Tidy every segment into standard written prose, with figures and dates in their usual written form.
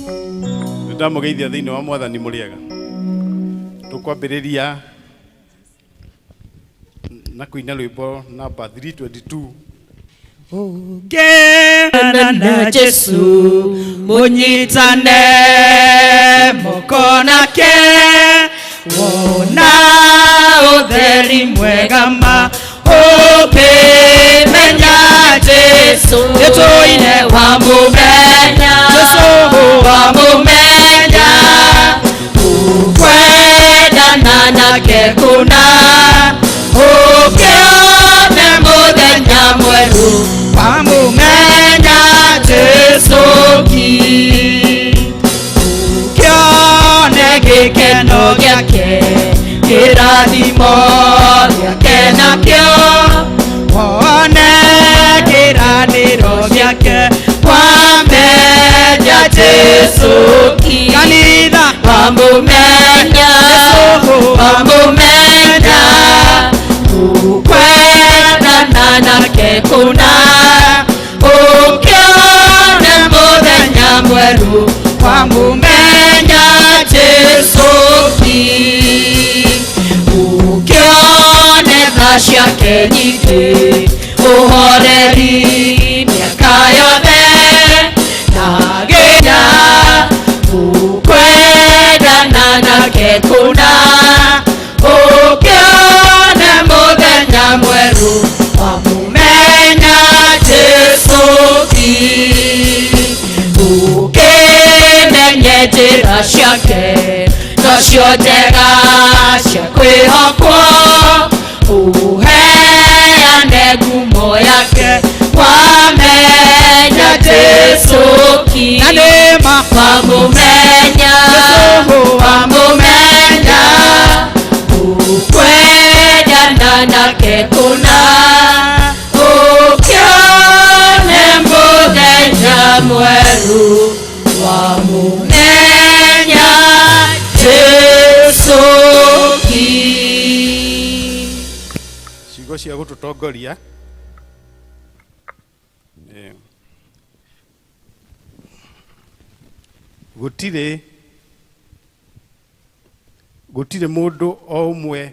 Ndamũgeithia thĩinĩ wa Mwathani. Mũrĩega? Tũkwambĩrĩria na kũina rwĩmbo namba 322. Ũngĩana na Jesu, mũnyitane moko nake, wona ũtheri mwega ma ũkĩmenya Jesu. Nĩtũine wamũmenya Jesu, wamũmenya, ũkwendana nake kũna, ũkĩone mũthenya mwerũ wamũmenya Jesu ki, ũkĩone gĩkeno gĩake, kĩrathimo gĩake nakĩo, wone kĩranĩro gĩake wamenya Jesu ki. Kanitha, wamũmenya, wamũmenya, ũkwendana nake kũna, ũkĩone mũthenya mwerũ wamũmenya Jesu ki, ũkĩone tha ciake nyingĩ, ũhoreri mĩaka yothe na gĩnya, ũkwendana nake kũna, ũkĩone mũthenya mwerũ wamũmenya Jesu ki, ũkĩmenye njĩra ciake nocio njega cia kwĩhokwo, ũheane ngumo yake wamenya Jesu ki. Na nĩma. Wamũmenya, wamũmenya, ũkwendana nake kũna, ũkĩone mũthenya mwerũ wamũmenya Jesu ki. Ciugo cia gũtũtongoria. Gũtirĩ mũndũ o ũmwe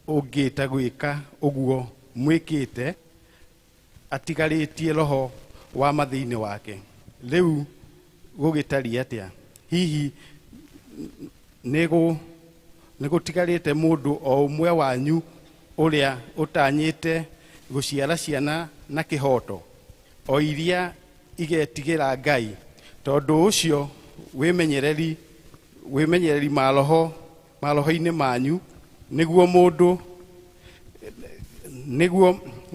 ũngĩta gwĩka ũguo mwĩkĩte atigarĩtie roho wa mathĩinĩ wake. Rĩu gũgĩtariĩ atĩa? Hihi nĩ gũtigarĩte mũndũ o ũmwe wanyu ũrĩa ũtanyĩte gũciara ciana na kĩhooto, o iria igetigĩra Ngai? Tondũ ũcio wĩmenyereri maroho-inĩ manyu, nĩguo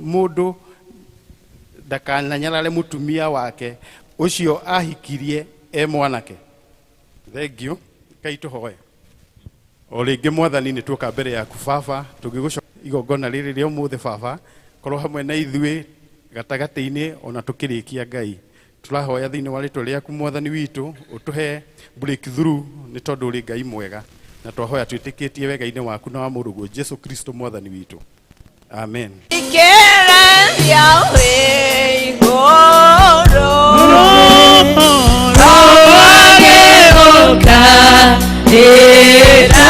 mũndũ ndakananyarare mũtumia wake ũcio ahikirie e mwanake. Thengiũ. Ngai, tũhoe o rĩngĩ. Mwathani, nĩ tuoka mbere yaku Baba, tũngĩgũcoka igongona rĩrĩ rĩa ũmũthĩ. Baba, korwo hamwe na ithuĩ gatagatĩ-inĩ ona tũkĩrĩkia. Ngai, tũrahoya thĩinĩ wa rĩtwa rĩaku Mwathani witũ, ũtũhe breakthrough, nĩ tondũ ũrĩ Ngai mwega, na twahoya twĩtĩkĩtie wega-inĩ waku na wa mũrũguo Jesu Kristo Mwathani witũ, amen. Thikĩrĩria wĩ igũrũ, Roho ĩra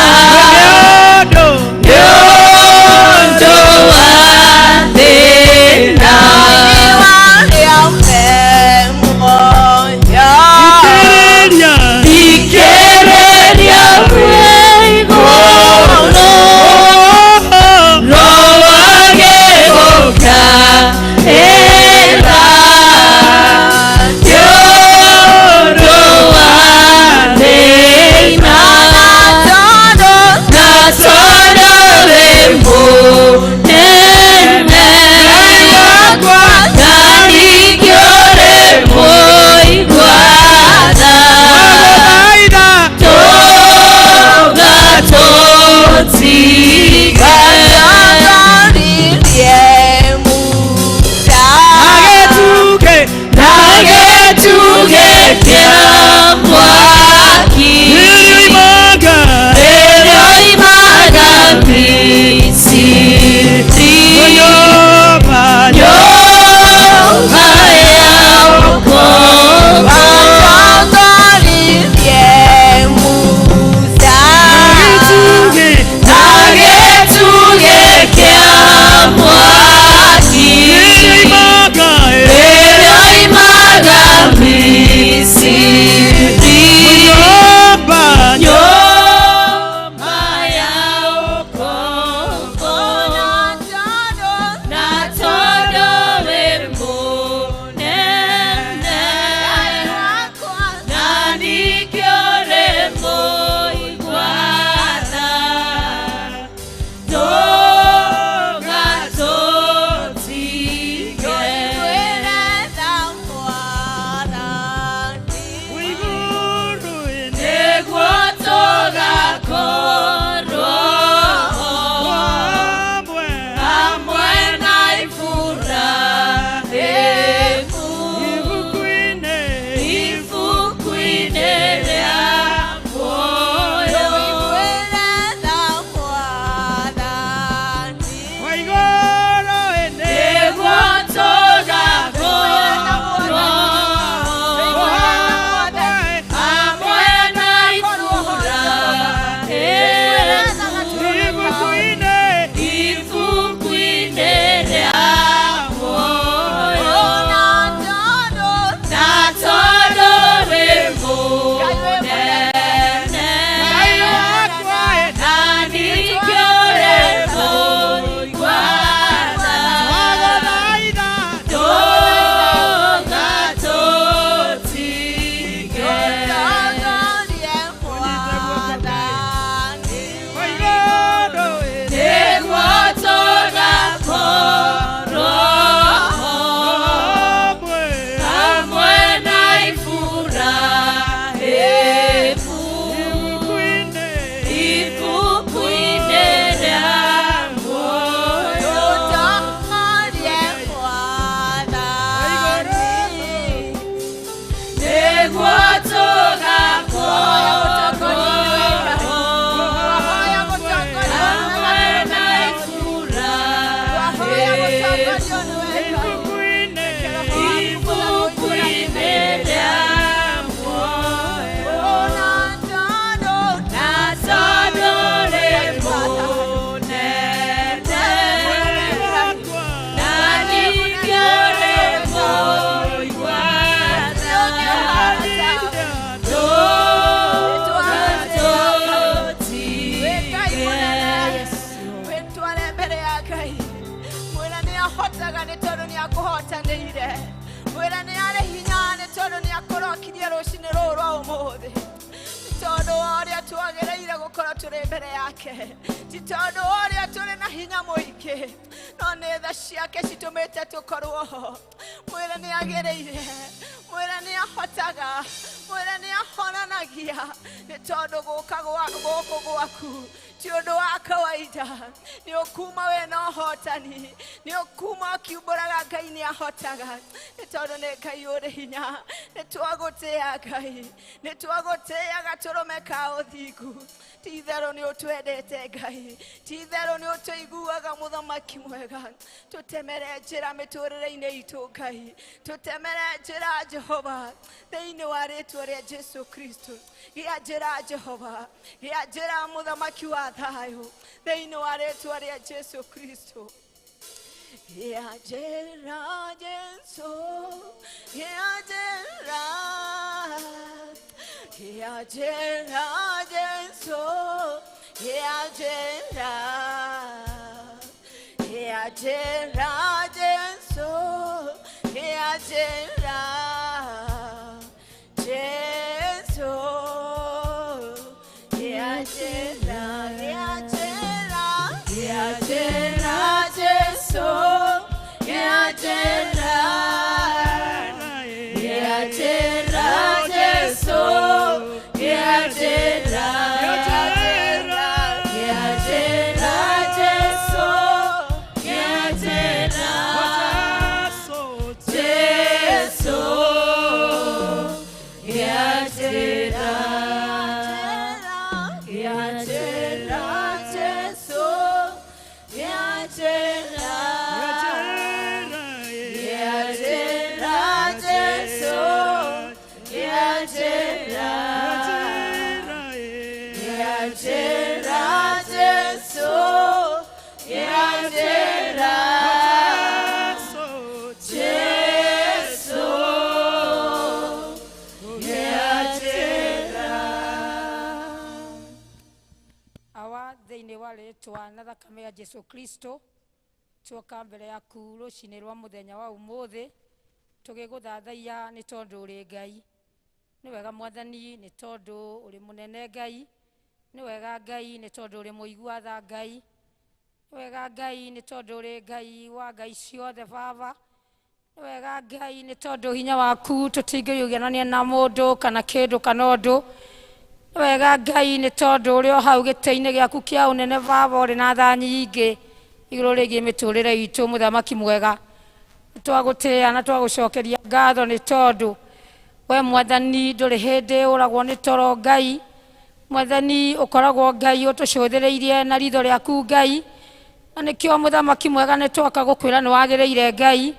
nĩ ũndũ wa thĩna. Warĩa me muoyo. Thikĩrĩria wĩ igũrũ, Roho agĩũka ĩra nĩ ũndũ Twagĩrĩire gũkorwo tũrĩ mbere yake, ti tondũ wa ũrĩa tũrĩ na hinya mũingĩ, no nĩ tha ciake citũmĩte tũkorwo ho. Mwĩre nĩ agĩrĩire, mwĩre nĩ ahotaga, mwĩre nĩ ahonanagia, nĩ tondũ gũka gũkũ gwaku ti ũndũ wa kawaida. Nĩ ũkuma wĩna ũhotani, nĩ ũkuma ũkiumbũraga Ngai nĩ ahotaga, nĩ tondũ nĩ Ngai ũrĩ hinya. Nĩ twagũtĩĩa Ngai, nĩ twagũtĩĩa gatũrũme ka ũthingu. Ti itherũ nĩ ũtwendete Ngai, ti itherũ nĩ ũtũiguaga mũthamaki mwega. Tũtemere njĩra mĩtũrĩre-inĩ itũ Ngai, tũtemere njĩra Jehova, thĩinĩ wa rĩtwa rĩa Jesu Kristo. Gĩa njĩra Jehova, gĩa njĩra mũthamaki wa thayũ, thĩinĩ wa rĩtwa rĩa Jesu Kristo. Gĩa njĩra Jesu, gĩa njĩra, gĩa njĩra Jesu, gĩa njĩra, gĩa njĩra Jesu, gĩa njĩra Jesu, gĩa njĩra, gĩa njĩra, gĩa njĩra Jesu, gĩa njĩra, gĩa njĩra Jesu, gĩa njĩra, gĩa njĩra Jesu, gĩa njĩra Jesu, gĩa njĩra, gĩa njĩra Jesu, gĩa njĩra, gĩa njĩra Jesu, gĩa njĩra, gĩa njĩra Jesu, gĩa njĩra Jesu, gĩa njĩra. Awa, thĩinĩ wa rĩtwa na thakame ya Jesu Kristo, tuoka mbere yaku rũcinĩ rwa mũthenya wa ũmũthĩ tũgĩgũthathaiya nĩ tondũ ũrĩ Ngai. Nĩ wega Mwathani, nĩ tondũ ũrĩ mũnene Ngai. Nĩ wega Ngai, nĩ tondũ ũrĩ mũigua tha Ngai. Nĩ wega Ngai, nĩ tondũ ũrĩ Ngai wa ngai ciothe Baba. Nĩ wega Ngai, nĩ tondũ hinya waku tũtingĩũiganania na mũndũ kana kĩndũ kana ũndũ. Nĩ wega Ngai, nĩ tondũ ũrĩ o hau gĩtĩ-inĩ gĩaku kĩa ũnene Baba, ũrĩ na tha nyingĩ igũrũ rĩgiĩ mĩtũrĩre itũ. Mũthamaki mwega, nĩ twagũtĩĩa na twagũcokeria ngatho nĩ tondũ we Mwathani ndũrĩ hĩndĩ ũragwo nĩ toro Ngai. Mwathani, ũkoragwo Ngai ũtũcũthĩrĩirie na ritho rĩaku Ngai, na nĩkĩo mũthamaki mwega nĩ twoka gũkwĩra nĩ wagĩrĩire Ngai.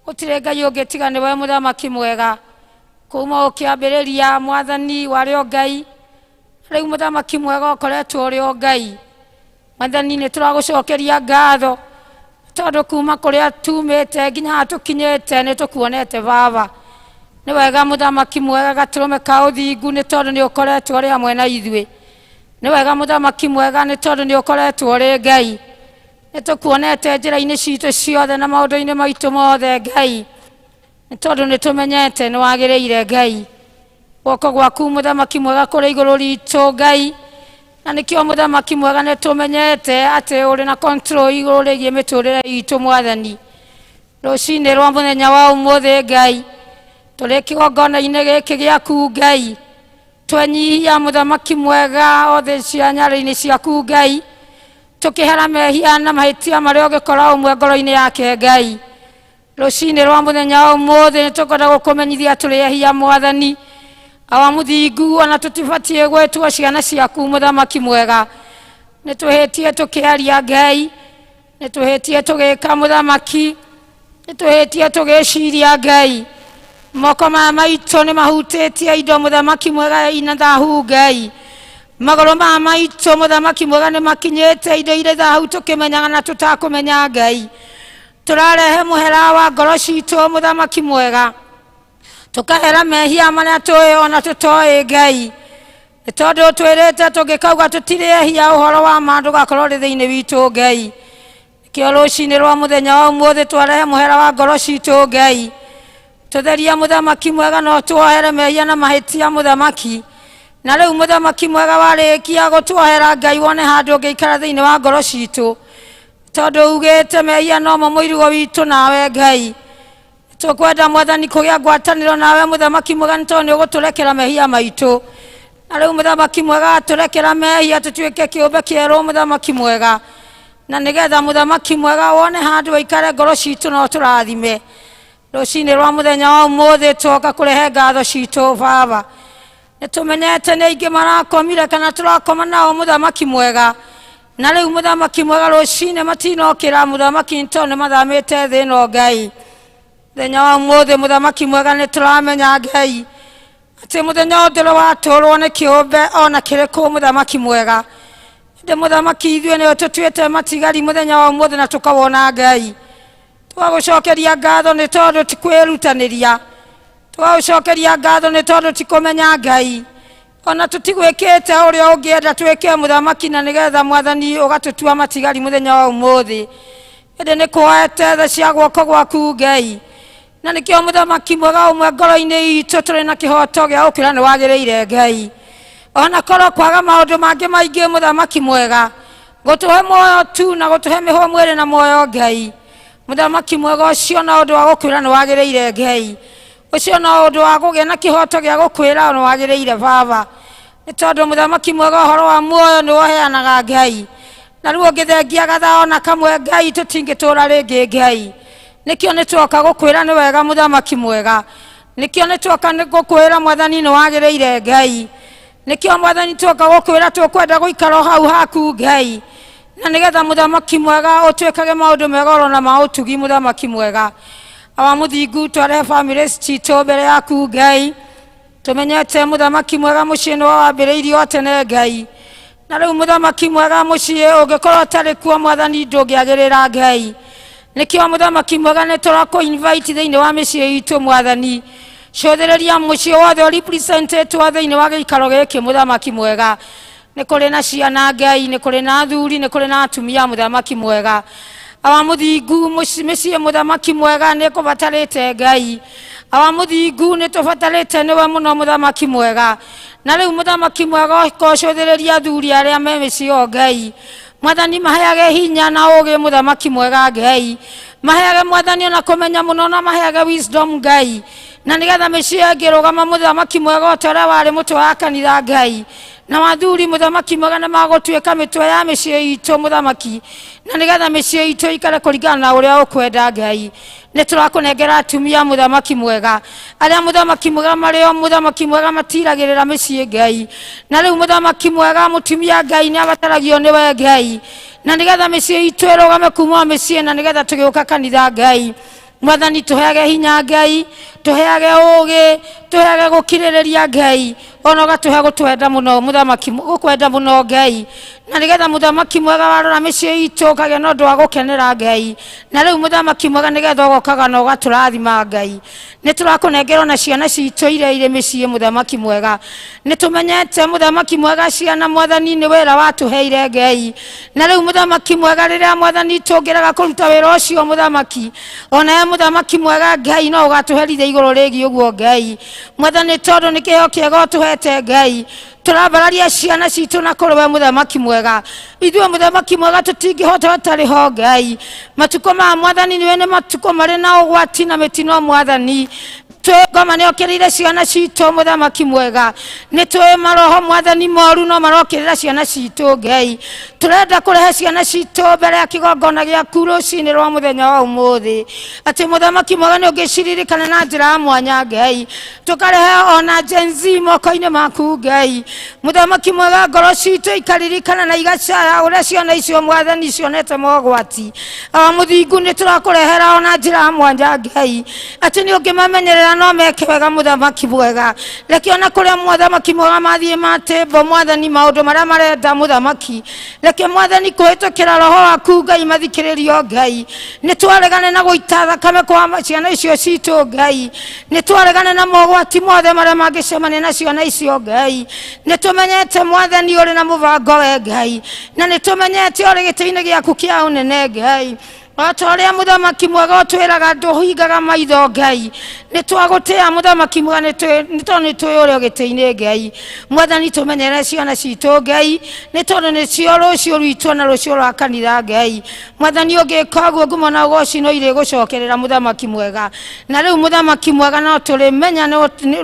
Gũtirĩ Ngai ũngĩ tiga nĩwe mũthamaki mwega. Kuma ũkĩambĩrĩria Mwathani warĩ o Ngai, rĩu mũthamaki mwega ũkoretwo ũrĩ o Ngai. Mwathani, nĩ tũragũcokeria ngatho tondũ kuma kũrĩa tumĩte nginya haha tũkinyĩte nĩ tũkuonete Baba. Nĩ wega mũthamaki mwega gatũrũme ka ũthingu, nĩ tondũ nĩ ũkoretwo ũrĩ hamwe na ithuĩ. Nĩ wega mũthamaki mwega, nĩ tondũ nĩ ũkoretwo ũrĩ Ngai. Nĩ tũkuonete njĩra-inĩ citũ ciothe na maũndũ-inĩ maitũ mothe Ngai, nĩ tondũ nĩ tũmenyete nĩ wagĩrĩire Ngai. Guoko gwaku mũthamaki mwega kũrĩ igũrũ ritũ Ngai, na nĩkĩo mũthamaki mwega nĩ tũmenyete atĩ ũrĩ na control igũrũ rĩgiĩ mĩtũrĩre itũ Mwathani. Rũcinĩ rwa mũthenya wa ũmũthĩ Ngai, tũrĩ kĩgongona-inĩ gĩkĩ gĩaku Ngai, twenyihia mũthamaki mwega othe cia nyarĩ-inĩ ciaku Ngai, tũkĩhera mehia na mahĩtia marĩa ũngĩkora ũmwe ngoro-inĩ yake Ngai. Rũcinĩ rwa mũthenya wa ũmũthĩ nĩ tũkwenda gũkũmenyithia tũrĩ ehia Mwathani. Awa mũthingu, ona tũtibatiĩ gwĩtwo ciana ciaku mũthamaki mwega. Nĩ twĩhĩtie tũkĩaria Ngai, nĩ twĩhĩtie tũgĩka mũthamaki, nĩ twĩhĩtie tũgĩciria Ngai. Moko maya maitũ nĩ mahutĩtie indo mũthamaki mwega ina thahu Ngai. Magũrũ maya maitũ mũthamaki mwega nĩ makinyĩte indo irĩ thahu tũkĩmenyaga na tũtakũmenya Ngai. Tũrarehe mũhera wa ngoro citũ mũthamaki mwega, tũkahera mehia marĩa tũĩ ona tũtoĩ Ngai, nĩ tondũ twĩrĩte tũngĩkauga tũtirĩ ehia ũhoro wa ma ndũgakorwo ũrĩ thĩinĩ witũ Ngai. Nĩkĩo rũcinĩ rwa mũthenya wa ũmũthĩ twarehe mũhera wa ngoro citũ Ngai, tũtherie mũthamaki mwega, no tuohere mehia na mahĩtia mũthamaki. Na rĩu mũthamaki mwega warĩkia gũtuohera Ngai wone handũ ũngĩikara thĩinĩ wa ngoro citũ, tondũ ugĩte mehia nomo mũirigo witũ nawe Ngai. Tũkwenda mwathani kũgĩa ngwatanĩro nawe mũthamaki mwega, nĩ tondũ nĩ ũgũtũrekera mehia maitũ. Na rĩu mũthamaki mwega atũrekera mehia tũtuĩke kĩũmbe kĩerũ mũthamaki mwega, na nĩgetha mũthamaki mwega wone handũ ũikare ngoro citũ na ũtũrathime. Rũcinĩ rwa mũthenya wa ũmũthĩ twoka kũrehe ngatho citũ baba. Nĩ tũmenyete nĩ aingĩ marakomire kana tũrakoma nao mũthamaki mwega, na rĩu mũthamaki mwega rũcinĩ matinokĩra mũthamaki nĩ tondũ nĩ mathamĩte thĩ ĩno Ngai. Mũthenya wa ũmũthĩ mũthamaki mwega nĩ tũramenya Ngai atĩ mũthenya ũndũrĩ watũrwo nĩ kĩũmbe ona kĩrĩkũ mũthamaki mwega. Ĩndĩ mũthamaki ithuĩ nĩwe tũtuĩte matigari mũthenya wa ũmũthĩ na tũkawona Ngai. Tũgagũcokeria ngatho nĩ tondũ ti kwĩrutanĩria, tũgagũcokeria ngatho nĩ tondũ ti kũmenya Ngai, ona tũtigwĩkĩte ũrĩa ũngĩenda twĩke mũthamaki, na nĩgetha mwathani ũgatũtua matigari mũthenya wa ũmũthĩ. Ĩndĩ nĩ kwoete tha cia guoko gwaku Ngai, na nĩkĩo mũthamaki mwega ũmwe ngoro-inĩ itũ tũrĩ na kĩhoto gĩa gũkwĩra nĩ wagĩrĩire Ngai. Ona korwo kwaga maũndũ mangĩ maingĩ mũthamaki mwega, gũtũhe muoyo tu na gũtũhe mĩhũmũ mwĩrĩ na muoyo Ngai. Mũthamaki mwega ũcio na ũndũ wa gũkwĩra nĩ wagĩrĩire Ngai, ũcio na ũndũ wa kũgĩa na kĩhoto gĩa gũkwĩra nĩ wagĩrĩire baba, nĩ tondũ mũthamaki mwega ũhoro wa muoyo nĩ woheanaga Ngai. Na rĩu ũngĩthengia gathaa ona kamwe Ngai tũtingĩtũra rĩngĩ Ngai. Nĩkĩo nĩ twoka gũkwĩra nĩ wega mũthamaki mwega, nĩkĩo nĩ twoka nĩ gũkwĩra mwathani nĩ wagĩrĩire Ngai, nĩkĩo mwathani twoka gũkwĩra tũkwenda gũikara o hau haku Ngai, na nĩgetha mũthamaki mwega ũtwĩkage maũndũ mega orona ma ũtugi mũthamaki mwega. Awa mũthingu twarehe bamĩrĩ citũ mbere yaku Ngai, tũmenyete mũthamaki mwega mũciĩ nĩwe wambĩrĩirio o tene Ngai. Na rĩu mũthamaki mwega mũciĩ ũngĩkorwo ũtarĩ kuo mwathani ndũngĩagĩrĩra Ngai. Nĩkĩo mũthamaki mwega nĩ tũrakũ invite thĩinĩ wa mĩciĩ itũ mwathani. Cũthĩrĩria mũciĩ wothe ũrepresentetwo thĩinĩ wa gĩikaro gĩkĩ mũthamaki mwega. Nĩ kũrĩ na ciana Ngai, nĩ kũrĩ na athuri, nĩ kũrĩ na atumia mũthamaki mwega. Awa mũthingu mĩciĩ mũthamaki mwega nĩ kũbatarĩte Ngai. Awa mũthingu nĩ tũbatarĩte nĩwe mũno mũthamaki mwega. Na rĩu mũthamaki mwega ũkocũthĩrĩria athuri arĩa me mĩciĩ o Ngai. Mwathani maheage hinya na ũũgĩ mũthamaki mwega Ngai. Maheage mwathani ona kũmenya mũno na maheage wisdom Ngai. Na nĩgetha mĩciĩ ĩngĩrũgama mũthamaki mwega o ta ũrĩa warĩ mũtwe wa kanitha Ngai. Na wathuri mũthamaki mwega nĩ magũtuĩka mĩtwe ya mĩciĩ itũ mũthamaki, na nĩgetha mĩciĩ itũ ĩikare kũringana na ũrĩa ũkwenda Ngai. Nĩ tũrakũnengera atumia mũthamaki mwega, arĩa mũthamaki mwega marĩ o mũthamaki mwega matiragĩrĩra mĩciĩ Ngai. Na rĩu mũthamaki mwega mũtumia Ngai nĩ abataragio nĩwe Ngai, na nĩgetha mĩciĩ itũ ĩrũgame kuma mĩciĩ, na nĩgetha tũgĩũka kanitha Ngai. Mwathani tũheage hinya Ngai, tũheage ũũgĩ, tũheage gũkirĩrĩria Ngai, ona ũgatũhe gũtwenda mũno mũthamaki, gũkwenda mũno Ngai, na nĩgetha mũthamaki mwega warora mĩciĩ itũ ũkagĩa na ũndũ wa gũkenera Ngai. Na rĩu mũthamaki mwega nĩgetha ũgokaga na ũgatũrathima Ngai. Nĩ tũrakũnengera ona ciana citũ iria irĩ mĩciĩ mũthamaki mwega. Nĩ tũmenyete mũthamaki mwega ciana mwathani nĩ wĩra watũheire Ngai. Na rĩu mũthamaki mwega rĩrĩa mwathani tũngĩrega kũruta wĩra ũcio mũthamaki, onawe mũthamaki mwega Ngai no ũgatũherithia igũrũ rĩgiĩ ũguo Ngai. Mwathani tondũ nĩ kĩheo kĩega ũtũhete Ngai, tũrambararia ciana citũ na kũrĩ we mũthamaki mwega. Ithuĩ mũthamaki mwega tũtingĩhota ũtarĩ ho Ngai. Matukũ ma mwathani nĩwe nĩ matukũ marĩ na ũgwati na mĩtino mwathani. Twĩ ngoma nĩ okĩrĩire ciana citũ mũthamaki mwega. Nĩ twĩ maroho mwathani moru no marokĩrĩra ciana citũ Ngai. Tũrenda kũrehe ciana citũ mbere ya kĩgongona gĩaku rũcinĩ rwa mũthenya wa ũmũthĩ, atĩ mũthamaki mwega nĩ ũngĩciririkana na njĩra ya mwanya Ngai. Tũkarehe ona Gen Z moko-inĩ maku Ngai. Mũthamaki mwega ngoro citũ ikaririkana na igacaya ũrĩa ciana icio mwathani cionete mogwati. Awa mũthingu nĩ tũrakũrehera ona njĩra ya mwanya Ngai, atĩ nĩ ũngĩmamenyerera no meke wega mũthamaki mwega. Reke ona kũrĩa mũthamaki mwega mathiĩ matĩmbo mwathani maũndũ marĩa marenda mũthamaki, reke mwathani kũhĩtũkĩra roho waku Ngai mathikĩrĩrio Ngai. Nĩ twaregane na gũita thakame kwa ciana icio citũ Ngai. Nĩ twaregane na mogwati mothe marĩa mangĩcemania na ciana icio Ngai. Nĩ tũmenyete mwathani ũrĩ na mũbango we Ngai, na nĩ tũmenyete ũrĩ gĩtĩ-inĩ gĩaku kĩa ũnene Ngai. O ta ũrĩa mũthamaki mwega ũtwĩraga ndũhingaga maitho Ngai, nĩ twagũtĩa mũthamaki mwega, nĩ tondũ nĩ tũĩ ũrĩa gĩtĩ-inĩ Ngai. Mwathani tũmenyerere ciana citũ Ngai, nĩ tondũ nĩcio rũciũ rwitũ na rũciũ rwa kanitha Ngai. Mwathani ũngĩka ũguo ngumo na ũgoci no irĩgũcokerera mũthamaki mwega. Na rĩu mũthamaki mwega no tũrĩmenya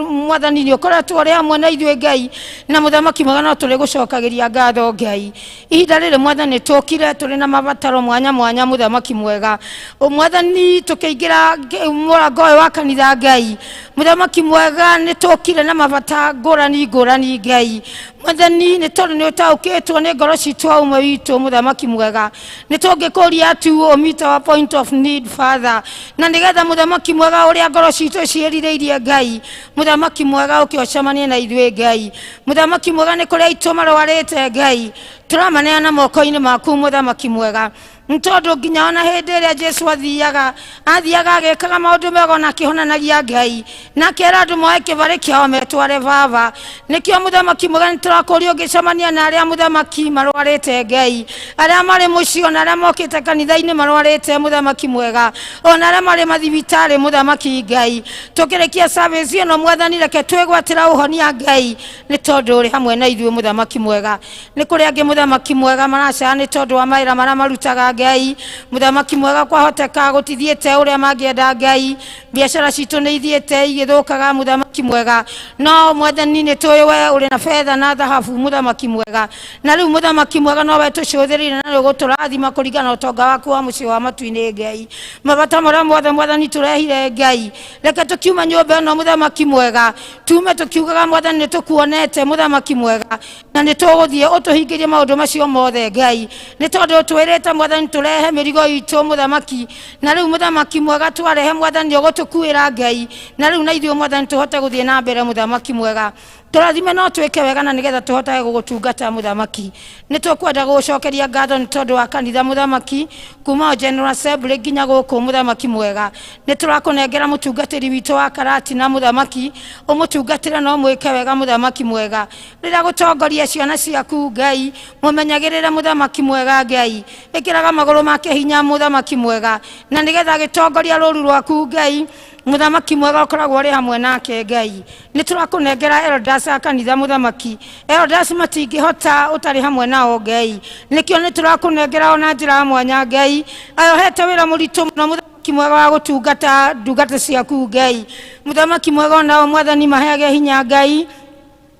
mwathani nĩ ũkoretwo ũrĩ hamwe na ithuĩ Ngai, na mũthamaki mwega no tũrĩgũcokagĩria ngatho Ngai. Ihinda rĩrĩ mwathani tũkire tũrĩ na mabataro mwanya mwanya mũthamaki mwega. Mwathani tũkĩingĩra mũrango ũyũ wa kanitha Ngai, mũthamaki mwega nĩ tũkire na mabata ngũrani ngũrani Ngai. Mwathani nĩ tondũ nĩ ũtaũkĩtwo nĩ ngoro citũ o ũmwe witũ mũthamaki mwega, nĩ tũngĩkũria tu ũ meet our point of need Father, na nĩgetha mũthamaki mwega ũrĩa ngoro citũ ciĩrirĩirie Ngai, mũthamaki mwega ũke ũcemanie na ithuĩ Ngai. Mũthamaki mwega nĩ kũrĩa aitũ marwarĩte Ngai, tũramaneana moko-inĩ maku mũthamaki mwega, nĩ tondũ nginya ona hĩndĩ ĩrĩa Jesu athiaga agĩkaga maũndũ mega ona akĩhonanagia Ngai, na akera andũ moe kĩbarĩ kĩao metware baba. Nĩkĩo mũthamaki mwega nĩ tũrakũria ũngĩcemania na arĩa mũthamaki marwarĩte Ngai, arĩa marĩ mũciĩ ona arĩa mokĩte kanitha-inĩ marwarĩte mũthamaki mwega, ona arĩa marĩ mathibitarĩ mũthamaki Ngai. Tũkĩrĩkia service ĩno mwathani reke twĩgwatĩra ũhonia Ngai, nĩ tondũ ũrĩ hamwe na ithuĩ mũthamaki mwega. Nĩ kũrĩ angĩ mũthamaki mwega maracaya nĩ tondũ wa mawĩra marĩa marutaga Ngai, mũthamaki mwega kwahoteka gũtithiĩte ũrĩa mangĩenda Ngai, biacara citũ nĩ ithiĩte igĩthũkaga mũthamaki mwega, no mwathani nĩ tũĩ we ũrĩ na betha na thahabu mũthamaki mwega, na rĩu mũthamaki mwega no we tũcũthĩrĩire na nĩ ũgũtũrathima kũringana na ũtonga waku wa mũciĩ wa matu-inĩ Ngai. Mabata marĩa mothe mwathani tũrehire Ngai, reke tũkiuma nyũmba ĩno mũthamaki mwega, tume tũkiugaga mwathani nĩ tũkuonete mũthamaki mwega, na nĩ tũgũthiĩ ũtũhingĩrie maũndũ macio mothe Ngai, nĩ tondũ ũtwĩrĩte mwathani tũrehe mĩrigo itũ mũthamaki, na rĩu mũthamaki mwega twarehe mwathani ũgũtũkuĩra Ngai, na rĩu na ithuĩ mwathani tũhote gũthiĩ na mbere mũthamaki mwega. Tũrathime no twĩke wega na nĩgetha tũhotage gũgũtungata mũthamaki. Nĩ tũkwenda gũgũcokeria ngatho nĩ tondũ wa kanitha mũthamaki, kuma o General Assembly nginya gũkũ mũthamaki mwega. Nĩ tũrakũnengera mũtungatĩri witũ wa Karatina mũthamaki, ũmũtungatĩre na ũmwĩke wega mũthamaki mwega. Rĩrĩa gũtongoria ciana ciaku Ngai, mũmenyagĩrĩre mũthamaki mwega Ngai, ĩkĩraga magũrũ make hinya mũthamaki mwega, na nĩgetha agĩtongoria rũru rwaku Ngai, mũthamaki mwega ũkoragwo ũrĩ hamwe nake Ngai. Nĩ tũrakũnengera elders a kanitha mũthamaki, elders matingĩhota ũtarĩ hamwe nao Ngai, nĩkĩo nĩ tũrakũnengera ona njĩra ya mwanya Ngai, aya ũhete wĩra mũritũ mũno mũthamaki mwega wa gũtungata ndungata ciaku Ngai. Mũthamaki mwega onao mwathani maheage hinya Ngai,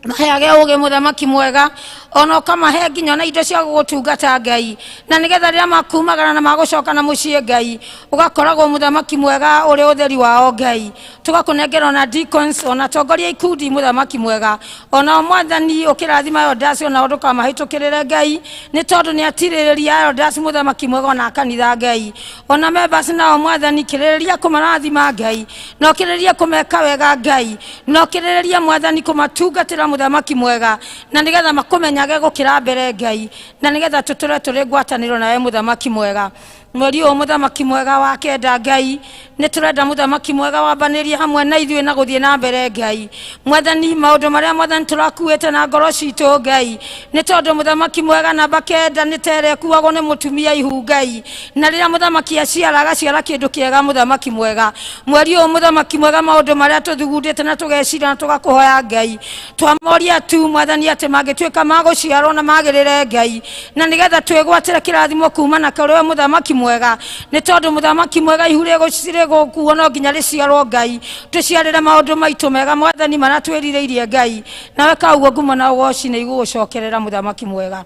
maheage ũgĩ mũthamaki mwega, ona ũkamahe nginya ona indo cia gũgũtungata Ngai, na nĩgetha rĩrĩa makumagara na magũcoka na mũciĩ Ngai, ũgakoragwo mũthamaki mwega ũrĩ ũtheri wao Ngai. Tũgakũnengera ona deacons ona atongoria ikundi mũthamaki mwega, ona mwathani ũkĩrathima elders ona ndũkamahĩtũkĩrĩre Ngai, nĩ tondũ nĩ atirĩrĩria elders mũthamaki mwega ona kanitha Ngai, ona members nao mwathani kĩrĩrĩria kũmarathima Ngai, na ũkĩrĩrĩria kũmeka wega Ngai, na ũkĩrĩrĩria mwathani kũmatungatĩra mũthamaki mwega, na nĩgetha makũmenyage gũkĩra mbere Ngai, na nĩgetha tũtũre tũrĩ ngwatanĩro nawe mũthamaki mwega. Mweri ũyũ mũthamaki mwega wa kenda Ngai, nĩ tũrenda mũthamaki mwega wambanĩrie hamwe na ithuĩ na gũthiĩ na mbere Ngai. Mwathani maũndũ marĩa mwathani tũrakuĩte na ngoro citũ Ngai, nĩ tondũ mũthamaki mwega namba kenda nĩ ta ĩrĩa ĩkuagwo nĩ mũtumia ihu Ngai, na rĩrĩa mũthamaki aciara agaciara kĩndũ kĩega mũthamaki mwega. Mweri ũyũ mũthamaki mwega maũndũ marĩa tũthugundĩte na tũgeciria na tũgakũhoya Ngai, twamoria tu mwathani atĩ mangĩtuĩka magũciarwo na magĩrĩre Ngai, na nĩgetha twĩgwatĩre kĩrathimo kuma na kũrĩ we mũthamaki mwega, nĩ tondũ mũthamaki mwega ihu rĩgũkuo no nginya rĩciarwo Ngai, tũciarĩre maũndũ maitũ mega mwathani marĩa twĩrirĩirie Ngai, nawe kauguo ngumo na ũgoci nĩ igũgũcokerera mũthamaki mwega.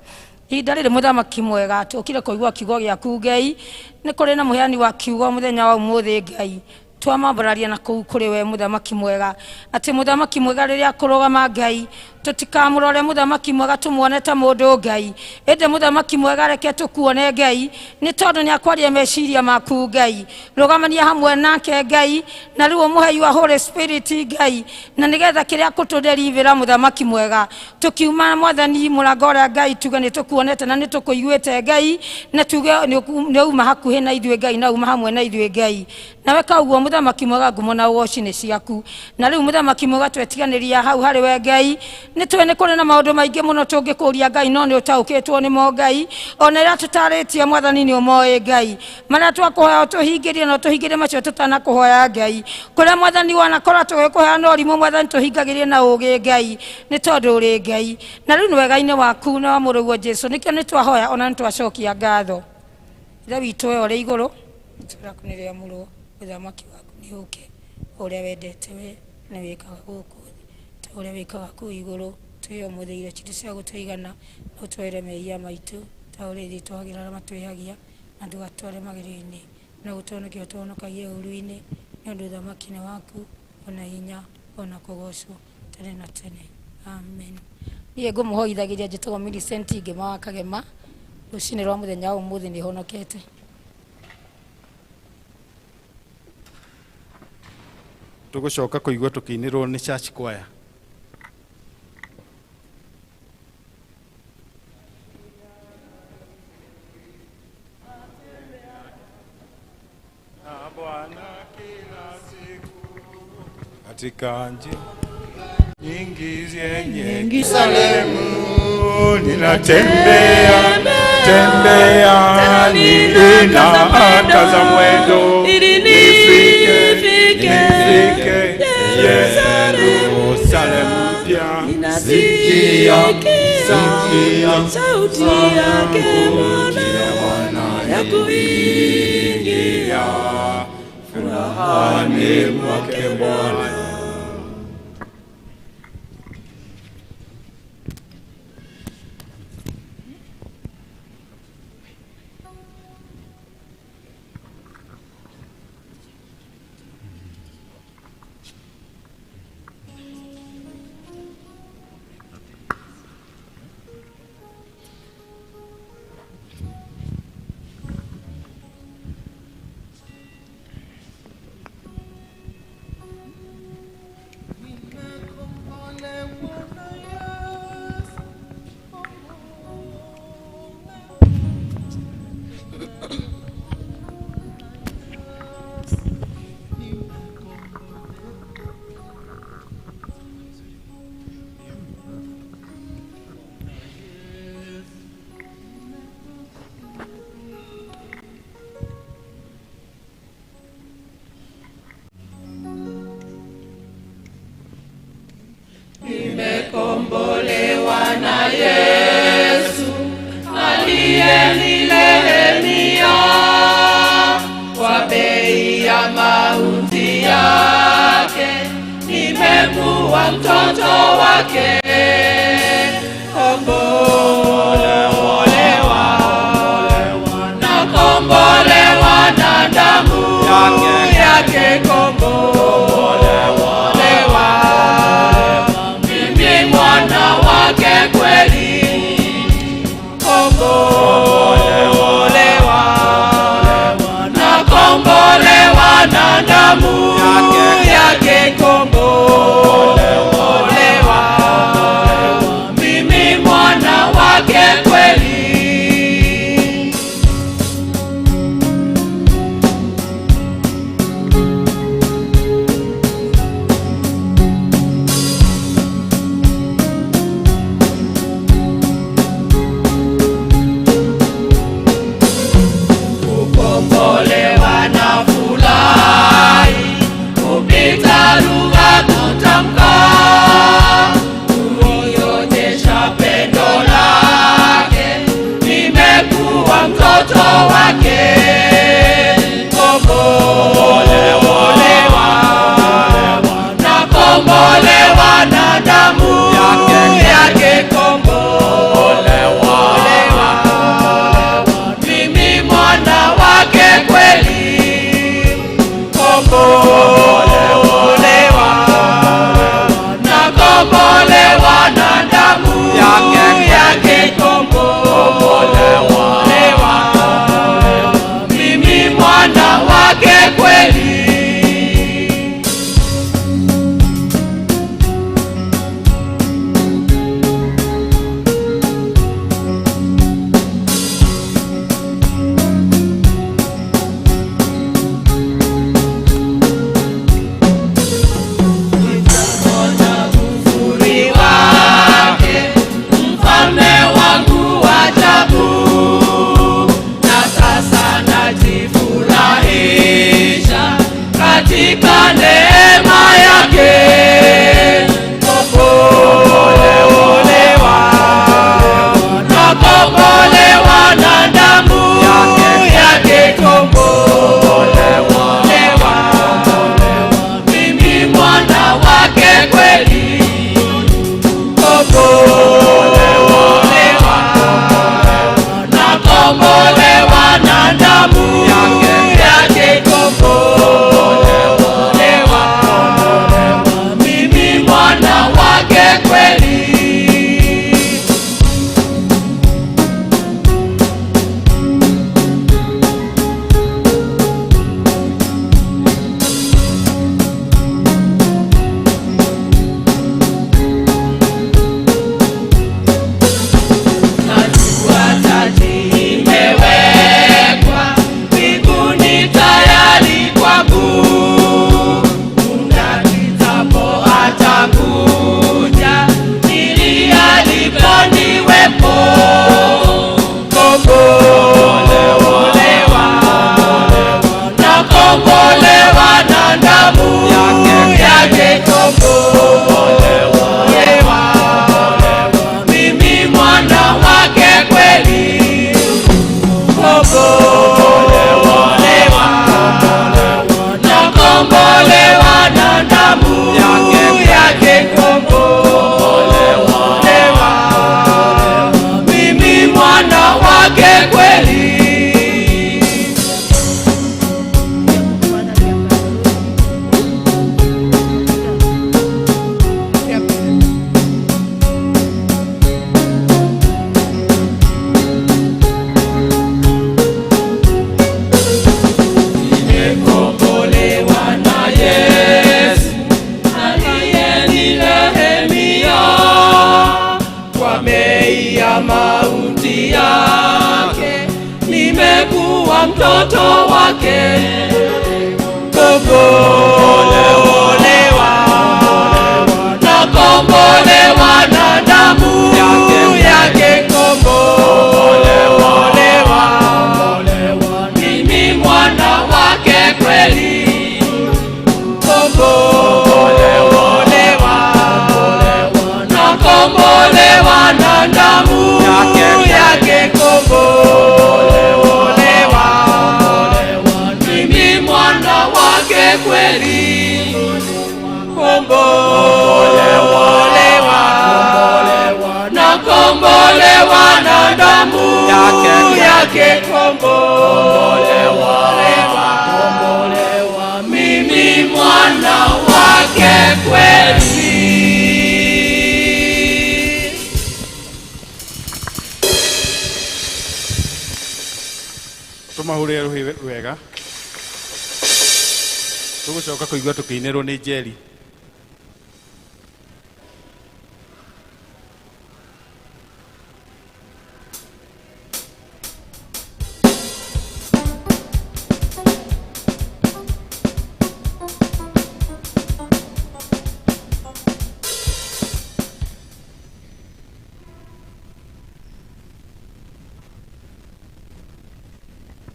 Ihinda rĩrĩ mũthamaki mwega tũkire kũigua kiugo gĩaku Ngai, nĩ kũrĩ na mũheani wa kiugo mũthenya wa ũmũthĩ Ngai, twamambararia na kũu kũrĩ we mũthamaki mwega, atĩ mũthamaki mwega rĩrĩa akũrũgama Ngai, tũtikamũrore mũthamaki mwega tũmuone ta mũndũ Ngai, ĩndĩ mũthamaki mwega reke tũkuone Ngai, nĩ tondũ nĩ akwaria meciria maku Ngai, rũgamania hamwe nake Ngai, na rĩu ũmũhe your Holy Spirit Ngai, na nĩgetha kĩrĩa akũtũderivĩra mũthamaki mwega, tũkiuma mwathani mũrango ũrĩa Ngai tuge nĩ tũkuonete na nĩ tũkũiguĩte Ngai, na tuge nĩ uma hakuhĩ na ithuĩ Ngai, na uma hamwe na ithuĩ Ngai. Nawe kauguo mũthamaki mwega ngumo na ũgoci nĩ ciaku, na rĩu mũthamaki mwega twetiganĩria hau harĩ we Ngai, Nĩ tũĩ nĩ kũrĩ na maũndũ maingĩ mũno tũngĩkũria Ngai, no nĩ ũtaũkĩtwo nĩmo Ngai. Ona ĩrĩa tũtarĩtie Mwathani nĩ ũmoĩ Ngai. Marĩa twakũhoya ũtũhingĩrie na ũtũhingĩrie macio tũtanakũhoya Ngai. Kũrĩa Mwathani wanakorwo tũgĩkũhoya na ũrimũ, Mwathani tũhingagĩrie na ũũgĩ Ngai, nĩ tondũ ũrĩ Ngai. Na rĩu nĩ wega-inĩ waku na wa mũrũguo Jesũ, nĩkĩo nĩ twahoya ona nĩ twacokia ngatho. Ithe witũ we ũrĩ igũrũ, rĩĩtwa rĩaku nĩ rĩamũrwo, ũthamaki waku nĩ ũũke, ũrĩa wendete we nĩ wĩkaga gũkũ thĩ ta ũrĩa wĩkaga kũu igũrũ. Tũhe ũmũthĩ irio citũ cia gũtũigana, na ũtwohere mehia maitũ ta ũrĩa ithuĩ twohagĩra arĩa matwĩhagia, na ndũgatware magerio-inĩ, no ũtũhonokie ũtũhonokagie ũũru-inĩ, nĩ ũndũ ũthamaki nĩ waku, ona hinya, ona kũgocwo tene na tene. Amen. Niĩ ngũmũhoithagĩria njĩtagwo Millicent Ngĩma wa Kagema. Rũcinĩ rwa mũthenya wa ũmũthĩ nĩ honokete. Tũgũcoka kũigua tũkĩinĩrwo nĩ church choir. Na Bwana kila siku katika njia nyingi zenye Yerusalemu ninatembea tembea, ninakaza mwendo ili nifike nifike nifike Yerusalemu mpya. Sikia sikia sauti yake Bwana ya kuingia furahani mwake Bwana. Nimekombolewa na Yesu aliyenirehemia kwa bei ya mauti yake, nimekuwa mtoto wake. Kombolewa na kombolewa na damu yake, kombolewa mimi mwana wake kweli, kombolewa na kombolewa na damu yake, kombolewa nimekuwa mtoto wake. Kombolewa, nakombolewa na damu yake. Kombolewa, mimi mwana wake kweli. Kombolewa, nakombolewa na damu yake. Kombolewa, mimi mwana wake kweli. Kombolewa, nakombolewa na damu yake. Kombolewa, mimi mwana wake kweli. Tũmahũrĩre rũhĩ wega. Tũgũcoka kũigua tũkĩinĩrwo nĩ Njeri.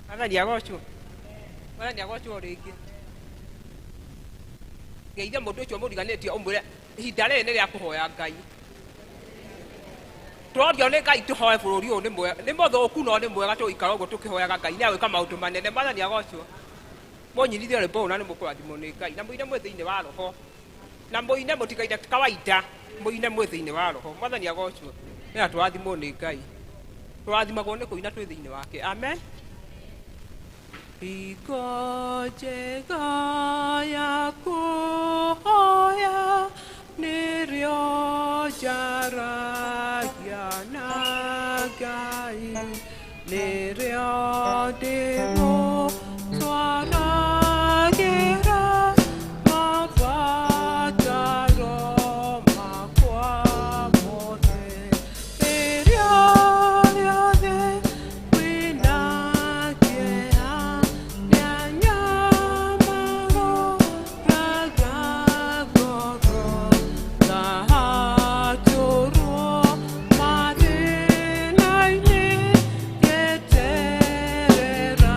Mwathani agocwo. Mwathani agocwo rĩngĩ. Geithia mũndũ ũcio mũriganĩtie ũmwĩre ihinda rĩrĩ nĩ rĩa kũhoya Ngai. Tũrorio nĩ Ngai tũhoe bũrũri ũyũ nĩ mwega, nĩ mũthũku no nĩ mwega tũgũikara ũguo tũkĩhoyaga Ngai nĩ agwĩka maũndũ manene. Mwathani agocwo. Mũnyinithie rwĩmbo rũu na nĩ mũkũrathimwo nĩ Ngai na mũine mwĩ thĩinĩ wa roho. Na mũine mũtikaine kawaida, mũine mwĩ thĩinĩ wa roho. Mwathani agocwo. Nĩ tũrathimwo nĩ Ngai. Tũrathimagwo nĩ kũina twĩ thĩinĩ wake. Amen. Hingo njega ya kũhoya nĩrĩo njaragia na Ngai, nĩrĩo ndĩmũtwaragĩra mabataro makwa mothe. Rĩrĩa rĩothe kwĩna kĩeha nĩanyamaroraga ngoro, ngahatũrwo mathĩna-inĩ ngeterera.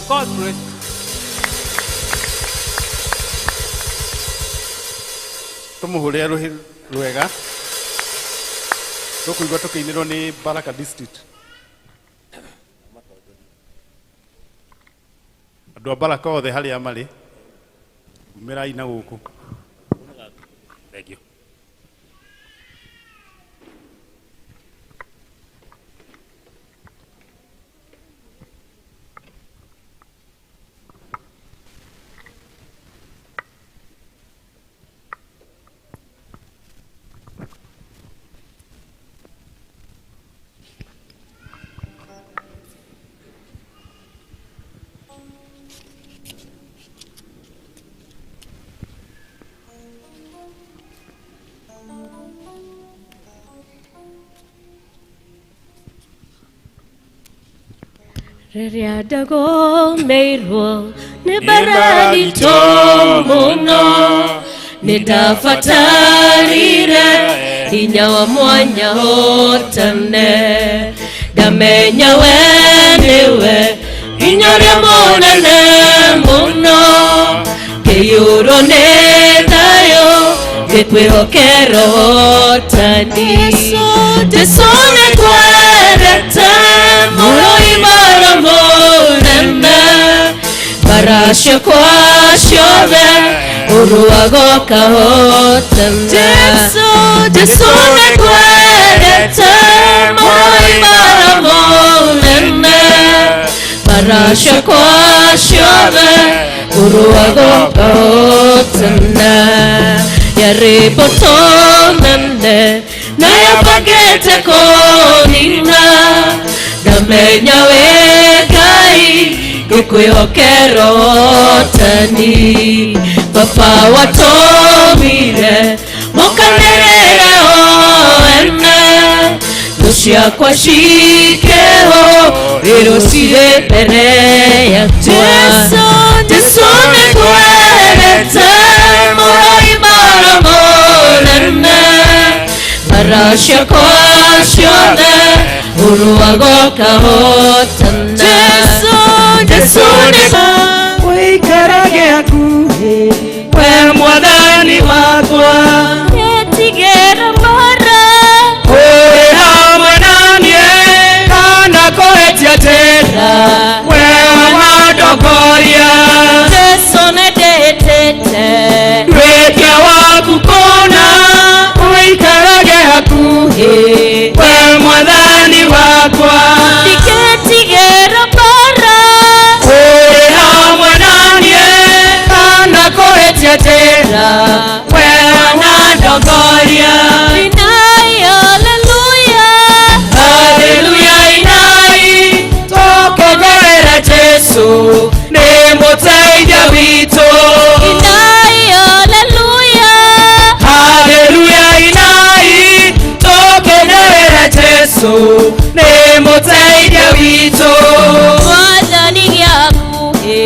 God bless you. Tumuhurire ruhi rwega tukuigua tukiinirwo ni Baraka District. Andu a Baraka othe haria mari umirai na guku. Thank you. Rĩrĩa ndagomeirwo nĩ mbaranito mũno nĩndabatarire hinya wa mwanya hotane ndamenya we nĩwe hinya ũrĩa mũnene mũno ngĩiyũrwo nĩ thayũ ngĩkwĩhokera ũhotani. Jesũ nĩngwendete mũrũi mũnene baracakwa ciothe ũrũago kahotana. Jesũ nĩngwendete mũrũi mũnene baracakwa ciothe ũrũago kahotana. Yarĩ mbũtũ nene na yabangĩte kũnina ndamenya wĩ Ngai ngĩkwĩhokera ũhotani. Baba watũmire mũkanĩrĩre o ene thũ ciakwa cikĩho rĩrũ cirĩ mbere yakwa. Jesũ nĩngwendete mũrũi mũnene baracakwa ciothe ũrũago kahotana. Jesũ ũikarage hakuhĩ we mwathani wakwa nĩtigĩra mara ũrĩ hamwe na niĩ kana kũhĩtia njĩra we wandongoria. Jesũ nĩndĩhĩtĩte nduĩke waku kũna ũikarage hakuhĩ we mwathani wakwa ndiketigĩra mara ũrĩ hamwe na niĩ kana kũhĩtia njĩra we wandongoria. Inai haleluya Haleluya inai tũkũgerera Jesũ nĩ mũteithia witũ. Inai haleluya Haleluya inai tũkenerera Jesũ nĩ mũteithia witũ. Mwathani gĩakuhĩ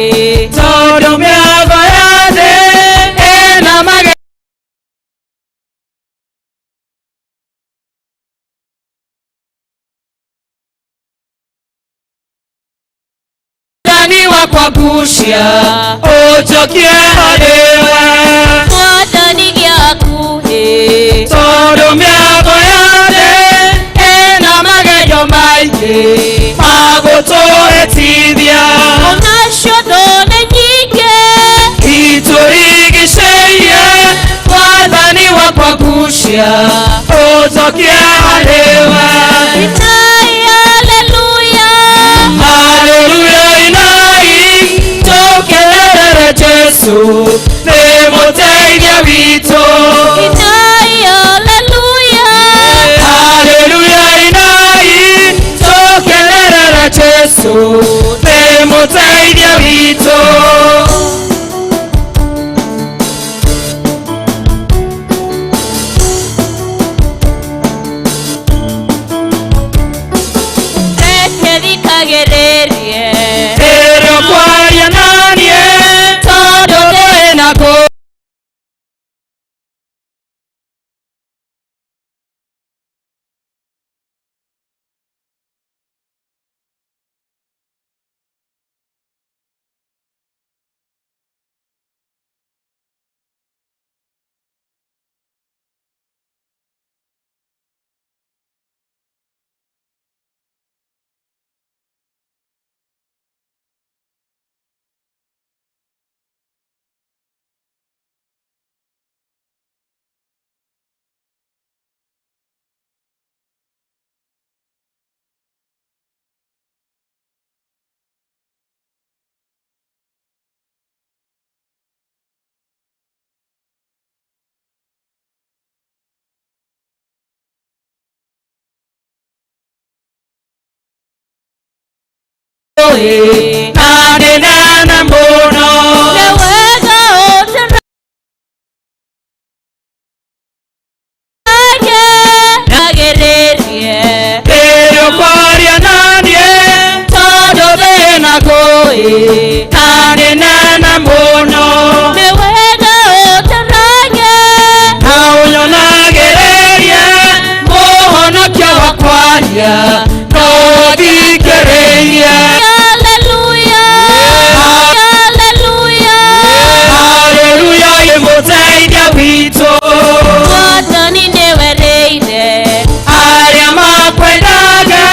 Tondũ mĩago ya thĩ ĩna mage Mwathani wakwa ngucia ũnjokie harĩ we. Mwathani gĩakuhĩ Tondũ mĩago ya thĩ ĩna magerio maingĩ magũtũhĩtithia onacio thũ nĩ nyingĩ itũrigicĩirie. Mwathani wakwa ngucia ũnjokie harĩ we. Inai haleluya Haleluya inai tũkenerere Jesũ nĩ mũteithia witũ. Inai haleluya Haleluya inai tũkenerere Jesũ nĩ mũteithia witũ. Reke thikagĩrĩrie Rĩrĩa ũkwaria na niĩ tondũ ndĩ na kũ ngũĩ na nĩ nene mũno. Nĩ wega ũtũrage agĩrĩrie rĩrĩa ũkwaria na niĩ tondũ thĩna ngũĩ na nĩ nene mũno. Nĩ wega ũtũrage na ũnyonagĩrĩrie mũhonokia wakwaria no thikĩrĩrie. Hallelujah, hallelujah, hallelujah, ĩ mũteithia witũ. Mwathani nĩwereire arĩa makwendaga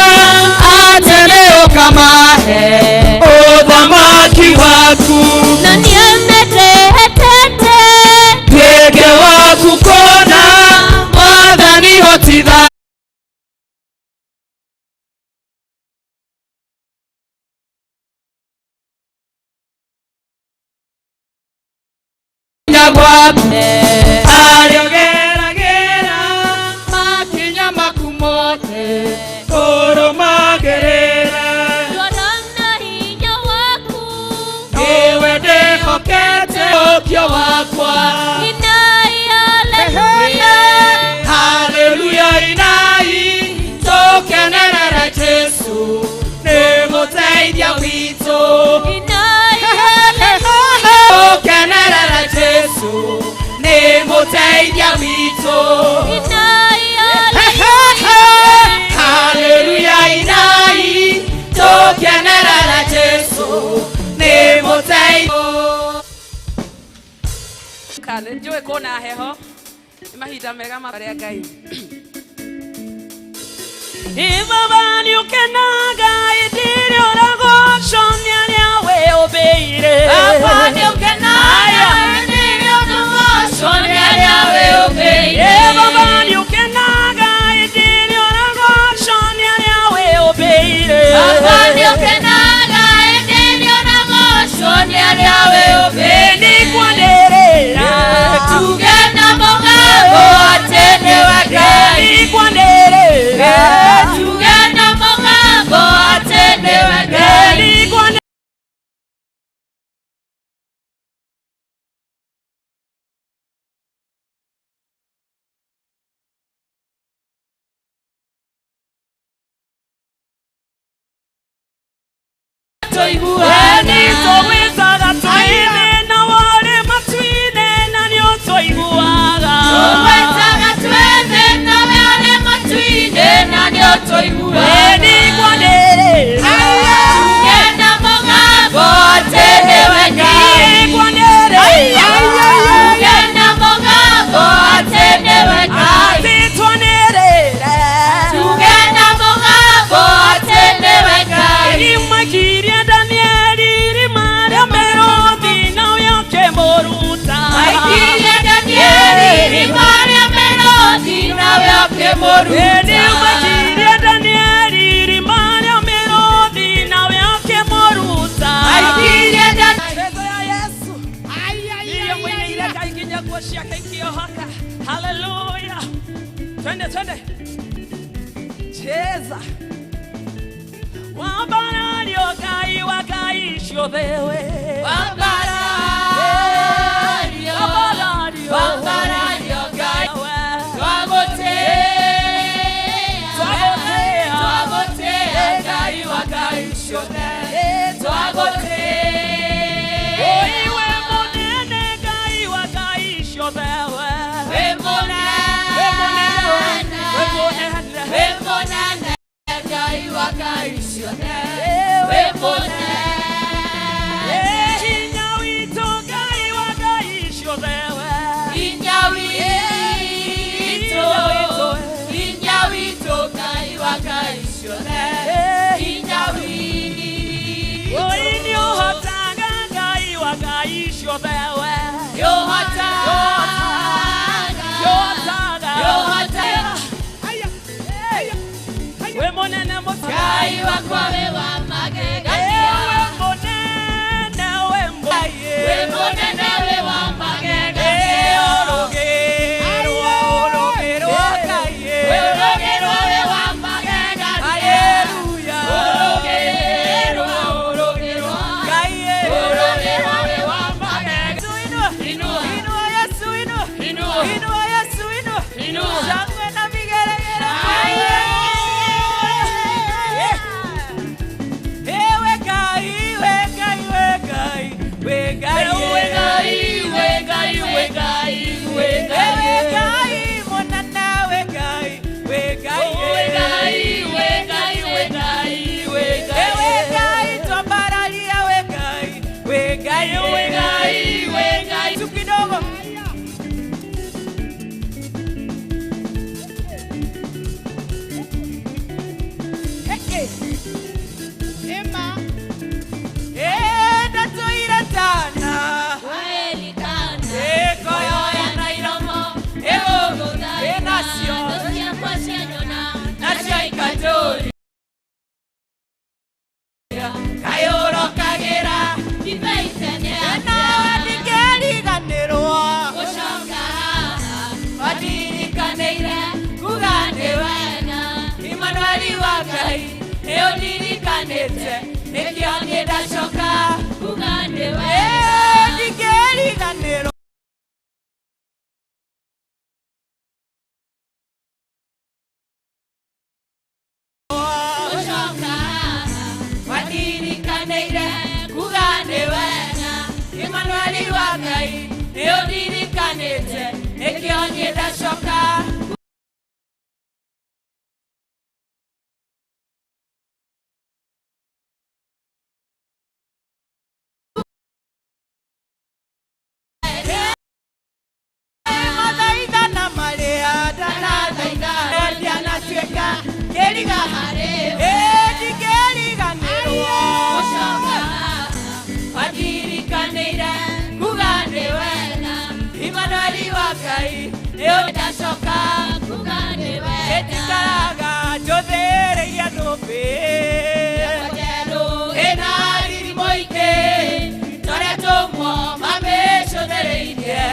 atĩ nĩ ũkamahe ũthamaki waku. Na nĩametĩtĩte tuĩke waku kũna Mwathani hotitha gwaku arĩa ũgeragĩra makinya maku mothe kũrũmagĩrĩra. Rora na hinya waku nĩwe ndĩhokete ũkio wakwa. Inai haleluya, haleluya, inai tũkenerere Jesũ nĩ mũteithia witũ. Inai haleluya, tũkenerere Jesũ nĩ mũteithia witũ. Inai haleluya, haleluya, inai tũkenerere Jesũ nĩ mũteithia. Nĩ njũĩ kwĩna heho nĩ mahinda mega ma rĩa Ngai. Baba nĩ ũkenaga hĩndĩ ĩrĩa ũragocwo nĩ arĩa wĩũmbĩire. Baba nĩ ũkenaga hĩndĩ ĩrĩa ũragocwo nĩ arĩa wĩũmbĩire. Baba nĩ ũkenaga hĩndĩ ĩrĩa ũragocwo nĩ arĩa wĩũmbĩire. Baba nĩ ũkenaga hĩndĩ ĩrĩa ũragocwo nĩ arĩa wĩũmbĩire. Nĩ kwanĩrĩra tuge na mũgambo atĩ nĩwe Ngai. Nĩ kwanĩrĩra tuge na mũgambo atĩ nĩwe Ngai. Nĩ tũiguaga twĩthĩ na warĩ matu-inĩ na nĩ ũtũiguaga. Tũgwĩtaga twĩthĩ na warĩ matu-inĩ na nĩ ũtũiguaga. Nĩ kwanĩrĩra tuge na mũgambo atĩ nĩwe Ngai. Nĩ kwanĩrĩra tuge na mũgambo atĩ nĩwe Ngai. Atĩ twanĩrĩre tuge na mũgambo atĩ nĩwe Ngai. Nĩmakirie Danieli irima rĩa mĩrũthi nawe ũkĩmũruta. Maikirie Danieli irima rĩa mĩrũthi nawe ũkĩmũruta. Nĩmakirie Danieli irima rĩa mĩrũthi nawe ũkĩmũruta. Maikirie Danieli. Mbeca ya Yesu iria mũinĩire Ngai nginya nguo ciake ikĩohoka. Haleluya! Twende twende, cheza. Wambarario Ngai wa Ngai ciothe we. Wambarario, wambarario Ngai twagũtĩa, twagũtĩa, twagũtĩa Ngai wa Ngai ciothe twagũtĩa. Oi we mũnene Ngai wa Ngai ciothe we. We mũnene, we mũnene, we mũnene, we mũnene Ngai wa Ngai ciothe we mũnene. Hinya witũ Ngai wa Ngai ciothe we. Hinya witũ, hinya witũ Ngai wa Ngai ciothe hinya witũ. Oi nĩ ũhotaga Ngai wa Ngai ciothe we. Nĩ ũhotaga, nĩ ũhotaga, nĩ ũhotaga. We mũnene Ngai wakwa we wa magegania. We mũnene, we mũnene, we mũnene we wa magegania. Ũrũgĩrwo, ũrũgĩrwo Ngai. We ũrũgĩrwo we wa magegania. Haleluya. Ũrũgĩrwo, ũndirikanĩte nĩkĩo niĩ ndacoka kuga nĩ wega Ndingĩriganĩrwo gũcoka wandirikanĩire kuga nĩ wega Emmanueli wa Ngai nĩ ũndirikanĩte nĩkĩo niĩ ndacoka Mathaithana marĩa ndathaitha ndianatuĩka kĩriga harĩ Ndingĩriganĩrwo gũcoka wandirikanĩire kuga nĩ wega Emmanueli wa Ngai nĩ ũndacoka kuga nĩ wega Ĩtikaraga njũthĩrĩirie thũmbĩ njerũ ĩna riri mũingĩ tũrĩa tũmwo mamĩcũthĩrĩirie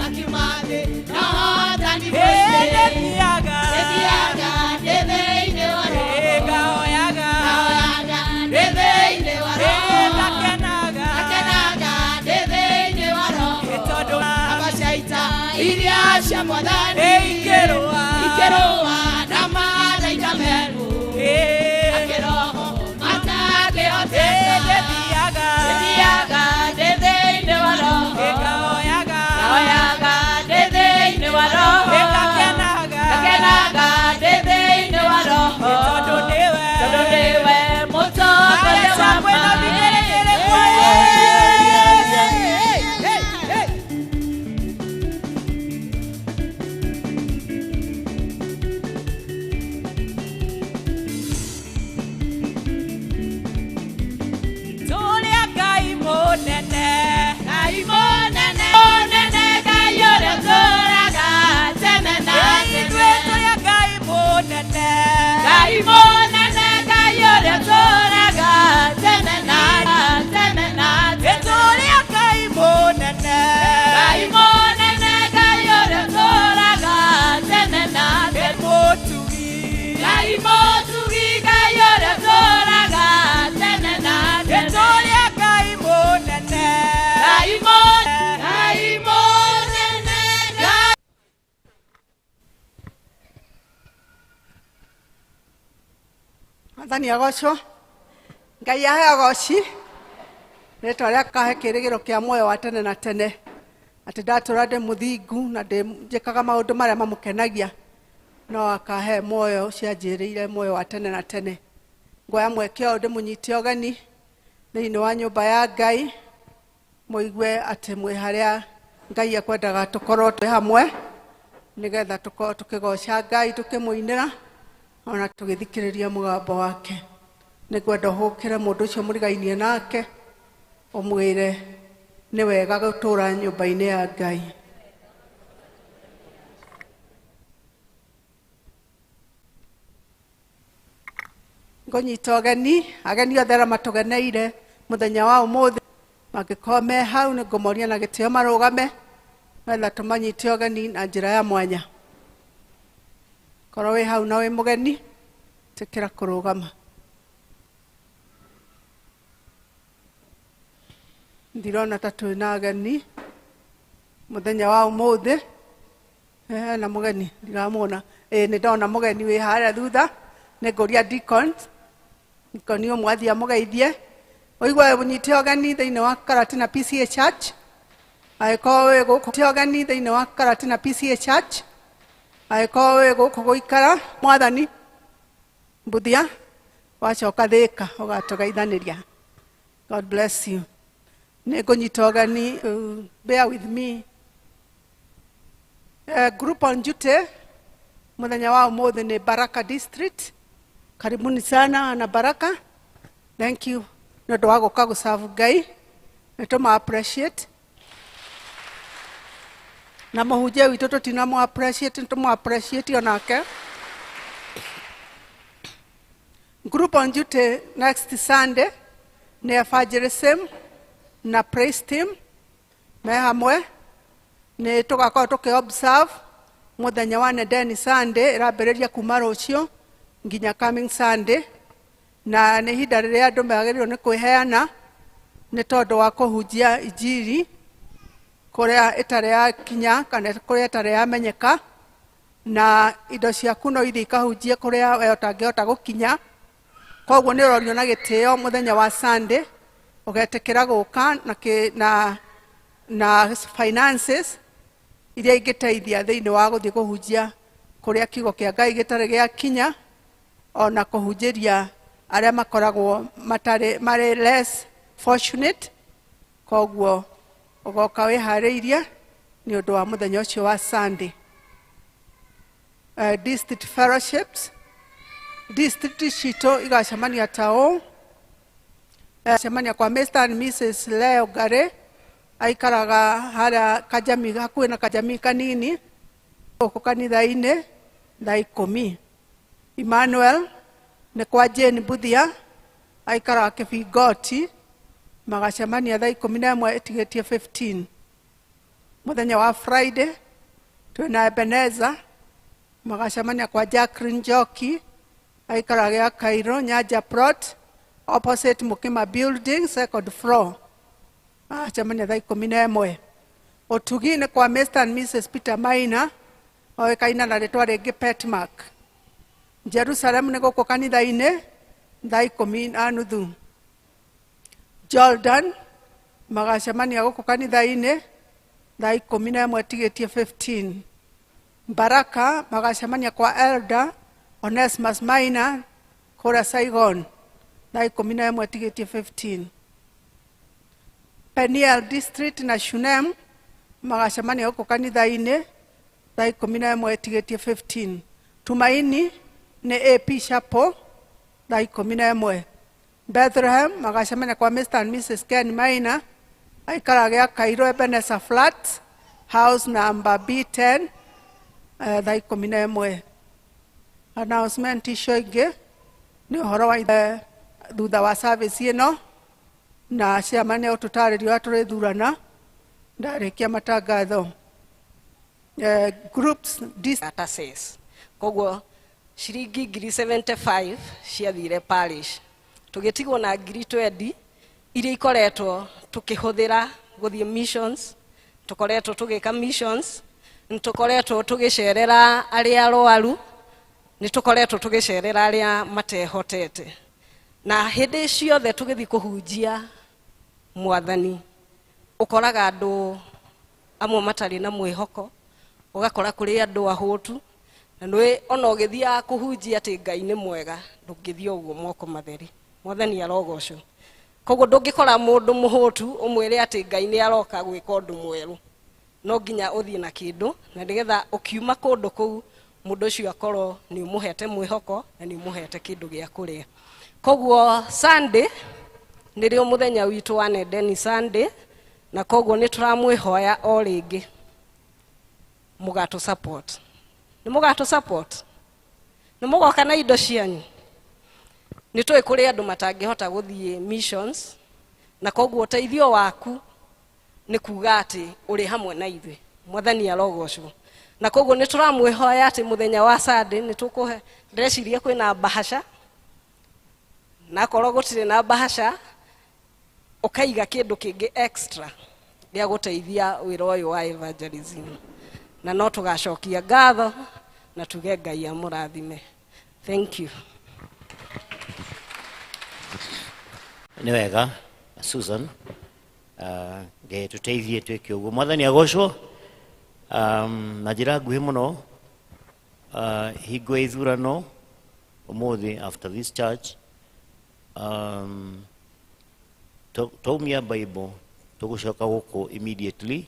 makiuma thĩ na ũhotani mũingĩ Ndĩthiaga Ndĩthiaga ndĩ thĩinĩ wa roho Ngahoyaga Ngahoyaga ndĩ thĩinĩ wa roho Ngakenaga Ngakenaga ndĩ thĩinĩ wa roho Tondũ Amba cia ita iria cia mwathani Ikĩrũa ikĩrũa na mathaita merũ akĩroho matangĩhoteka Ndĩthiaga Ndĩthiaga ndĩ thĩinĩ wa roho Ngahoyaga Ngahoyaga ndĩ thĩinĩ wa roho Ngakenaga Ngakenaga ndĩ thĩinĩ wa roho Tondũ nĩwe Tondũ nĩwe mũtongoria wa ma. Kwĩna vigeregere kwa Tũrĩa Ngai mũnene Ngai mũnene, mũnene Ngai ũrĩa ũtũũraga tene na tene. Ithuĩ tũrĩa Ngai mũnene Ngai mũnene, Ngai ũrĩa ũtũũraga tene na tene na tene. Tũrĩa Ngai mũnene Ngai mũnene, Ngai ũrĩa ũtũũraga tene na tene. Mũtugi Ngai mũtugi, Ngai ũrĩa ũtũũraga tene na tene. Tũrĩa Ngai mũnene Ngai mũnene, Ngai mũnene, Ngai Mwathani agocwo Ngai ahe agoci rĩtwa rĩa kahe kĩrĩgĩro kĩa muoyo wa tene na tene atĩ ndatũra ndĩ mũthingu na njĩkaga maũndũ marĩa mamũkenagia no akahe muoyo ũcio anjĩrĩire muoyo wa tene na tene. Nguoya mweke ũyũ ndĩmũnyite ũgeni thĩinĩ wa nyũmba ya Ngai mũigue atĩ mwĩ harĩa Ngai ekwendaga tũkorwo twĩ hamwe nĩgetha tũkorwo tũkĩgoca Ngai tũkĩmũinĩra ona tũgĩthikĩrĩria mũgambo wake. Nĩngwenda ũhũkĩre mũndũ ũcio mũrigainie nake ũmwĩre nĩ wega gũtũũra nyũmba-inĩ ya Ngai. Ngũnyita ũgeni ageni othe arĩa matũgeneire mũthenya wa ũmũthĩ mangĩkorwo me hau nĩngũmoria na gĩtĩo marũgame nĩgetha tũmanyite ũgeni na njĩra ya mwanya. Korwo wĩ hau na wĩ mũgeni tĩkĩra kũrũgama. Ndirona ta twĩ na ageni mũthenya wa ũmũthĩ. Hena mũgeni ndiramuona. Ĩĩ nĩ ndona mũgeni wĩ harĩa thutha. Nĩngũria deacon deacon ũmwe athiĩ amũgeithie. Ũigue ũnyite ũgeni thĩinĩ wa Karatina PCA Church. Angĩkorwo wĩ gũkũ ũgeni thĩinĩ wa Karatina PCA Church. Angĩkorwo wĩ gũkũ gũikara mwathani mbuthia wacoka thĩka ũgatũgeithanĩria. God bless you. Nĩngũnyita ũgeni bear with me. Group on duty mũthenya wa ũmũthĩ nĩ Baraka District. Karibuni sana na Baraka. Thank you nĩ ũndũ wa gũka gũcabu Ngai. Nĩ tũma appreciate. Na mũhunjia witũ tũtinamũ appreciate, nĩ tũmũ appreciate onake. Group on duty next Sunday nĩ evangelism na praise team me hamwe. Nĩ tũgakorwo tũkĩ observe mũthenya wa Nedeni Sunday ĩrambĩrĩria kuma rũciũ nginya coming Sunday. Na nĩ ihinda rĩrĩa andũ magĩrĩirwo nĩ kwĩheana nĩ tondũ wa kũhunjia injiri kũrĩa ĩtarĩ yakinya kana kũrĩa ĩtarĩ yamenyeka, na indo ciaku no ithiĩ ikahunjie kũrĩa we ũtangĩhota gũkinya. Koguo nĩ ũrorio na gĩtĩo mũthenya wa Sunday ũgetĩkĩra gũka na finances iria ingĩteithia thĩinĩ wa gũthiĩ kũhunjia kũrĩa kiugo kĩa Ngai gĩtarĩ gĩakinya, ona kũhunjĩria arĩa makoragwo matarĩ marĩ less fortunate. Koguo ũgoka wĩharĩirie nĩ ũndũ wa mũthenya ũcio wa Sunday. District fellowships, district citũ igacemania ta ũũ. Cemania kwa Mr and Mrs Leo Gare, aikaraga harĩa Kajami, hakuhĩ na Kajami kanini, gũkũ kanitha-inĩ thaa 10. Emmanuel nĩ kwa Jane Buthia, aikaraga Kĩbingoti, magacemania thaa 11 ĩtigĩtie 15. Mũthenya wa Friday twĩna Ebenezer, magacemania kwa Jacqueline Njoki, aikaraga Cairo, Nyanja Plot, opposite Mukima Building, second floor. Magacemania thaa 11. Ũtugi nĩ kwa Mr and Mrs Peter Maina, oĩkaine na rĩtwa rĩngĩ Petmark. Jerusalem nĩ gũkũ kanitha-inĩ thaa 10:30. Jordan magacemania gũkũ kanitha-inĩ thaa 11 ĩtigĩtie 15. Baraka magacemania kwa Elder Onesmus Maina kũrĩa Saigon thaa 11 ĩtigĩtie 15. Peniel District na Shunem magacemania gũkũ kanitha-inĩ thaa 11 ĩtigĩtie 15. Tumaini nĩ AP Chapel thaa 11. Bethlehem magacemania kwa Mr and Mrs Ken Maina, aikaraga Cairo, Ebenezer Flat, house number B10, thaa 11. Announcement icio ingĩ nĩ ũhoro wa thutha wa service ĩno, na ciama nĩ ũtũtarĩrio ũrĩa tũrĩthurana ndarĩkia matangatho. Groups Taxes. Koguo ciringi ngiri 75 ciathire parish, tũgĩtigwo na ngiri 20 iria ikoretwo tũkĩhũthĩra gũthiĩ missions. Tũkoretwo tũgĩka missions, nĩ tũkoretwo tũgĩcerera arĩa arwaru, nĩ tũkoretwo tũgĩcerera arĩa matehotete, na hĩndĩ ciothe tũgĩthiĩ kũhunjia mwathani ũkoraga andũ amwe matarĩ na mwĩhoko, ũgakora kũrĩ andũ ahũtu, na nĩ ona ũgĩthiaga kũhunjia atĩ Ngai nĩ mwega ndũngĩthiĩ ũguo moko matheri. Mwathani arogocwo. Koguo ndũngĩkora mũndũ mũhũtu ũmwĩre atĩ Ngai nĩ aroka gwĩka ũndũ mwerũ, no nginya ũthiĩ na kĩndũ, na nĩgetha ũkiuma kũndũ kũu mũndũ ũcio akorwo nĩ ũmũhete mwĩhoko na nĩ ũmũhete kĩndũ gĩa kũrĩa. Koguo Sunday nĩrĩo mũthenya witũ wa Nendeni Sunday, na koguo nĩ tũramwĩhoya o rĩngĩ mũgatũ support. Nĩ mũgatũ support, nĩ mũgoka na indo cianyu. Nĩ tũĩ kũrĩ andũ matangĩhota gũthiĩ missions, na koguo ũteithio waku nĩ kuga atĩ ũrĩ hamwe na ithuĩ. Mwathani arogocwo. Na koguo nĩ tũramwĩhoya atĩ mũthenya wa Sunday nĩ tũkũhe, ndĩreciria kwĩna bahasha, na akorwo gũtirĩ na bahasha ũkaiga kĩndũ kĩngĩ extra gĩa gũteithia wĩra ũyũ wa evangelism, na no tũgacokia ngatho na tuge Ngai amũrathime. Thank you. Nĩ wega Susan, Ngai tũteithie twĩke ũguo. Mwathani agocwo. Na njĩra nguhĩ mũno, hingo ya ithurano ũmũthĩ after this church, twaumia Bible tũgũcoka gũkũ immediately.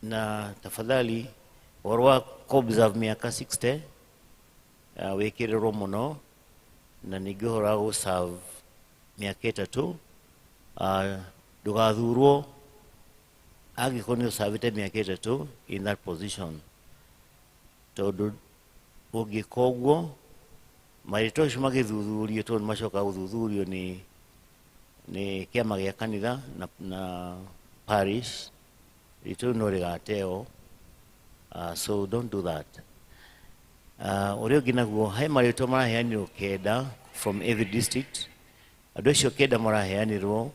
Na tafadhali ũhoro wa observe mĩaka 60 wĩkĩrĩrwo mũno, na ningĩ ũhoro wa gũserve mĩaka 3, ndũgathurwo angĩkorwo nĩ ũservĩte mĩaka 3 in that position, tondũ ũngĩka ũguo marĩtwa acio magĩthuthurio, tondũ nĩmacokaga gũthuthurio nĩ kĩama gĩa kanitha na parish, rĩtwa rĩu no rĩgateo. So don't do that. Ũrĩa ũngĩ naguo he marĩtwa maraheanirwo 9 from every district. Andũ acio 9 maraheanirwo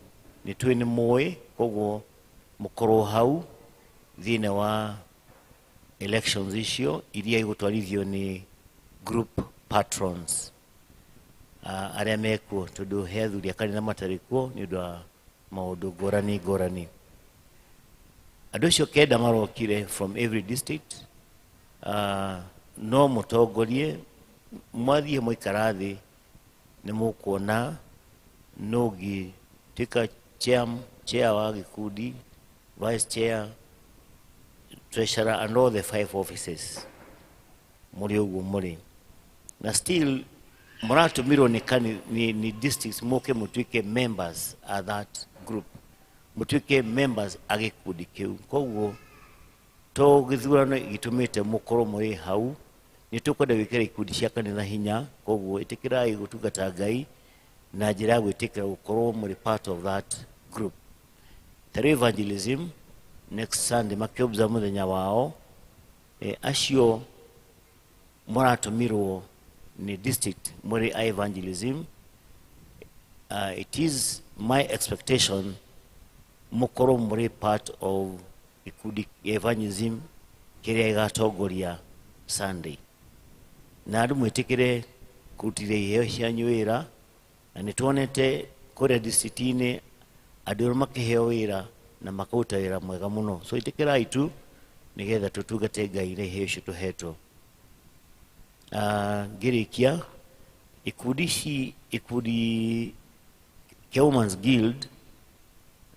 nĩ tũĩ nĩ mũĩ, koguo mũkorwo hau thĩinĩ wa elections icio iria igũtwarithio nĩ group patrons arĩa mekuo, tondũ he athuri a kanitha matarĩ kuo nĩ ũndũ wa maũndũ ngũrani ngũrani. Andũ acio 9 marokire from every district. No mũtongorie mwathiĩ mwaikara thĩ nĩ mũkuona no ũngĩtuĩka chair wa gĩkundi, vice chair, treasurer and all the 5 offices mũrĩ ũguo mũrĩ. Na still mũratũmirwo nĩ districts mũke mũtuĩke members a that group, mũtuĩke members a gĩkundi kĩu. Koguo to gĩthurano gĩtũmĩte mũkorwo mũrĩ hau, nĩ tũkwenda gwĩkĩra ikundi cia kanitha hinya. Koguo ĩtĩkĩrai gũtungata Ngai na njĩra ya gwĩtĩkĩra gũkorwo mũrĩ part of that group. Ta rĩu evangelism next Sunday makĩobserve mũthenya wao, acio mũratũmirwo nĩ district mũrĩ a evangelism. It is my expectation mũkorwo mũrĩ part of gĩkundi kĩa evangelism kĩrĩa gĩgatongoria Sunday, na andũ mwĩtĩkĩre kũrutithia iheo cianyu wĩra. Na nĩ tuonete kũrĩa district-inĩ andũ erũ makĩheo wĩra na makaruta wĩra mwega mũno. So ĩtĩkĩrai tu nĩgetha tũtungate Ngai na iheo icio tũhetwo. Ngĩrĩkia ikundi ici, ikundi kĩa Women's Guild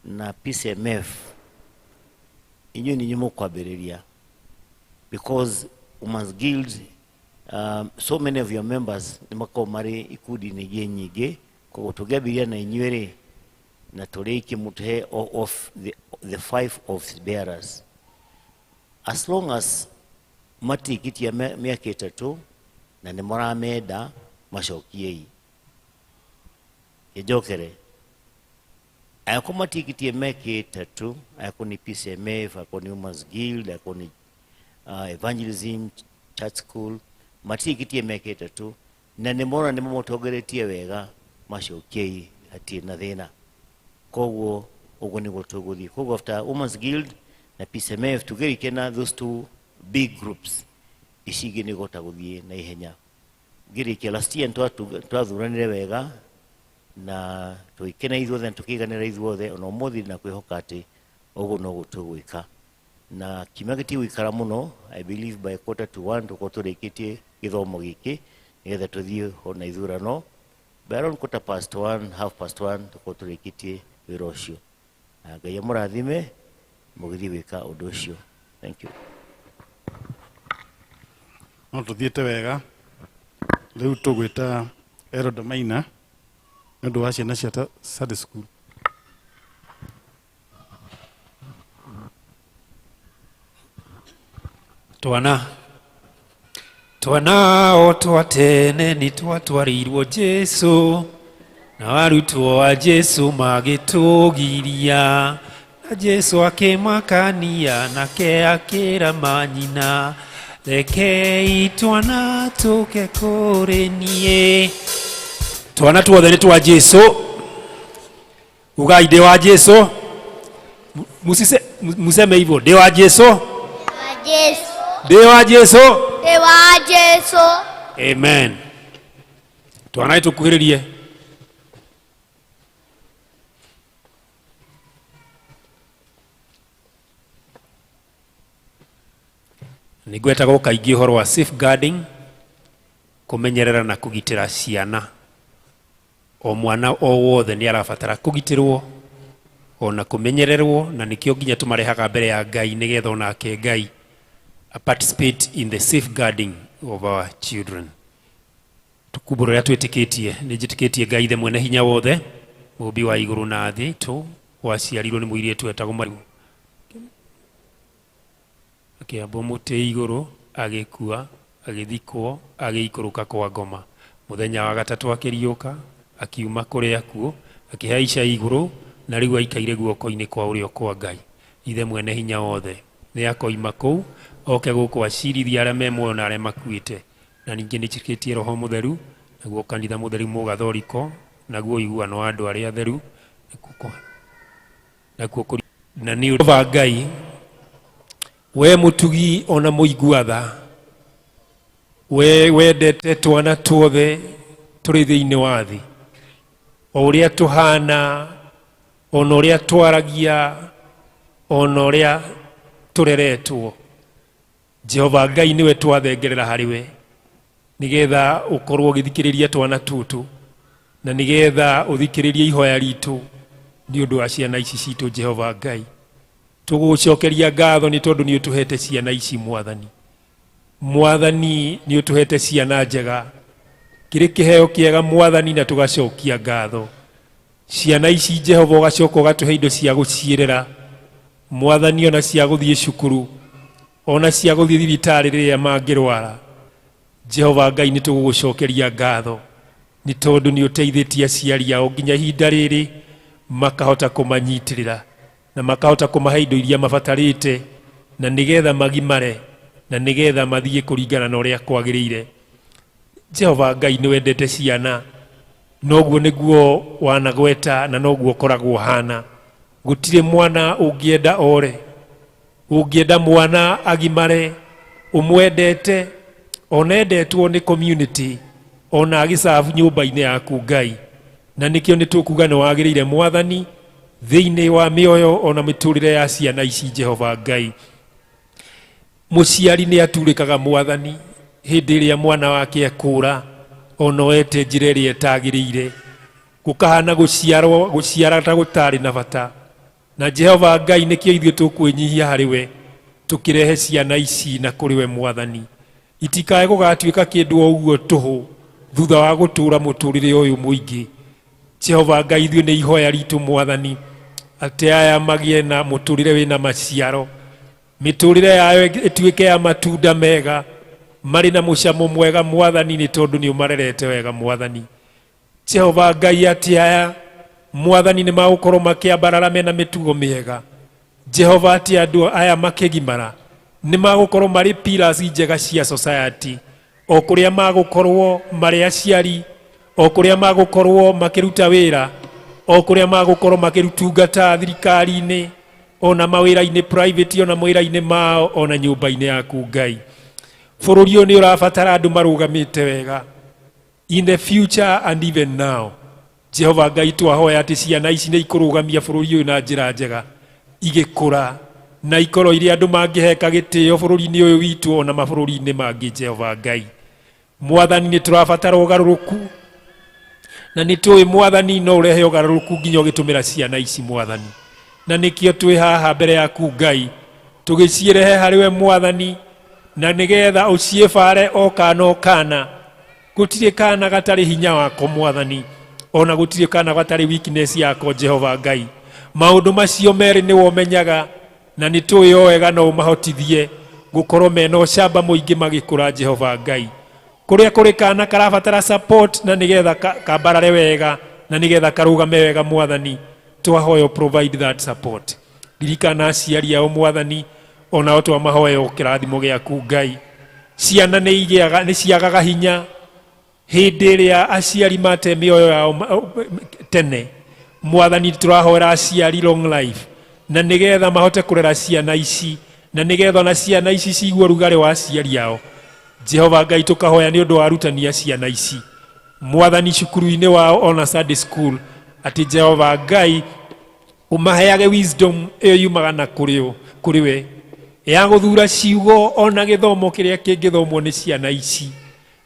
na PCMF, inyuĩ nĩ inyuĩ mũkwambĩrĩria, because Women's Guild, so many of your members nĩ makoragwo marĩ ikundi-inĩ ingĩ nyingĩ. Koguo tũngĩambĩrĩria na inyuĩ rĩ, na tũrĩkie mũtũhe of the 5 office bearers, as long as matikĩtie mĩaka 3 na nĩ mũramenda, macokiei. Kĩnjokere, angĩkorwo matikĩtie mĩaka 3, angĩkorwo nĩ PCMF, angĩkorwo nĩ Women's Guild, angĩkorwo nĩ Evangelism Church School, matikĩtie mĩaka 3 na nĩ mona nĩ mamũtongoretie wega, macokiei, hatirĩ na thĩna. Koguo ũguo nĩguo tũgũthiĩ. Koguo after Women's Guild na PCMF tũgĩrĩkia na those 2 big groups, ici ingĩ nĩ igũhota gũthiĩ na ihenya. Ngĩrĩkia last year twathuranire wega na tũgĩkena ithuothe na tũkĩiganĩra ithuothe. Ona ũmũthĩ na kwĩhoka atĩ ũguo noguo tũgwĩka. Na kiumia gĩtigũikara mũno, I believe by 12:45 tũkorwo tũrĩkĩtie gĩthomo gĩkĩ nĩgetha tũthiĩ ona ithurano. By around 1:15, 1:30 tũkorwo tũrĩkĩtie wĩra ũcio. Na Ngai amũrathime mũgĩthiĩ gwĩka ũndũ ũcio. Thank you. No tũthiĩte wega. Rĩu tũgwĩta Elder Maina nĩ ũndũ wa ciana cia Sunday school. Twana o twa tene nĩ twatwarĩirwo Jesũ, na arutwo a Jesũ magĩtũgiria, na Jesũ akĩmakania nake akĩra manyina, rekei twana tũke kũrĩ niĩ. Twana tuothe nĩ twa Jesũ. Ugai ndĩ wa Jesũ. Museme hivyo, ndĩ wa Jesũ. Jesu. Ndĩ wa Jesũ. Ndĩ wa Jesu. Amen. Twana tũkuhĩrĩrie. Nĩ ngwetagwo kaingĩ ũhoro wa safeguarding, kũmenyerera na kũgitĩra ciana. O mwana o wothe nĩ arabatara kũgitĩrwo ona kũmenyererwo, na nĩkĩo nginya tũmarehaga mbere ya Ngai nĩgetha onake Ngai a participate in the safeguarding of our children. Tukumbũro rĩrĩa twĩtĩkĩtie, nĩ njĩtĩkĩtie Ngai ithe mwene hinya wothe, mũmbi wa igũrũ na thĩ, tũ waciarirwo nĩ mũirĩtu wetagwo Mariamu, akĩambwo mũtĩ igũrũ, agĩkua, agĩthikwo, agĩikũrũka kwa ngoma. Mũthenya wa gatatũ akĩriũka, akiuma kũrĩa akuũ, akĩhaica igũrũ, na rĩu aikaire guoko-inĩ kwa ũrĩo kwa Ngai ithe mwene hinya wothe. Nĩ akoima kũu oke gũkũ acirithie arĩa me muoyo na arĩa makuĩte. Na ningĩ nĩnjĩtĩkĩtie Roho Mũtheru, naguo kanitha mũtheru mũgathoriko, naguo ũiguano wa andũ arĩa atheru, nakuo na nĩ ũndũ wa Ngai, we mũtugi ona mũigua tha, we wendete twana tuothe tũrĩ thĩinĩ wa thĩ, o ũrĩa tũhana, ona ũrĩa twaragia, ona ũrĩa tũreretwo. Jehova Ngai nĩwe twathengerera harĩ we, nĩgetha ũkorwo ũgĩthikĩrĩria twana tũtũ, na nĩgetha ũthikĩrĩrie ihoya ritũ nĩ ũndũ wa ciana ici citũ. Jehova Ngai, tũgũcokeria ngatho nĩ tondũ nĩ ũtũhete ciana ici. Mwathani, Mwathani, nĩ ũtũhete ciana njega, kĩrĩ kĩheo kĩega Mwathani, na tũgacokia ngatho. Ciana ici Jehova, ũgacoka ũgatũhe indo cia gũciĩrera Mwathani, ona cia gũthiĩ cukuru, ona cia gũthiĩ thibitarĩ rĩrĩa mangĩrwara. Jehova Ngai, nĩ tũgũgũcokeria ngatho nĩ tondũ nĩ ũteithĩtie aciari ao nginya ihinda rĩrĩ, makahota kũmanyitĩrĩra na makahota kũmahe indo iria mabatarĩte, na nĩgetha magimare, na nĩgetha mathiĩ kũringana na ũrĩa kwagĩrĩire. Jehova Ngai, nĩ wendete ciana, noguo nĩguo wanagweta na noguo ũkoragwo hana. Gũtirĩ mwana ũngĩenda ore, ũngĩenda mwana agimare ũmwendete, ona endetwo nĩ community, ona agĩcabu nyũmba-inĩ yaku Ngai. Na nĩkĩo nĩ tũkuga nĩ wagĩrĩire Mwathani thĩinĩ wa mĩoyo ona mĩtũrĩre ya ciana ici. Jehova Ngai, mũciari nĩ aturĩkaga Mwathani hĩndĩ ĩrĩa mwana wake ekũra, ona oete njĩra ĩrĩa ĩtagĩrĩire, gũkahana gũciarwo gũciara ta gũtarĩ na bata. Na Jehova Ngai, nĩkĩo ithuĩ tũkwĩnyihia harĩ we, tũkĩrehe ciana ici na kũrĩ we Mwathani, itikae gũgatuĩka kĩndũ o ũguo tũhũ thutha wa gũtũũra mũtũrĩre ũyũ mũingĩ. Jehova Ngai, ithuĩ nĩ ihoya ritũ Mwathani atĩ aya magĩe na mũtũrĩre wĩna maciaro, mĩtũrĩre yayo ĩtuĩke ya matunda mega marĩ na mũcamo mwega Mwathani, nĩ tondũ nĩ ũmarerete wega Mwathani. Jehova Ngai, atĩ aya Mwathani nĩ magũkorwo makĩambarara mena mĩtugo mĩega. Jehova, atĩ andũ aya makĩgimara nĩ magũkorwo marĩ pillars njega cia society, o kũrĩa magũkorwo marĩ aciari, o kũrĩa magũkorwo makĩruta wĩra, o kũrĩa magũkorwo makĩtungata thirikari-inĩ, ona mawĩra-inĩ private, ona mawĩra-inĩ mao, ona nyũmba-inĩ yaku Ngai. Bũrũri ũyũ nĩ ũrabatara andũ marũgamĩte wega in the future and even now. Jehova Ngai, twahoya atĩ ciana ici nĩ ikũrũgamia bũrũri ũyũ na njĩra njega igĩkũra, na ikorwo irĩ andũ mangĩheka gĩtĩo bũrũri-inĩ ũyũ witũ ona mabũrũri-inĩ mangĩ. Jehova Ngai, Mwathani, nĩ tũrabatara ũgarũrũku, na nĩ tũĩ Mwathani no ũrehe ũgarũrũku nginya ũgĩtũmĩra ciana ici Mwathani. Na nĩkĩo twĩ haha mbere yaku Ngai, tũgĩciĩrehe harĩ we Mwathani, na nĩgetha ũciĩbare o kana o kana. Gũtirĩ kana gatarĩ hinya wako Mwathani, ona gũtirĩ kana gatarĩ weakness yako. Jehova Ngai, maũndũ macio merĩ nĩwe ũmenyaga, na nĩ tũĩ o wega no ũmahotithie gũkorwo mena ũcamba mũingĩ magĩkũra. Jehova Ngai, kũrĩa kũrĩ kana karabatara support na nĩgetha kambarare wega, na nĩgetha karũgame wega Mwathani, twahoya provide that support. Ririkana aciari ao Mwathani, onao twamahoya kĩrathimo gĩaku Ngai. Ciana nĩ igĩaga, nĩ ciagaga hinya hĩndĩ ĩrĩa aciari mate mĩoyo yao tene. Mwathani, tũrahoera aciari long life, na nĩgetha mahote kũrera ciana ici, na nĩgetha ona ciana ici ciigue rugarĩ wa aciari ao. Jehova Ngai, tũkahoya nĩ ũndũ wa arutani a ciana ici Mwathani, cukuru-inĩ wao ona Sunday school, atĩ Jehova Ngai ũmaheage wisdom ĩyo yumaga na kũrĩ we ya gũthura ciugo ona gĩthomo kĩrĩa kĩngĩthomwo nĩ ciana ici,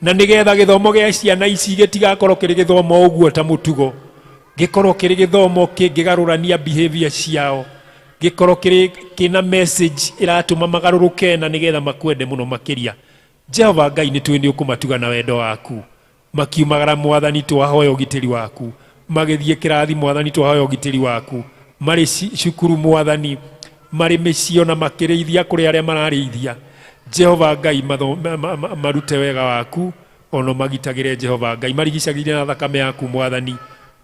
na nĩgetha gĩthomo gĩa ciana ici gĩtigakorwo kĩrĩ gĩthomo ũguo ta mũtugo, gĩkorwo kĩrĩ gĩthomo kĩngĩgarũrania behavior ciao, gĩkorwo kĩrĩ kĩna message ĩratũma magarũrũke, na nĩgetha makwende mũno makĩria. Jehova Ngai, nĩ tũĩ nĩ ũkũmatuga na wendo waku makiumagara. Mwathani, twahoya ũgitĩri waku magĩthiĩ kĩrathi. Mwathani, twahoya ũgitĩri waku marĩ cukuru. Mwathani, marĩ mĩciĩ ona makĩrĩithia, kũrĩ arĩa mararĩithia, Jehova Ngai, marute wega waku ona magitagĩre. Jehova Ngai, marigicagĩrie na thakame yaku Mwathani.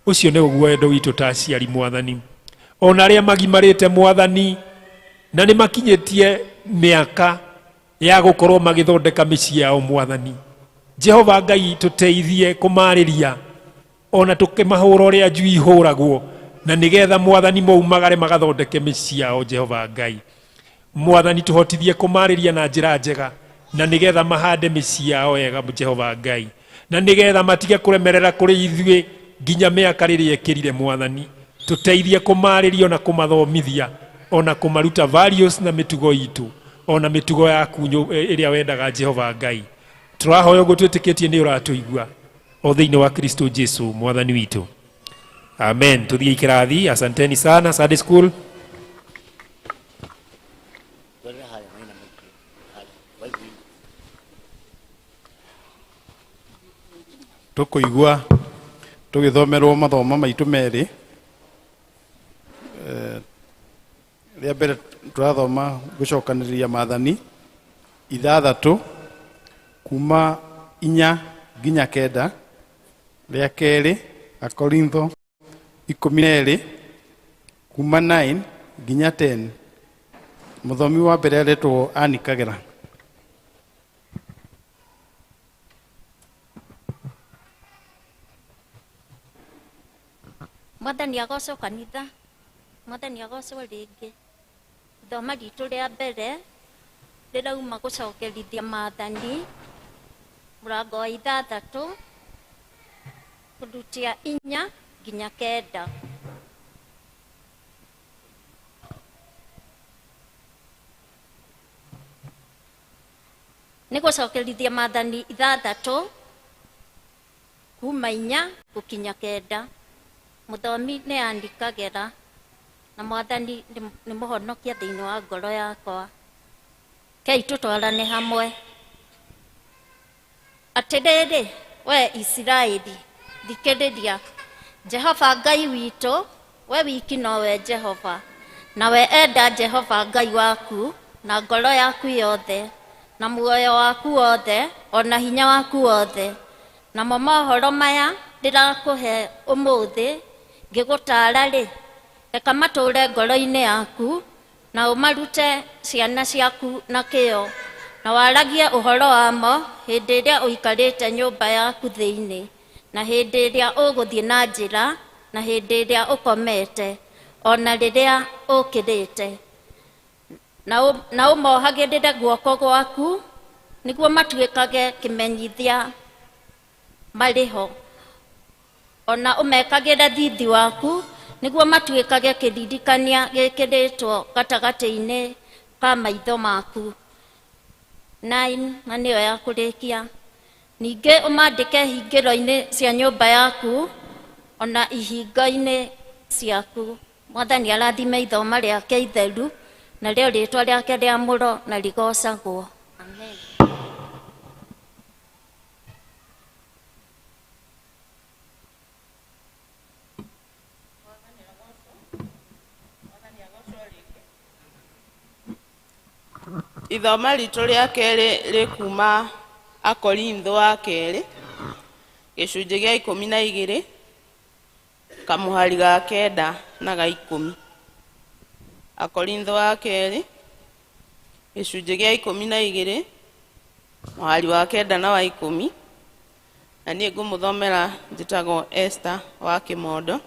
Ũcio nĩ ũguo wendo witũ ta aciari Mwathani. Ona arĩa magimarĩte Mwathani, na nĩ makinyĩtie mĩaka ya gũkorwo magĩthondeka mĩciĩ yao Mwathani. Jehova Ngai tũteithie kũmarĩria ona tũkĩmahũra ũrĩa njui ihũragwo, na nĩgetha Mwathani maumagare magathondeke mĩciĩ yao. Jehova Ngai Mwathani tũhotithie kũmarĩria na njĩra njega, na nĩgetha mahande mĩciĩ yao wega. Jehova Ngai, na nĩgetha matige kũremerera kũrĩ ithuĩ nginya mĩaka rĩrĩa ĩkĩrire. Mwathani tũteithie kũmarĩria ona kũmathomithia ona kũmaruta values na mĩtugo itũ ona mĩtugo yaku ĩrĩa wendaga. Jehova Ngai, tũrahoya ũguo twĩtĩkĩtie nĩ ũratũigua, o thĩinĩ wa Kristo Jesu Mwathani witũ, amen. Tuthiĩ ikĩrathi. Asanteni sana, Sunday school. Tũkũigua tũgĩthomerwo mathomo maitũ merĩ. Rĩa mbere tũrathoma gũcokanĩrĩria maathani 6 kuma 4 nginya 9. Rĩa kerĩ Akorintho 12 kuma 9 nginya 10. Mũthomi wa mbere aretwo Ani Kagera. Mwathani agocwo, kanitha. Mwathani agocwo rĩngĩ. Ithoma ritũ rĩa mbere rĩrauma gũcokerithia maathani mũrango wa 6 kũrutia 4 nginya 9. Nĩ gũcokerithia maathani 6 kuma 4 gũkinya 9. Mũthomi nĩ Ann Kagera, na Mwathani nĩ mũhonokia thĩinĩ wa ngoro yakwa. Kei tũtwarane hamwe. Atĩrĩrĩ we Isiraeli, thikĩrĩria, Jehova Ngai witũ, we wiki nowe Jehova. Nawe enda Jehova Ngai waku na ngoro yaku yothe, na muoyo waku wothe, ona hinya waku wothe. Namo mohoro maya ndĩrakũhe ũmũthĩ ngĩgũtaara-rĩ, reka matũũre ngoro-inĩ yaku, na ũmarute ciana ciaku na kĩyo, na waragie ũhoro wamo hĩndĩ ĩrĩa ũikarĩte nyũmba yaku thĩinĩ, na hĩndĩ ĩrĩa ũgũthiĩ na njĩra, na hĩndĩ ĩrĩa ũkomete, ona rĩrĩa ũkĩrĩte. Na ũmohagĩrĩre guoko gwaku, nĩguo matuĩkage kĩmenyithia marĩ ho, ona ũmekagĩre thithi waku, nĩguo matuĩkage kĩririkania gĩkĩrĩtwo gatagatĩ-inĩ ka maitho maku. 9 na nĩyo ya kũrĩkia. Ningĩ ũmandĩke hingĩro-inĩ cia nyũmba yaku ona ihingo-inĩ ciaku. Mwathani arathime ithoma rĩake itheru, narĩo rĩtwa rĩake rĩamũro na rĩgocagwo. Amen. Ithoma ritũ rĩa kerĩ rĩkuma Akorintho wa kerĩ gĩcunjĩ gĩa 12 kamũhari ga 9 na ga 10. Akorintho wa kerĩ gĩcunjĩ gĩa 12 mũhari wa 9 na wa 10, na niĩ ngũmũthomera njĩtagwo Esther wa Kĩmondo,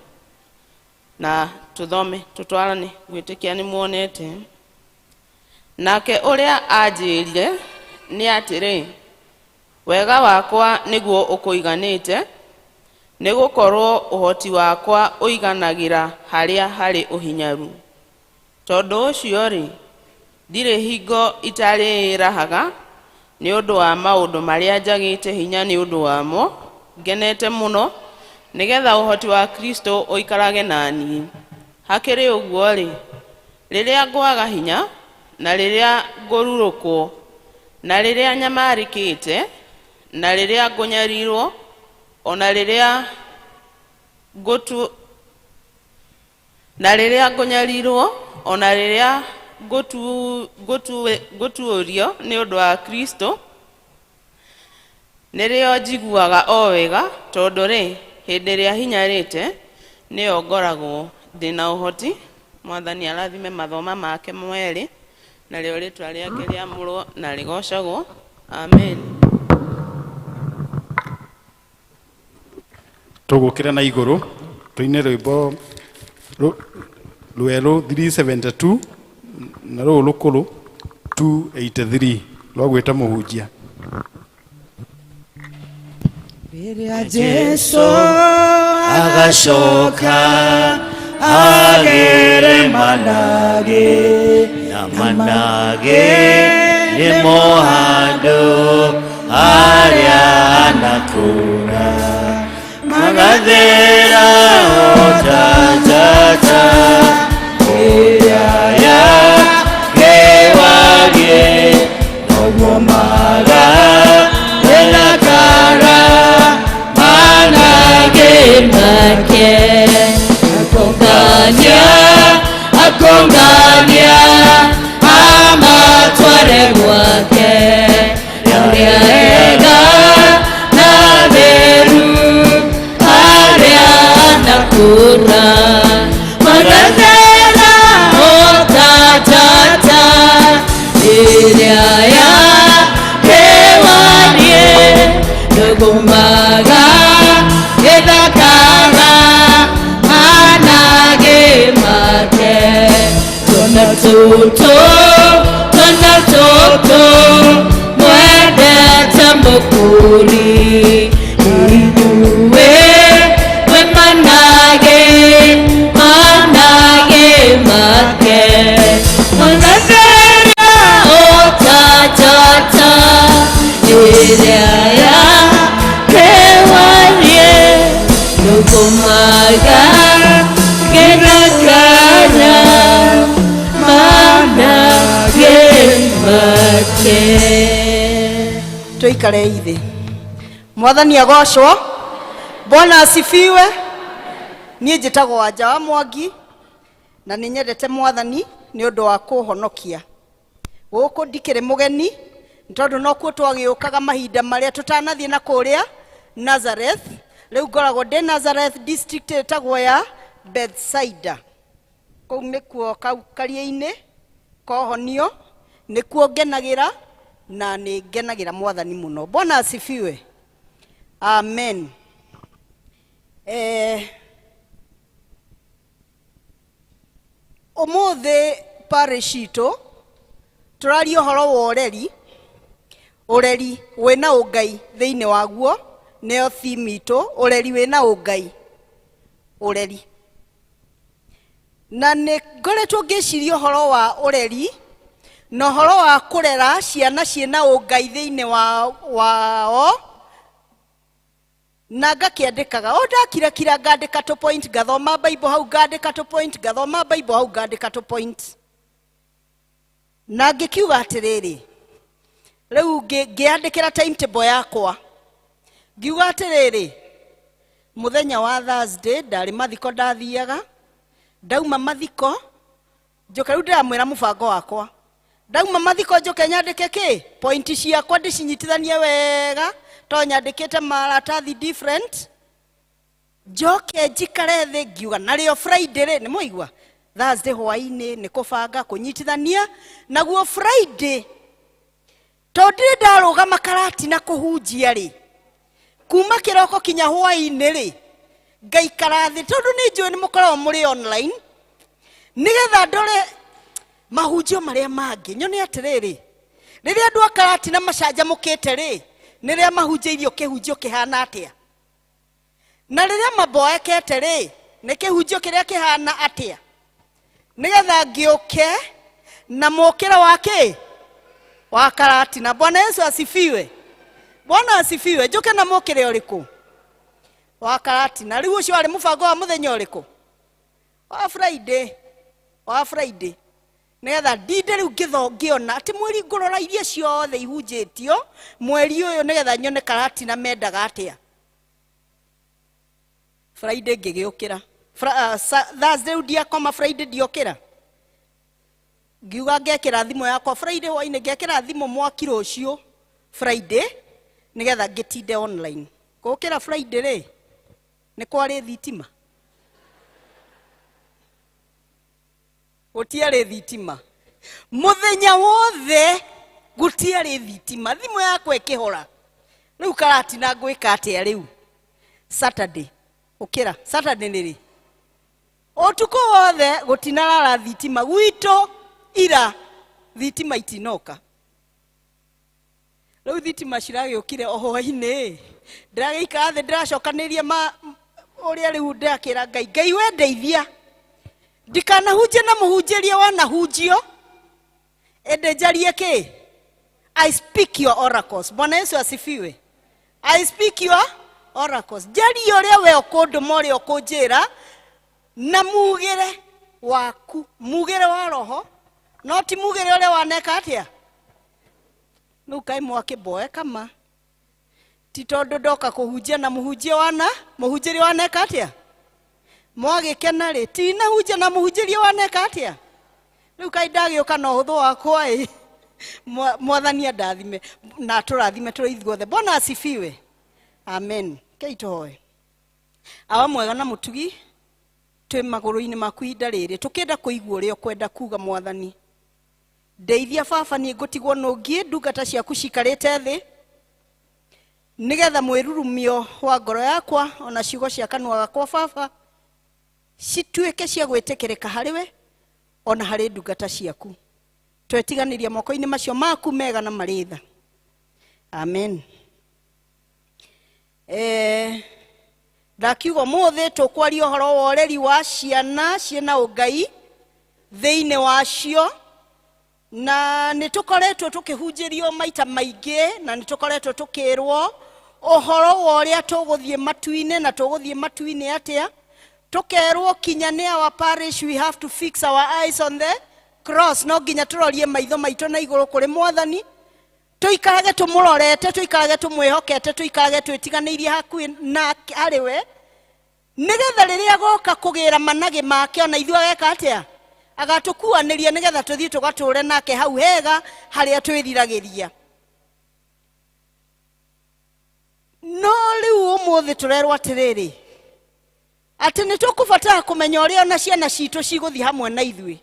na tũthome tũtwarane gwĩtĩkia nĩ muonete. Nake ũrĩa anjĩrire nĩ atĩrĩ, wega wakwa nĩguo ũkũiganĩte, nĩ gũkorwo ũhoti wakwa ũiganagĩra harĩa harĩ ũhinyaru. Tondũ ũcio-rĩ, ndirĩ hingo itarĩĩrahaga nĩ ũndũ wa maũndũ marĩa njagĩte hinya nĩ ũndũ wamo, ngenete mũno, nĩgetha ũhoti wa Kristo ũikarage na niĩ. Hakĩrĩ ũguo-rĩ, rĩrĩa ngwaga hinya, na rĩrĩa ngũrurũkwo, na rĩrĩa nyamarĩkĩte, na rĩrĩa ngũnyarirwo, ona rĩrĩa ngũtu na rĩrĩa ngũnyarirwo, ona rĩrĩa ngũtuũrio nĩ ũndũ wa Kristo, nĩrĩo njiguaga o wega, tondũ rĩ, hĩndĩ ĩrĩa hinyarĩte nĩyo ngoragwo ndĩna ũhoti. Mwathani arathime mathoma make merĩ, narĩo rĩtwa rĩake rĩamũrwo na rĩgocagwo. Amen. Tũgũkĩra na igũrũ tũine rwĩmbo rwerũ 372 na rũrũ rũkũrũ 283 rwa gwĩta mũhunjia. Rĩrĩa Jesu agacoka agere manage na manage nĩmo handũ harĩa anakũra magathera ota njata ĩrĩa yakewarie noguo magathera manage make akongania akongania amatware gwake arĩa ega na theru arĩa anakũra magathera ota njata ĩrĩa yakewarie ndũgũmaga ĩthakaga manage make twana tũtũ twana tũtũ mwendete mũkũri ithuĩ twĩ manage manage make magathera ota njata ĩrĩa yakewarie ndũkũmaga gĩthakara manage make. Tuikare ithe. Mwathani agocwo. Bwana asifiwe. Niĩ njĩtagwo Wanja wa Mwangi na nĩ nyendete mwathani nĩ ũndũ wa kũhonokia. Gũkũ ndikĩrĩ mũgeni nĩ tondũ nokuo twagĩũkaga mahinda marĩa tũtanathiĩ na kũrĩa Nazareth. Rĩu ngoragwo ndĩ Nazareth district ĩtagwo ya Bethsaida. Kũu nĩkuo kau karia-inĩ kohonio nĩkuo ngenagĩra na nĩ ngenagĩra mwathani mũno. Bwana asifiwe. Amen. Ũmũthĩ parish itũ tũraria ũhoro wa ũreri, ũreri wĩna ũngai thĩinĩ waguo, nĩyo theme itũ, ũreri wĩna ũngai, ũreri. Na nĩ ngoretwo ngĩciria ũhoro wa ũreri na ũhoro wa kũrera ciana ciĩna ũngai thĩinĩ wao, na ngakĩandĩkaga o ndakirakira ngandĩka tũ point, ngathoma Bible hau ngandĩka tũ point, ngathoma Bible hau ngandĩka tũ point. Na ngĩkiuga atĩrĩrĩ, rĩu ngĩandĩkĩra timetable yakwa, ngiuga atĩrĩrĩ, mũthenya wa Thursday ndarĩ mathiko ndathiaga, ndauma mathiko njoke, rĩu ndĩramwĩra mũbango wakwa, ndauma mathiko njoke nyandĩke kĩ point ciakwa ndĩcinyitithanie wega to nyandĩkĩte maratathi different, njoke njikare thĩ ngiuga narĩo Friday rĩ, nĩ mwaigua Thursday hwaĩ-inĩ nĩ kũbanga kũnyitithania, naguo Friday tondũ ndirĩ ndarũgama karati na kũhunjia rĩ, kuma kĩroko kinya hwaĩ-inĩ rĩ, ngaikara thĩ tondũ nĩ njũĩ nĩ mũkoragwo mũrĩ online, nĩgetha ndore mahunjio marĩa mangĩ, nyone atĩrĩrĩ, rĩrĩa andũ a karati na macanjamũkĩte rĩ, nĩrĩa mahunjĩirio kĩhunjio kĩhana atĩa, na rĩrĩa maboekete rĩ, nĩ kĩhunjio kĩrĩa kĩhana atĩa, nĩgetha ngĩũke na mũkĩra wa kĩ wa karati. Na Bwana Yesu asifiwe. Bwana asifiwe. Njũke na mũkĩra ũrĩkũ wa karati? Na rĩu ũcio warĩ mũbango wa mũthenya ũrĩkũ? Wa Friday. Wa Friday. Nĩgetha ndinde rĩu ngĩona atĩ mweri ngũrora iria ciothe ihunjĩtio mweri ũyũ, nĩgetha nyone karati na mendaga atĩa. Friday ngĩgĩũkĩra. Thursday rĩu ndiakoma, Friday ndiokĩra. Ngiuga ngekĩra thimũ yakwa Friday hwainĩ, ngekĩra thimũ mwaki rũciũ Friday nĩgetha ngĩtinde online. Gũkĩra Friday rĩ, nĩ kwarĩ thitima? Gũtiarĩ thitima. Mũthenya wothe gũtiarĩ thitima, thimũ yakwa ĩkĩhora. Rĩu karatina ngwĩka atĩa rĩu? Saturday. Ũkĩra Saturday nĩ rĩ? Ũtukũ wothe gũtinarara thitima gwitũ, ira thitima itinoka. Rĩu thitima ciragĩũkire o hwainĩ, ndĩragĩikara thĩ ndĩracokanĩria ma ũrĩa rĩu ndĩrakĩra Ngai, Ngai we ndeithia ndikanahunjie na mũhunjĩrie wanahunjio, ĩndĩ njarie kĩ? I speak your oracles. Bwana Yesu asifiwe. I speak your oracles. Njarie ũrĩa we ũkũndũma, ũrĩa ũkũnjĩra, na mugĩre waku, mugĩre wa roho, no ti mugĩre ũrĩa waneka atĩa. Rĩu kaĩ mwakĩmboe kama ti tondũ ndoka kũhunjia na mũhunjia wana mũhunjĩria waneka atĩa, mwagĩkena rĩ, tinahunjia na mũhunjĩria waneka atĩa. Rĩu kaĩ ndagĩũka na ũhũthũ wakwa ĩ. Mwathani andathime na atũrathime tũrĩ ithuothe. Bwana asifiwe. Amen. Kei tũhoe. Awa mwega na mũtugi, twĩ magũrũ-inĩ maku ihinda rĩrĩ, tũkĩenda kũigua ũrĩa ũkwenda kuga. Mwathani ndeithia baba, niĩ ngũtigwo nũngiĩ ndungata ciaku cikarĩte thĩ, nĩgetha mwĩrurumio wa ngoro yakwa ona ciugo cia kanua gakwa baba cituĩke cia gwĩtĩkĩrĩka harĩ we ona harĩ ndungata ciaku. Twetiganĩria moko-inĩ macio maku mega na marĩ tha. Amen. Ndakiuga ũmũthĩ tũkwaria ũhoro wa ũreri wa ciana ciĩna ũngai thĩinĩ wacio, na nĩ tũkoretwo tũkĩhunjĩrio maita maingĩ, na nĩ tũkoretwo tũkĩrwo ũhoro wa ũrĩa tũgũthiĩ matu-inĩ na tũgũthiĩ matu-inĩ atĩa. Tũkerwo kinya nĩ our parish, we have to fix our eyes on the cross. No nginya tũrorie maitho maitũ na igũrũ kũrĩ Mwathani, tũikarage tũmũrorete, tũikarage tũmwĩhokete, tũikarage twĩtiganĩirie hakuhĩ na harĩ we, nĩgetha rĩrĩa agoka kũgĩra managĩ make ona ithuĩ ageka atĩa? Agatũkuanĩria, nĩgetha tũthiĩ tũgatũre nake hau hega harĩa twĩriragĩria. No rĩu ũmũthĩ tũrerwo atĩrĩrĩ, atĩ nĩ tũkũbatara kũmenya ũrĩa ona ciana citũ cigũthiĩ hamwe na ithuĩ,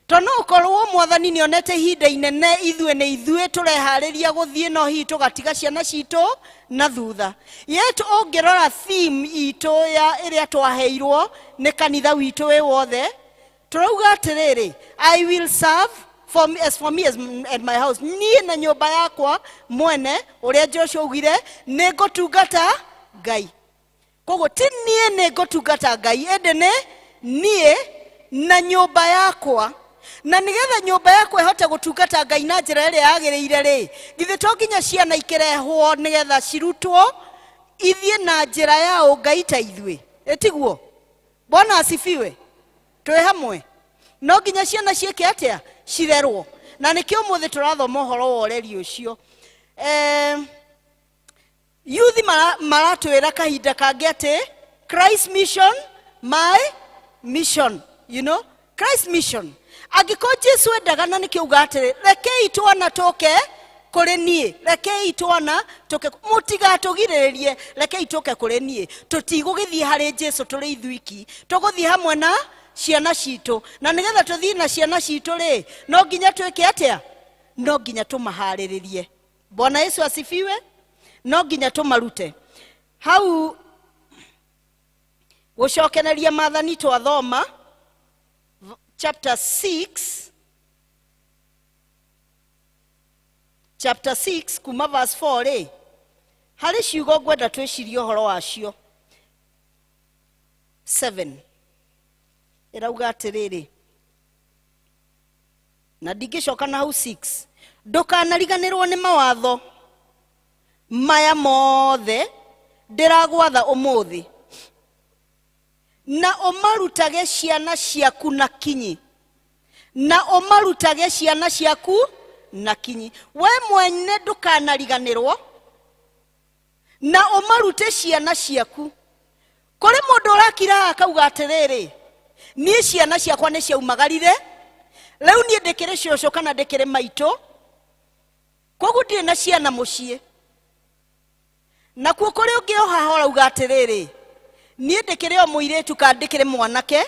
to no ũkorwo Mwathani nĩ onete ihinda inene ithuĩ nĩ ithuĩ tũreharĩria gũthiĩ, no hihi tũgatiga ciana citũ na thutha. Yet ũngĩrora theme itũ ya ĩrĩa twaheirwo nĩ kanitha witũ wĩ wothe, tũrauga atĩrĩrĩ, I will serve for me, as for me as and my house, niĩ na nyũmba yakwa mwene, ũrĩa Joshua augire, nĩ ngũtungata Ngai. Koguo ti niĩ nĩ ngũtungata Ngai, ĩndĩ nĩ niĩ na nyũmba yakwa. Na nĩgetha nyũmba yakwa ĩhote gũtungata Ngai na njĩra ĩrĩa yagĩrĩire rĩ, githĩ to nginya ciana ikĩrehwo nĩgetha cirutwo ithiĩ na njĩra ya ũngai ta ithuĩ? Ĩtiguo? Bwana asifiwe. Twĩ hamwe. No nginya ciana ciĩke atĩa? Cirerwo. Na nĩkĩo ũmũthĩ tũrathoma ũhoro wa ũreri ũcio. Yuthi maratwĩra kahinda kangĩ atĩ Christ mission, my mission, you know, Christ mission. Angĩkorwo Jesu endaga, na nĩkĩo uga atĩrĩ, rekei twana tũke kũrĩ niĩ, rekei twana tũke, mũtigatũgirĩrĩrie, rekei tũke kũrĩ niĩ. Tũtigũgĩthiĩ harĩ Jesu tũrĩ ithuiki, tũgũthiĩ hamwe na ciana citũ. Na nĩgetha tũthiĩ na ciana citũ rĩ, no nginya twĩke atĩa? No nginya tũmaharĩrĩrie. Bwana Yesu asifiwe. No nginya tũmarute. Hau gũcokereria maathani twathoma chapter 6, chapter 6 kuma verse 4 rĩ, harĩ ciugo ngwenda twĩcirie ũhoro wacio. 7 ĩrauga atĩrĩrĩ, na ndingĩcoka na hau 6, ndũkanariganĩrwo nĩ mawatho maya mothe ndĩragwatha ũmũthĩ, na ũmarutage ciana ciaku na kinyi, na ũmarutage ciana ciaku na kinyi. We mwene ndũkanariganĩrwo na ũmarute ciana ciaku. Kũrĩ mũndũ ũrakira akauga atĩrĩrĩ, niĩ ciana ciakwa nĩ ciaumagarire, rĩu niĩ ndĩkĩrĩ cũcũ kana ndĩkĩrĩ maitũ, koguo ndirĩ na ciana mũciĩ. Nakuo kũrĩ ũngĩ o haha ũrauga atĩrĩrĩ, niĩ ndĩkĩrĩ o mũirĩtu kana ndĩkĩrĩ mwanake,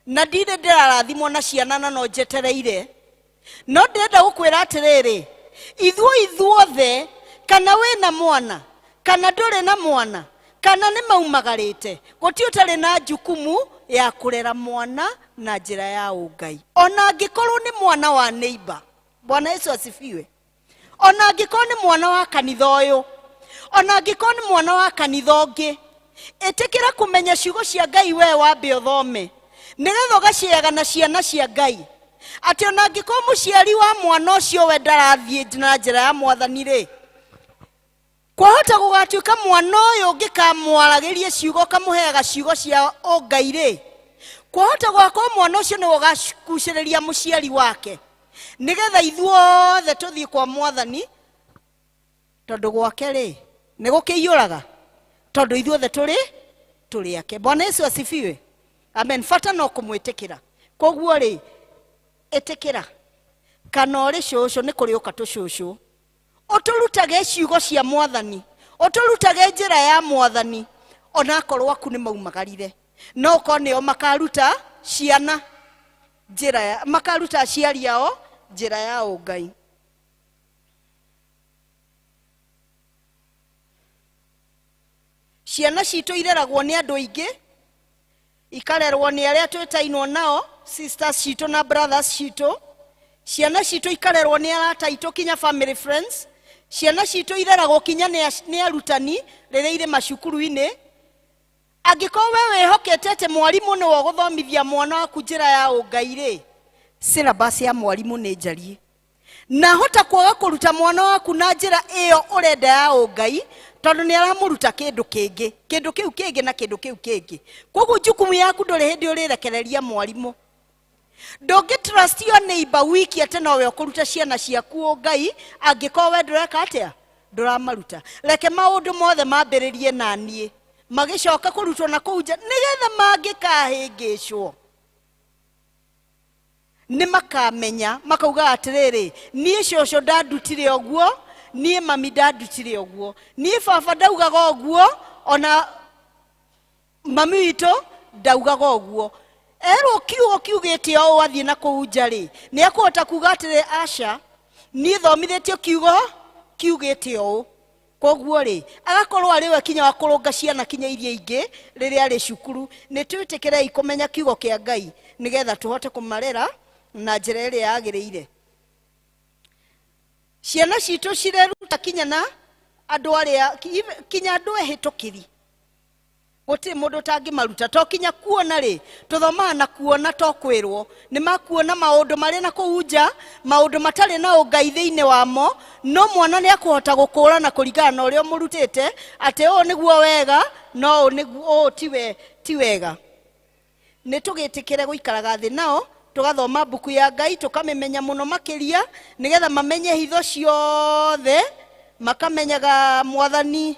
na ndirĩ ndĩrarathimwo na ciana na no njetereire. No ndĩrenda gũkwĩra atĩrĩrĩ, ithuĩ ithuothe, kana wĩna mwana kana ndũrĩ na mwana, Kana nĩ maumagarĩte, gũtirĩ ũtarĩ na jukumu ya kũrera mwana na njĩra ya ũngai, ona angĩkorwo nĩ mwana wa neighbor. Bwana Yesu asifiwe. Ona angĩkorwo nĩ mwana wa kanitha ũyũ, ona angĩkorwo nĩ mwana wa kanitha ũngĩ, ĩtĩkĩra kũmenya ciugo cia Ngai we wambe ũthome, nĩgetha ũgaciaga na ciana cia Ngai, atĩ ona angĩkorwo mũciari wa mwana ũcio we ndarathiĩ na njĩra ya Mwathani rĩ, kwahota gũgatuĩka mwana ũyũ ũngĩkamwaragĩria ciugo, ũkamũheaga ciugo cia ũngai rĩ, kwahota gũgakorwo mwana ũcio nĩwe ũgakucĩrĩria mũciari wake, nĩgetha ithuothe tũthiĩ kwa Mwathani, tondũ gwake rĩ nĩ gũkĩiyũraga, tondũ ithuothe tũrĩ ake. Bwana Yesu asifiwe. Amen. Bata no kũmwĩtĩkĩra. Koguo rĩ, ĩtĩkĩra kana ũrĩ cũcũ, nĩ kũrĩũka tũcũcũ, ũtũrutage ciugo cia Mwathani, ũtũrutage njĩra ya Mwathani, onakorwo aku nĩ maumagarire, no ũkorwo nĩo makaruta ciana njĩra ya, makaruta aciari ao njĩra ya ũngai. Ciana citũ ireragwo nĩ andũ aingĩ, ikarerwo nĩ arĩa twĩtainwo nao, sisters citũ na brothers citũ. Ciana citũ ikarerwo nĩ arata aitũ, kinya family friends. Ciana citũ ireragwo kinya nĩ arutani rĩrĩa irĩ macukuru-inĩ. Angĩkorwo we wĩhokete atĩ mwarimũ nĩwe ũgũthomithia mwana waku njĩra ya ũngai rĩ, syllabus ya mwarimũ nĩ njariĩ, na hota kwaga kũruta mwana waku na njĩra ĩyo ũrenda ya ũngai, tondũ nĩ aramũruta kĩndũ kĩngĩ, kĩndũ kĩu kĩngĩ na kĩndũ kĩu kĩngĩ. Koguo jukumu yaku ndũrĩ hĩndĩ ũrĩrekereria mwarimũ. Ndũngĩ trust your neighbor wiki atĩ nowe ũkũruta ciana ciaku ũngai, angĩkorwo we ndũreka atĩa, ndũramaruta. Reke maũndũ mothe mambĩrĩrie na niĩ, magĩcoka kũrutwo na kũu nja, nĩgetha mangĩkahĩngĩcwo nĩ makamenya, makauga atĩrĩrĩ, niĩ cũcũ ndandutire ũguo, niĩ mami ndandutire ũguo, niĩ baba ndaugaga ũguo, ona mami witũ ndaugaga ũguo. Erwo kiugo kiugĩte ũũ, athiĩ na kũu nja rĩ, nĩ ekũhota kuga atĩrĩ, aca, niĩ thomithĩtio kiugo kiugĩte ũũ. Koguo rĩ, agakorwo arĩ we kinya wa kũrũnga ciana kinya iria ingĩ rĩrĩa arĩ cukuru. Nĩ twĩtĩkĩrei kũmenya kiugo kĩa Ngai, nĩgetha tũhote kũmarera na njĩra ĩrĩa yagĩrĩire. Ciana citũ cireruta kinya na andũ arĩa kinya andũ ehĩtũkĩri, gũtirĩ mũndũ ũtangĩmaruta. To kinya kuona rĩ, tũthomaga na kuona, to kwĩrwo. Nĩ makuona maũndũ marĩ na kũu nja, maũndũ matarĩ na ũngai thĩinĩ wamo, no mwana nĩ akũhota gũkũrana kũringana na ũrĩa ũmũrutĩte atĩ ũũ nĩguo wega, no ũũ nĩguo, ũũ ti wega. Nĩ tũgĩtĩkĩre gũikaraga thĩ nao, tũgathoma mbuku ya Ngai, tũkamĩmenya mũno makĩria, nĩgetha mamenye hitho ciothe, makamenyaga Mwathani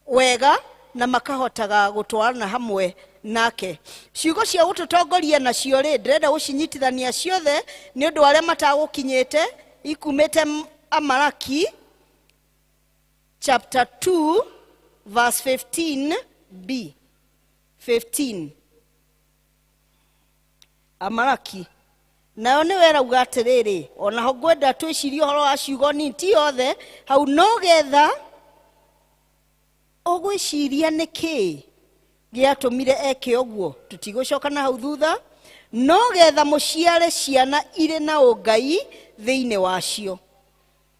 wega na makahotaga gũtwarana hamwe nake. Ciugo cia gũtũtongoria nacio rĩ, ndĩrenda gũcinyitithania ciothe nĩ ũndũ wa arĩa matagũkinyĩte, ikumĩte Amalaki chapter 2 verse 15b 15. Amalaki nayo nĩ werauga atĩrĩrĩ, onaho ngwenda twĩcirie ũhoro wa ciugo nini, ti yothe hau, no getha ũgwĩciria nĩkĩ gĩatũmire eke ũguo, tũtigũcoka na hau thutha, no getha mũciare ciana irĩ na ũngai thĩinĩ wacio.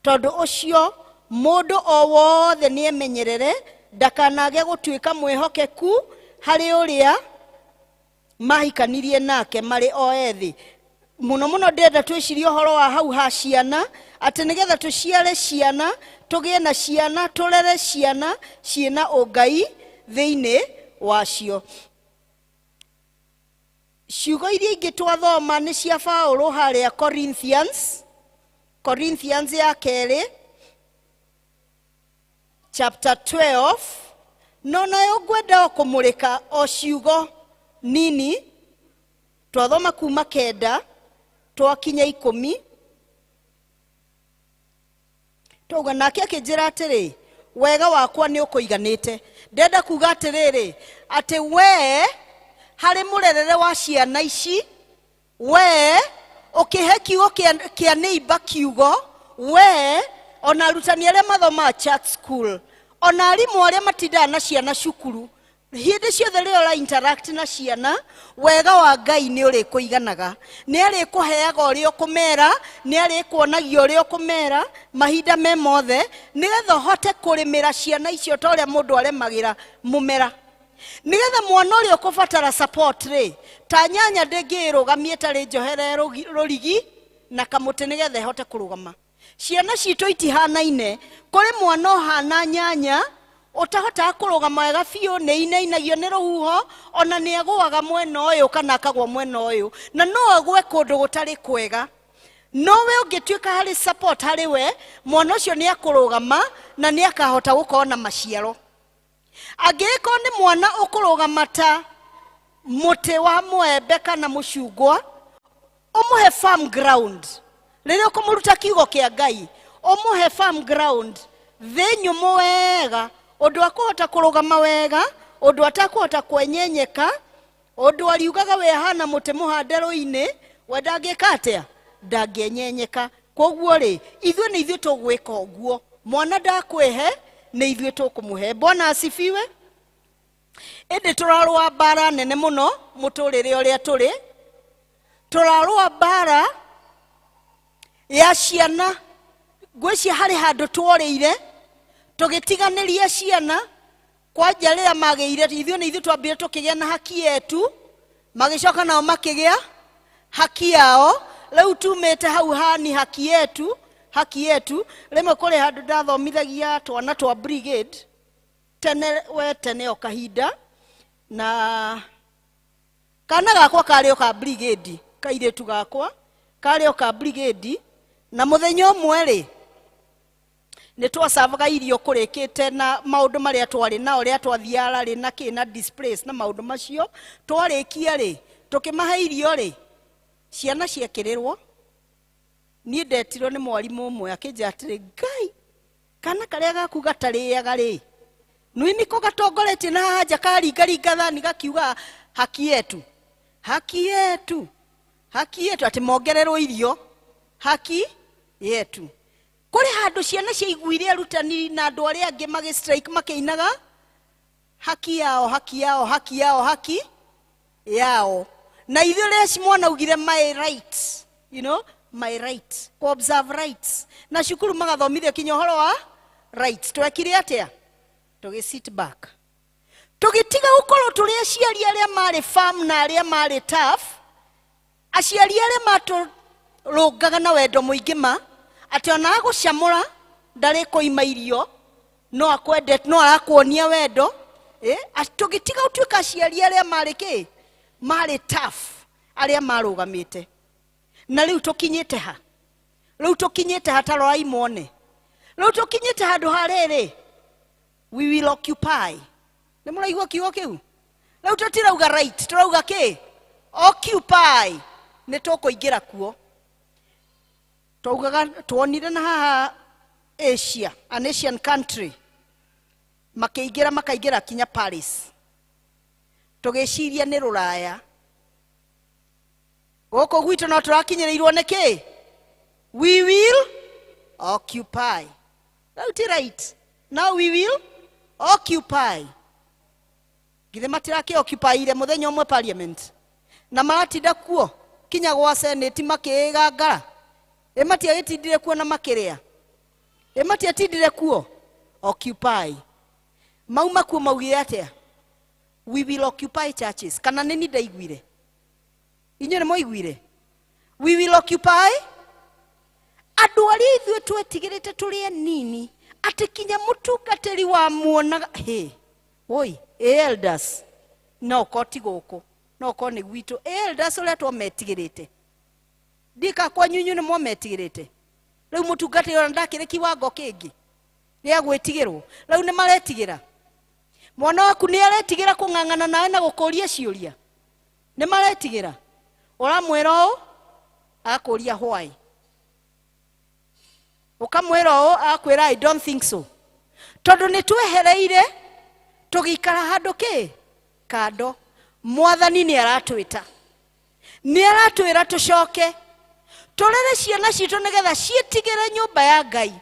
Tondũ ũcio mũndũ o wothe nĩemenyerere ndakanage gũtuĩka mwĩhokeku harĩ ũrĩa mahikanirie nake marĩ o ethĩ. Mũno mũno ndĩrenda twĩcirie ũhoro wa hau ha ciana, atĩ nĩgetha tũciare ciana, tũgĩe na ciana, tũrere ciana ciĩna ũngai thĩinĩ wacio. Ciugo iria ingĩ twathoma nĩ cia Paũlũ harĩa Corinthians, Corinthians ya kerĩ chapter 12, no nayo ngwenda o kũmũrĩka o ciugo nini. Twathoma kuma 9 twakinya 10, twauga nake akĩnjĩra atĩrĩ, wega wakwa nĩ ũkũiganĩte. Ndenda kuga atĩrĩrĩ, atĩ we harĩ mũrerere wa ciana ici, we ũkĩhe kiugo kĩa neighbor kiugo, we ona arutani arĩa mathomaga church school, Ona arimũ arĩa matindaga na ciana cukuru, hĩndĩ ciothe rĩrĩa ũra interact na ciana, wega wa Ngai nĩ ũrĩkũiganaga, nĩ arĩkũheaga ũrĩa ũkũmera, nĩ arĩkuonagia ũrĩa ũkũmera mahinda me mothe, nĩgetha ũhote kũrĩmĩra ciana icio ta ũrĩa mũndũ aremagĩra mũmera, nĩgetha mwana ũrĩa ũkũbatara support rĩ, ta nyanya ndĩngĩĩrũgamia ĩtarĩ njohere rũrigi na kamũtĩ nĩgetha ĩhote kũrũgama. Ciana citũ itihanaine. Kũrĩ mwana ũhana nyanya ũtahotaga kũrũgama wega biũ, nĩ inainagio nĩ rũhuho, ona nĩ agũaga mwena ũyũ kana akagwa mwena ũyũ, na no agwe kũndũ gũtarĩ kwega. No we ũngĩtuĩka harĩ support harĩ we, mwana ũcio nĩ akũrũgama na nĩ akahota gũkorwo na maciaro. Angĩgĩkorwo nĩ mwana ũkũrũgama ta mũtĩ wa mwembe kana mũcungwa, ũmũhe firm ground. Rĩrĩa ũkũmũruta kiugo kĩa Ngai, ũmũhe firm ground, thĩ nyũmũ wega, ũndũ akũhota kũrũgama wega, ũndũ atakũhota kwenyenyeka, ũndũ ariugaga we ahana mũtĩ mũhande rũĩ-inĩ, we ndangĩka atĩa? Ndangĩenyenyeka. Koguo rĩ, ithuĩ nĩ ithuĩ tũgwĩka ũguo. Mwana ndakwĩhe, nĩ ithuĩ tũkũmũhe. Bwana asifiwe. Ĩndĩ tũrarũa mbara nene mũno mũtũrĩre ũrĩa tũrĩ. Tũrarũa mbara ya ciana. Ngwĩciria harĩ handũ tworĩire tũgĩtiganĩria ciana, kwanja rĩrĩa magĩire, ithuĩ nĩ ithuĩ twambire tũkĩgĩa na haki yetu, magĩcoka nao makĩgĩa haki yao. Rĩu tumĩte hau hani haki yetu, haki yetu. Rĩmwe kũrĩ handũ ndathomithagia twana twa brigade tene, we tene o kahinda, na kana gakwa karĩ o ka brigade, kairĩtu gakwa karĩ o ka brigade. Na mũthenya ũmwe rĩ, nĩ twacavaga irio kũrĩkĩte na maũndũ marĩa twarĩ nao, rĩa twathiaga rĩ na kĩ na displace na maũndũ macio. Twarĩkia rĩ, tũkĩmahe irio rĩ, ciana ciekĩrĩrwo. Niĩ ndetirwo nĩ mwarimũ ũmwe akĩnjĩra atĩrĩ, Ngai, kana karĩa gaku gatarĩaga rĩ, nĩ nĩko gatongoretie na haha nja karingaringa thani gakiuga haki yetu, haki yetu, haki yetu, atĩ mongererwo irio, haki yetu. Kũrĩ handũ ciana ciaiguire arutani na andũ arĩa angĩ magĩ strike makĩinaga haki yao, haki yao, haki yao, haki yao. Na ithuĩ rĩrĩa mwana augire my right, you know, my right, ku observe rights, na cukuru magathomithio kinya ũhoro wa rights, twekire atĩa? Tũgĩ sit back, tũgĩtiga gũkorwo tũrĩ aciari arĩa marĩ firm na arĩa marĩ tough, aciari arĩa matũrũngaga na wendo mũingĩ ma atĩ ona agũcamũra ndarĩ kũima irio, no akwende, no arakuonia wendo. Tũgĩtiga gũtuĩka aciari arĩa marĩ kĩ, marĩ tough, arĩa marũgamĩte. Na rĩu tũkinyĩte ha? Rĩu tũkinyĩte ha? Ta rorai muone, rĩu tũkinyĩte handũ ha rĩrĩ, we will occupy. Nĩ mũraigua kiugo kĩu? Rĩu tũtirauga right, tũrauga kĩ? Occupy. Nĩ tũkũingĩra kuo. Twaugaga tuonire na haha Asia, an Asian country, makĩingĩra, makaingĩra kinya Paris, tũgĩciria nĩ rũraya. Gũkũ gwitũ no tũrakinyĩrĩirwo nĩ kĩ? We will occupy. Rĩu ti right, now we will occupy. Githĩ matirakĩ occupyire mũthenya ũmwe parliament, na maratinda kuo kinya gwa senate makĩĩgangara? Ĩ matiagĩtindire kuo na makĩrĩa? Ĩ matiatindire kuo? Occupy. Mauma kuo maugire atĩa? We will occupy churches. Kana nĩ ni ndaiguire? Inyuĩ nĩ mwaiguire? We will occupy. Andũ arĩa ithuĩ twetigĩrĩte tũrĩ anini, atĩ kinya mũtungatĩri wa muonaga hĩ woi, elders, no ũkorwo ti gũkũ, no ũkorwo nĩ gwitũ, elders ũrĩa twametigĩrĩte, ndika kwanyu inyuĩ nĩ mwametigĩrĩte. Rĩu mũtungatĩri ona ndakĩrĩ kiwango kĩngĩ gĩa gwĩtigĩrwo. Rĩu nĩ maretigĩra. Mwana waku nĩ aretigĩra kũng'ang'ana nawe na gũkũria ciũria? Nĩ maretigĩra? Ũramwĩra ũũ, agakũria why. Ũkamwĩra ũũ, agakwĩra I don't think so. Tondũ nĩ twehereire tũgĩikara handũ kĩ kando. Mwathani nĩ aratwĩta, nĩ aratwĩra tũcoke tũrere ciana citũ nĩgetha ciĩtigĩre nyũmba ya Ngai,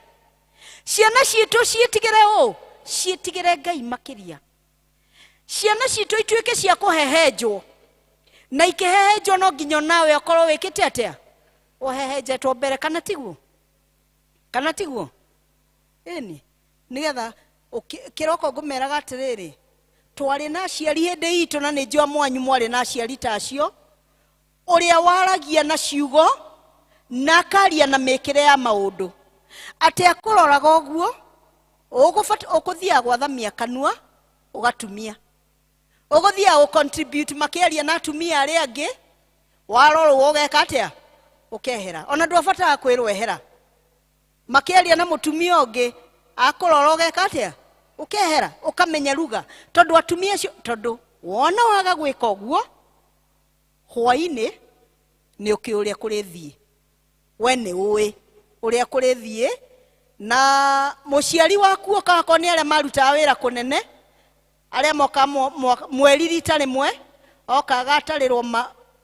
ciana citũ ciĩtigĩre ũ, Ciĩtigĩre Ngai makĩria. Ciana citũ ituĩke cia kũhehenjwo, na ikĩhehenjwo no nginya nawe ũkorwo wĩkĩte atĩa, ũhehenjetwo mbere, kana tiguo? Kana tiguo? Ĩni, nĩgetha kĩroko ngũmeraga atĩrĩrĩ, twarĩ na aciari hĩndĩ itũ, na nĩ njũa mwanyu mwarĩ na aciari ta acio, ũrĩa waragia na ciugo na akaria na mĩkĩre ya maũndũ, atĩ akũroraga ũguo, ũkũthiaga gwathamia kanua ũgatumia, ũgũthiaga gũ-contribute makĩaria na atumia arĩa angĩ, warorwo ũgeka atĩa, ũkehera. Ona ndwabataraga kwĩrwo ehera, makĩaria na mũtumia ũngĩ akũrora ũgeka atĩa, ũkehera, ũkamenya ruga, tondũ atumia acio, tondũ wona waga gwĩka ũguo, hwainĩ nĩ ũkĩ ũrĩa kũrĩthiĩ, we nĩ ũĩ ũrĩa kũrĩthiĩ. Na mũciari waku ũkakorwo nĩ arĩa marutaga wĩra kũnene, arĩa moka mweri rita rĩmwe, oka agatarĩrwo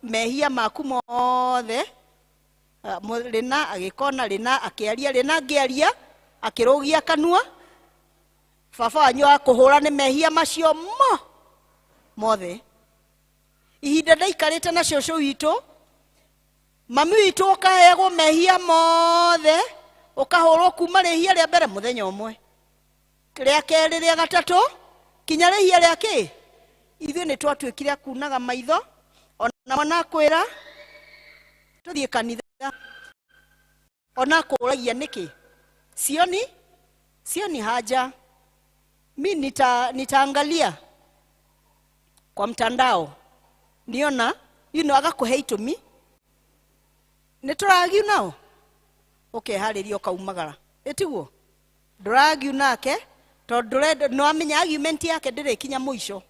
mehia maku mothe, rĩna agĩkona, rĩna akĩaria, rĩna angĩaria akĩrũgia kanua, baba wanyu akũhũra nĩ mehia macio mo mothe. Ihinda ndaikarĩte na cũcũ witũ, mami witũ ũkaheagwo mehia mothe, ũkahũrwo kuma rĩhia rĩa mbere mũthenya ũmwe, rĩa kerĩ, rĩa gatatũ, kinya rĩhia rĩa kĩ. Ithuĩ nĩ twatuĩkire akunaga maitho, ona mwana akwĩra tũthiĩ kanitha, ona akũragia nĩkĩ, sioni sioni haja, mi nitaangalia kwa mtandao niona, agakũhe itũmi. Nĩ tũragiu nao, ũkeharĩria ũkaumagara, ĩtiguo ndũragiu nake, tondũ ndũrenda, nĩ wamenya argument yake ndĩrĩkinya mũico,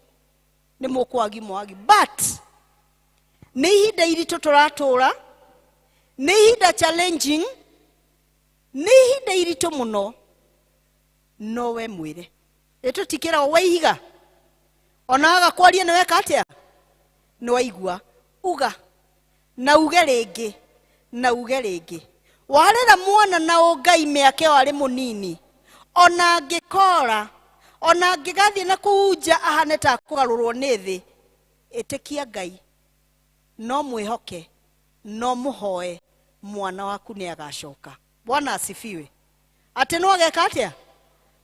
nĩ mũkwagi mwagi. But nĩ ihinda iritũ tũratũra, nĩ ihinda challenging, nĩ ihinda iritũ mũno, no we mwĩre ĩtũtikĩragwo we ihiga, ona aga kwaria nĩ weka atĩa, nĩ waigua, uga na uge rĩngĩ na uge rĩngĩ. Warera mwana na ũngai mĩaka ĩyo arĩ mũnini, ona angĩkora, ona angĩgathiĩ na kũu nja ahane ta akũgarũrwo nĩ thĩ, ĩtĩkia Ngai, no mwĩhoke, no mũhoe, mwana waku nĩ agacoka. Bwana asifiwe. Atĩ no ageka atĩa,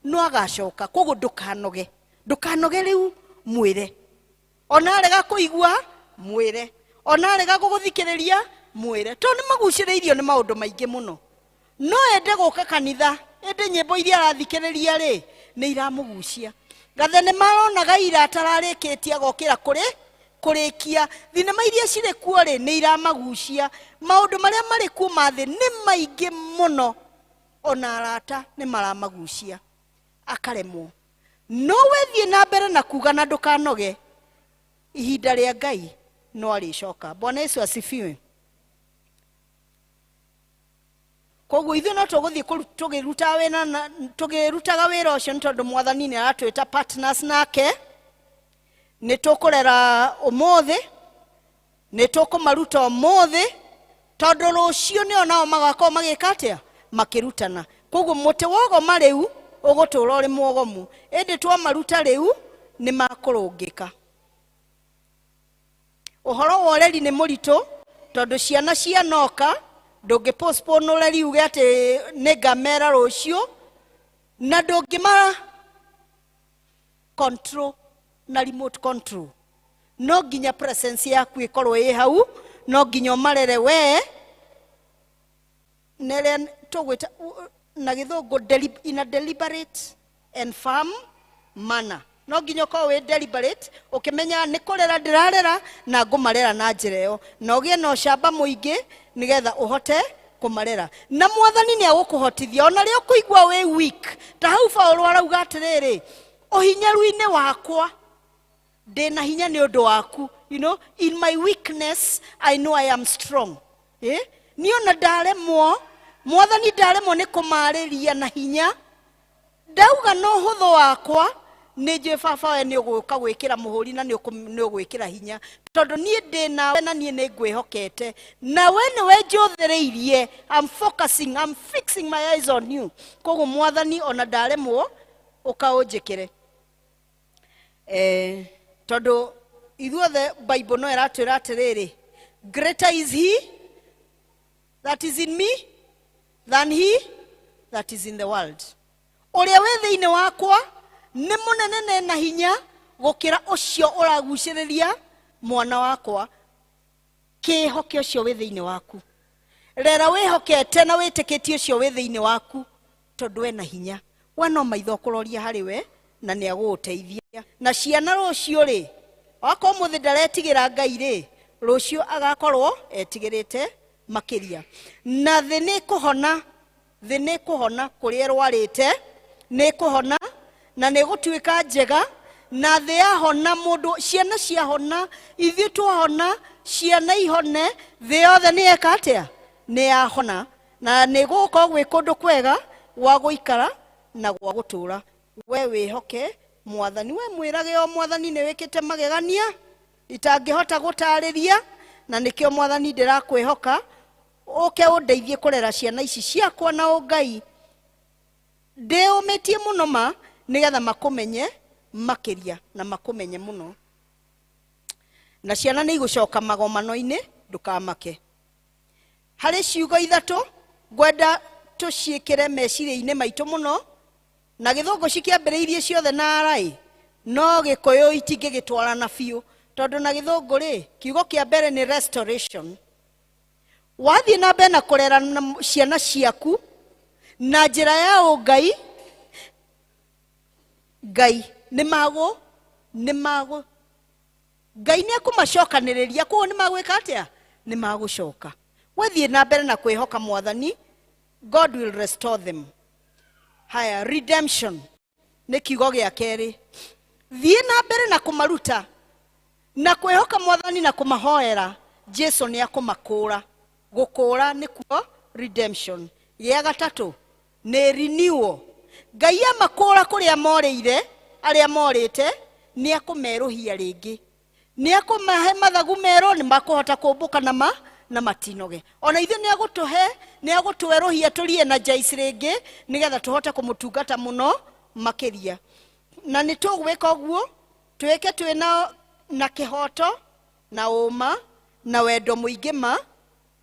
no agacoka. Koguo ndũkanoge, ndũkanoge rĩu, mwĩre. Ona arega kũigua, mwĩre. Ona arega gũgũthikĩrĩria, mwĩre, tondũ nĩ magucĩrĩirio nĩ maũndũ maingĩ mũno. No ende gũka kanitha, ĩndĩ nyĩmbo iria arathikĩrĩria rĩ, nĩ iramũgucia. Gathenema aronaga ira atararĩkĩtie agokĩra kũrĩ kũrĩkia. Thinema iria cirĩ kuo rĩ, nĩ iramagucia. Maũndũ marĩa marĩ kuo ma thĩ nĩ maingĩ mũno, ona arata nĩ maramagucia, akaremwo. No wethiĩ na mbere na kuga na ndũkanoge, ihinda rĩa Ngai no arĩcoka. Bwana Yesu asifiwe. Koguo ithuĩ no tũgũthiĩ tũgĩrutaga wĩra na tũgĩrutaga wĩra ũcio, nĩ tondũ Mwathani nĩ aratwĩta partners nake. Nĩ tũkũrera ũmũthĩ, nĩ tũkũmaruta ũmũthĩ, tondũ rũciũ nĩo nao magakorwo magĩka atĩa, makĩrutana. Koguo mũtĩ wogoma rĩu ũgũtũra ũrĩ mwogomu, ĩndĩ twamaruta rĩu nĩ makũrũngĩka. Ũhoro wa ũreri nĩ mũritũ, tondũ ciana cianoka ndũngĩ postpone ũreri uge atĩ nĩ ngamera rũciũ, na ndũngĩma control na remote control. No nginya presence yaku ĩkorwo ĩ hau, no nginya ũmarere we nĩrĩa tũgwĩta na gĩthũngũ in a deliberate and firm manner. No nginya ũkorwo wĩ deliberate, ũkĩmenya nĩ kũrera ndĩrarera na ngũmarera na njĩra ĩyo, na ũgĩe na ũcamba mũingĩ nĩgetha ũhote kũmarera. Na Mwathani nĩ agũkũhotithia ona rĩo kũigua wĩ weak. Ta hau Paũlũ arauga atĩrĩrĩ, ũhinyaru-inĩ wakwa ndĩna hinya nĩ ũndũ waku. In my weakness I know I am strong. Niĩ ona ndaremwo, Mwathani, ndaremwo nĩ kũmarĩria na hinya, ndauga na ũhũthũ wakwa, nĩ njũĩ baba we nĩ ũgũka gwĩkĩra mũhũri na nĩ ũgwĩkĩra hinya, tondũ niĩ ndĩ nawe na niĩ nĩ ngwĩhokete, na we nĩwe njũthĩrĩirie. I'm focusing, I'm fixing my eyes on you. Koguo Mwathani, ona ndaremwo. Ũkaũnjĩkĩre. Tondũ ithuothe Bible no ĩratwĩra atĩrĩrĩ, greater is he that is in me than he that is in the world. Ũrĩa wĩ thĩinĩ wakwa nĩ mũnene na ena hinya gũkĩra ũcio ũragucĩrĩria mwana wakwa. Kĩhoke ũcio wĩ thĩinĩ waku. Rera wĩhokete na wĩtĩkĩtie ũcio wĩ thĩinĩ waku tondũ ena hinya. We no maitho kũroria harĩ we na nĩ agũgũteithia. Na ciana rũciũ rĩ, wakorwo ũmũthĩ ndaretigĩra Ngai rĩ, rũciũ agakorwo etigĩrĩte makĩria. Na thĩ nĩ ĩkũhona, thĩ nĩ ĩkũhona kũrĩa ĩrwarĩte, nĩ ĩkũhona na nĩ ĩgũtuĩka njega. Na thĩ yahona mũndũ, ciana ciahona, ithuĩ twahona, ciana ihone, thĩ yothe nĩ yeka atĩa? Nĩ yahona. Na nĩ gũgũkorwo gwĩ kũndũ kwega gwa gũikara na gwa gũtũũra. We wĩhoke Mwathani, we mwĩrage o Mwathani nĩ wĩkĩte magegania itangĩhota gũtarĩria, na nĩkĩo Mwathani ndĩrakwĩhoka ũke ũndeithie kũrera ciana ici ciakwa na ũngai. Ndĩũmĩtie mũno ma nĩgetha makũmenye makĩria na makũmenye mũno. Na ciana nĩ igũcoka magomano-inĩ, ndũkamake. Harĩ ciugo ithatũ ngwenda tũciĩkĩre meciria-inĩ maitũ mũno, na gĩthũngũ cikĩambĩrĩirie ciothe na arai, no gĩkũyũ itingĩgĩtwarana biũ, tondũ na gĩthũngũ rĩ, kiugo kĩa mbere nĩ restoration. Wathiĩ na mbere na kũrera ciana ciaku na njĩra ya ũngai, Ngai nĩ magũ, nĩ magũ, Ngai nĩ ekũmacokanĩrĩria, koguo nĩ magwĩka atĩa? Nĩ magũcoka. Wathiĩ na mbere na kwĩhoka Mwathani, God will restore them. Haya, redemption nĩ kiugo gĩa kerĩ. Thiĩ na mbere na kũmaruta na kwĩhoka Mwathani na kũmahoera, Jesu nĩ akũmakũũra. Gũkũũra nĩkuo redemption. Gĩa gatatũ nĩ renewal. Ngai amakũũra kũrĩa morĩire, arĩa morĩte, nĩ akũmerũhia rĩngĩ. Nĩ akũmahe mathagu merũ, nĩ makũhota kũmbũka na ma na matinoge. Ona ithuĩ nĩ agũtũhe, nĩ agũtwerũhia tũrie na Jaici rĩngĩ, nĩgetha tũhote kũmũtungata mũno makĩria. Na nĩ tũgwĩka ũguo, twĩke twĩ na kĩhoto, na ũma, na wendo mũingĩ ma,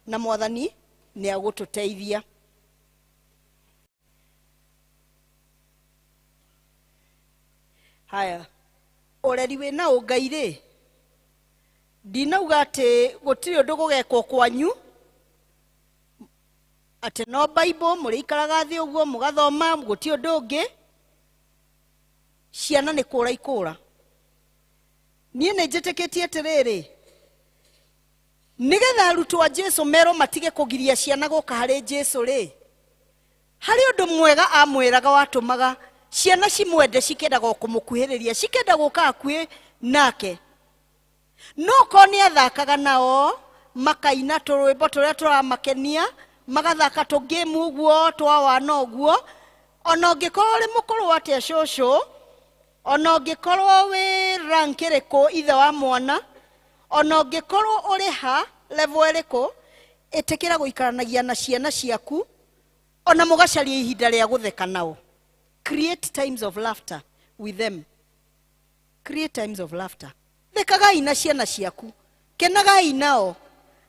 na Mwathani nĩ agũtũteithia. Haya, ũreri wĩna ũngai rĩ, ndinauga atĩ gũtirĩ ũndũ gũgekwo kwanyu, atĩ no Bible mũrĩikaraga thĩ ũguo mũgathoma, gũtirĩ ũndũ ũngĩ. Ciana nĩ kũra ikũra. Niĩ nĩ njĩtĩkĩtie atĩrĩrĩ, nĩgetha arutwo a Jesu merwo matige kũgiria ciana gũka harĩ Jesu rĩ, harĩ ũndũ mwega amwĩraga watũmaga ciana cimwende, cikĩendaga o kũmũkuhĩrĩria, cikĩenda gũka hakuhĩ nake. No korwo nĩ athakaga nao, makaina tũrwĩmbo tũrĩa tũramakenia, magathaka tũgame ũguo, twa wana ũguo, ona ũngĩkorwo ũrĩ mũkũrũ atĩa cũcũ, ona ũngĩkorwo wĩ rank ĩrĩkũ ithe wa mwana, ona ũngĩkorwo ũrĩ ha level ĩrĩkũ, ĩtĩkĩra gũikaranagia na ciana ciaku, ona mũgacaria ihinda rĩa gũtheka nao. Create times of laughter with them. Create times of laughter. Thekagai na ciana ciaku, kenagai nao,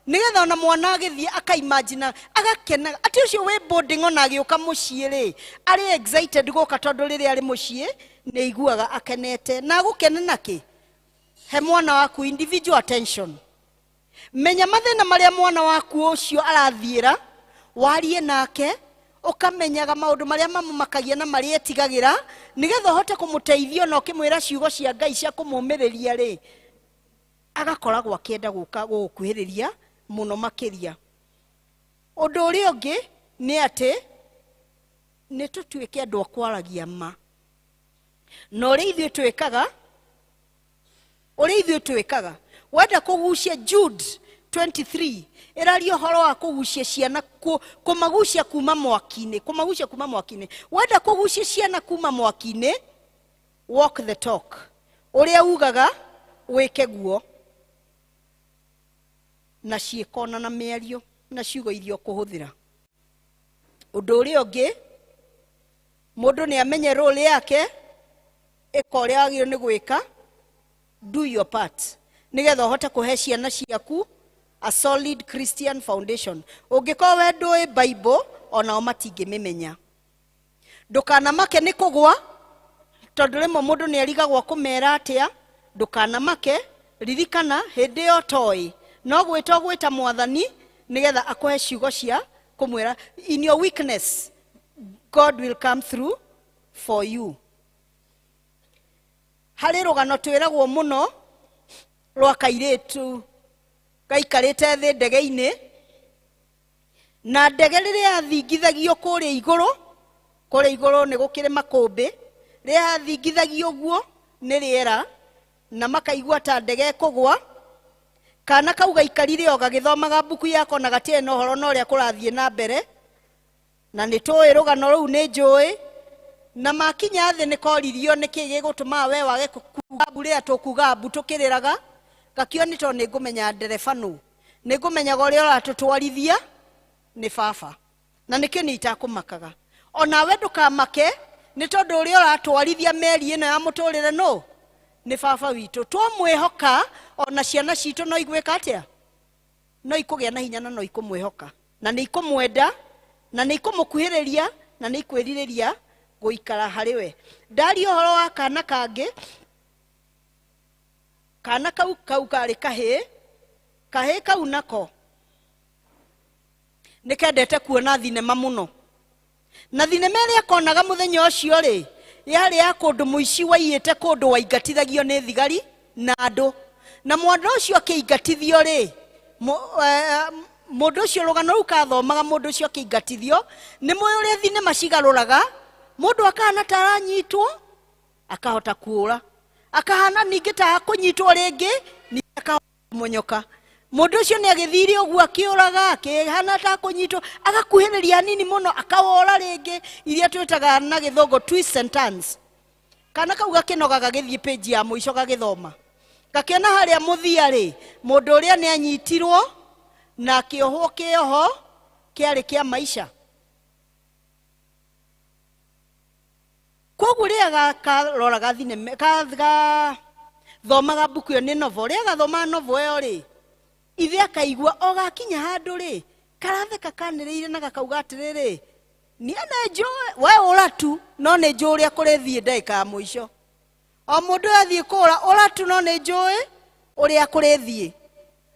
nĩgetha ona mwana agĩthiĩ akaimagine, agakena atĩ ũcio wĩ boarding ona agĩũka mũciĩ rĩ, arĩ excited gũka tondũ rĩrĩa arĩ mũciĩ nĩ aiguaga akenete. Na agũkena nakĩ? He mwana waku individual attention. Menya mathĩna marĩa mwana waku ũcio arathiĩra, warie nake, ũkamenyaga maũndũ marĩa mamũmakagia na marĩa etigagĩra, nĩgetha ũhote kũmũteithia ona ũkĩmwĩra ciugo cia Ngai cia kũmũmĩrĩria rĩ, agakoragwo akĩenda gũka gũgũkuhĩrĩria mũno makĩria. Ũndũ ũrĩa ũngĩ nĩ atĩ nĩ tũtuĩke andũ a kwaragia ma. Na ũrĩa ithuĩ twĩkaga, ũrĩa ithuĩ twĩkaga, wenda kũgucia Jude 23 ĩraria ũhoro wa kũgucia ciana, kũmagucia kuma mwaki-inĩ, kũmagucia kuma mwaki-inĩ. Wenda kũgucia ciana kuma mwaki-inĩ, walk the talk. Ũrĩa ugaga wĩke guo, na ciĩko na mĩario na ciugo iria ũkũhũthĩra. Ũndũ ũrĩa ũngĩ, mũndũ nĩ amenye role yake Ĩka ũrĩa wagĩrĩirwo nĩ gwĩka, do your part, nĩgetha ũhote kũhe ciana ciaku a solid Christian foundation. Ũngĩkorwo we ndũĩ Bible, onao matingĩmĩmenya. Ndũkanamake nĩ kũgwa, tondũ rĩmwe mũndũ nĩ arigagwo kũmera atĩa. Ndũkanamake, ririkana hĩndĩ ĩyo toĩ no gwĩta ũgwĩta Mwathani nĩgetha akũhe ciugo cia kũmwĩra. In your weakness, God will come through for you. Harĩ rũgano twĩragwo mũno rwa kairĩtu gaikarĩte thĩ ndege-inĩ, na ndege rĩrĩa yathingithagio kũrĩa igũrũ, kũrĩa igũrũ nĩ gũkĩrĩ makũmbĩ, rĩrĩa yathingithagio ũguo nĩ rĩera na makaigua ta ndege ĩkũgwa, kana kau gaikarire o gagĩthomaga mbuku yako na gatiarĩ na ũhoro na ũrĩa kũrathiĩ na mbere. Na nĩ tũĩ rũgano rũu, nĩ njũĩ. Na makinya thĩ nĩ koririo nĩkĩ gĩgũtũmaga we wage kuga mbu rĩrĩa tũkuga mbu tũkĩrĩraga. Gakio nĩ tondũ nĩ ngũmenya ndereba nũ, nĩ ngũmenyaga ũrĩa ũratũtwarithia nĩ baba, na nĩkĩo nĩ itakũmakaga. Onawe ndũkamake, nĩ tondũ ũrĩa ũratwarithia meri ĩno ya mũtũrĩre nũ? Nĩ baba witũ. Twamwĩhoka, ona ciana citũ no igwĩka atĩa? No ikũgĩa na hinya na no ikũmwĩhoka na nĩ ikũmwenda na nĩ ikũmũkuhĩrĩria na nĩ ikwĩrirĩria gũikara harĩ we. Ndaria ũhoro wa kana kangĩ, kana kau kau karĩ kahĩĩ. Kahĩĩ kau nako nĩ kendete kuona thinema mũno, na thinema ĩrĩa konaga mũthenya ũcio rĩ, yarĩ ya kũndũ mũici waiyĩte kũndũ waingatithagio nĩ thigari na andũ. Na mwana ũcio akĩingatithio rĩ, mũndũ ũcio, rũgano rũu kathomaga, mũndũ ũcio akĩingatithio, nĩ mũĩ ũrĩa thinema cigarũraga, mũndũ akahana ta aranyitwo akahota kuũra, akahana ningĩ ta akũnyitwo rĩngĩ, ningĩ akahota kũmonyoka. Mũndũ ũcio nĩ agĩthire ũguo akĩũraga, akĩhana ta akũnyitwo, agakuhĩrĩria hanini mũno akawora rĩngĩ, iria twĩtaga na Gĩthũngũ twist and turns. Kana kau gakĩnoga, gagĩthiĩ page ya mũico gagĩthoma, gakĩona harĩa mũthia rĩ, mũndũ ũrĩa nĩ anyitirwo na akĩohwo kĩoho kĩarĩ kĩa maisha. Koguo rĩrĩa karoraga thinema, gathomaga mbuku ĩyo, nĩ novel, rĩrĩa gathomaga novel ĩyo rĩ, ithe akaigua o gakinya handũ rĩ, karatheka kanĩrĩire na gakauga atĩrĩrĩ, "Niĩ nĩ njũĩ we ũra tu, no nĩ njũĩ ũrĩa kũrĩthiĩ ndagĩka ya mũico." O mũndũ ũyũ athiĩ kũra, ũra tu, no nĩ njũĩ ũrĩa kũrĩthiĩ.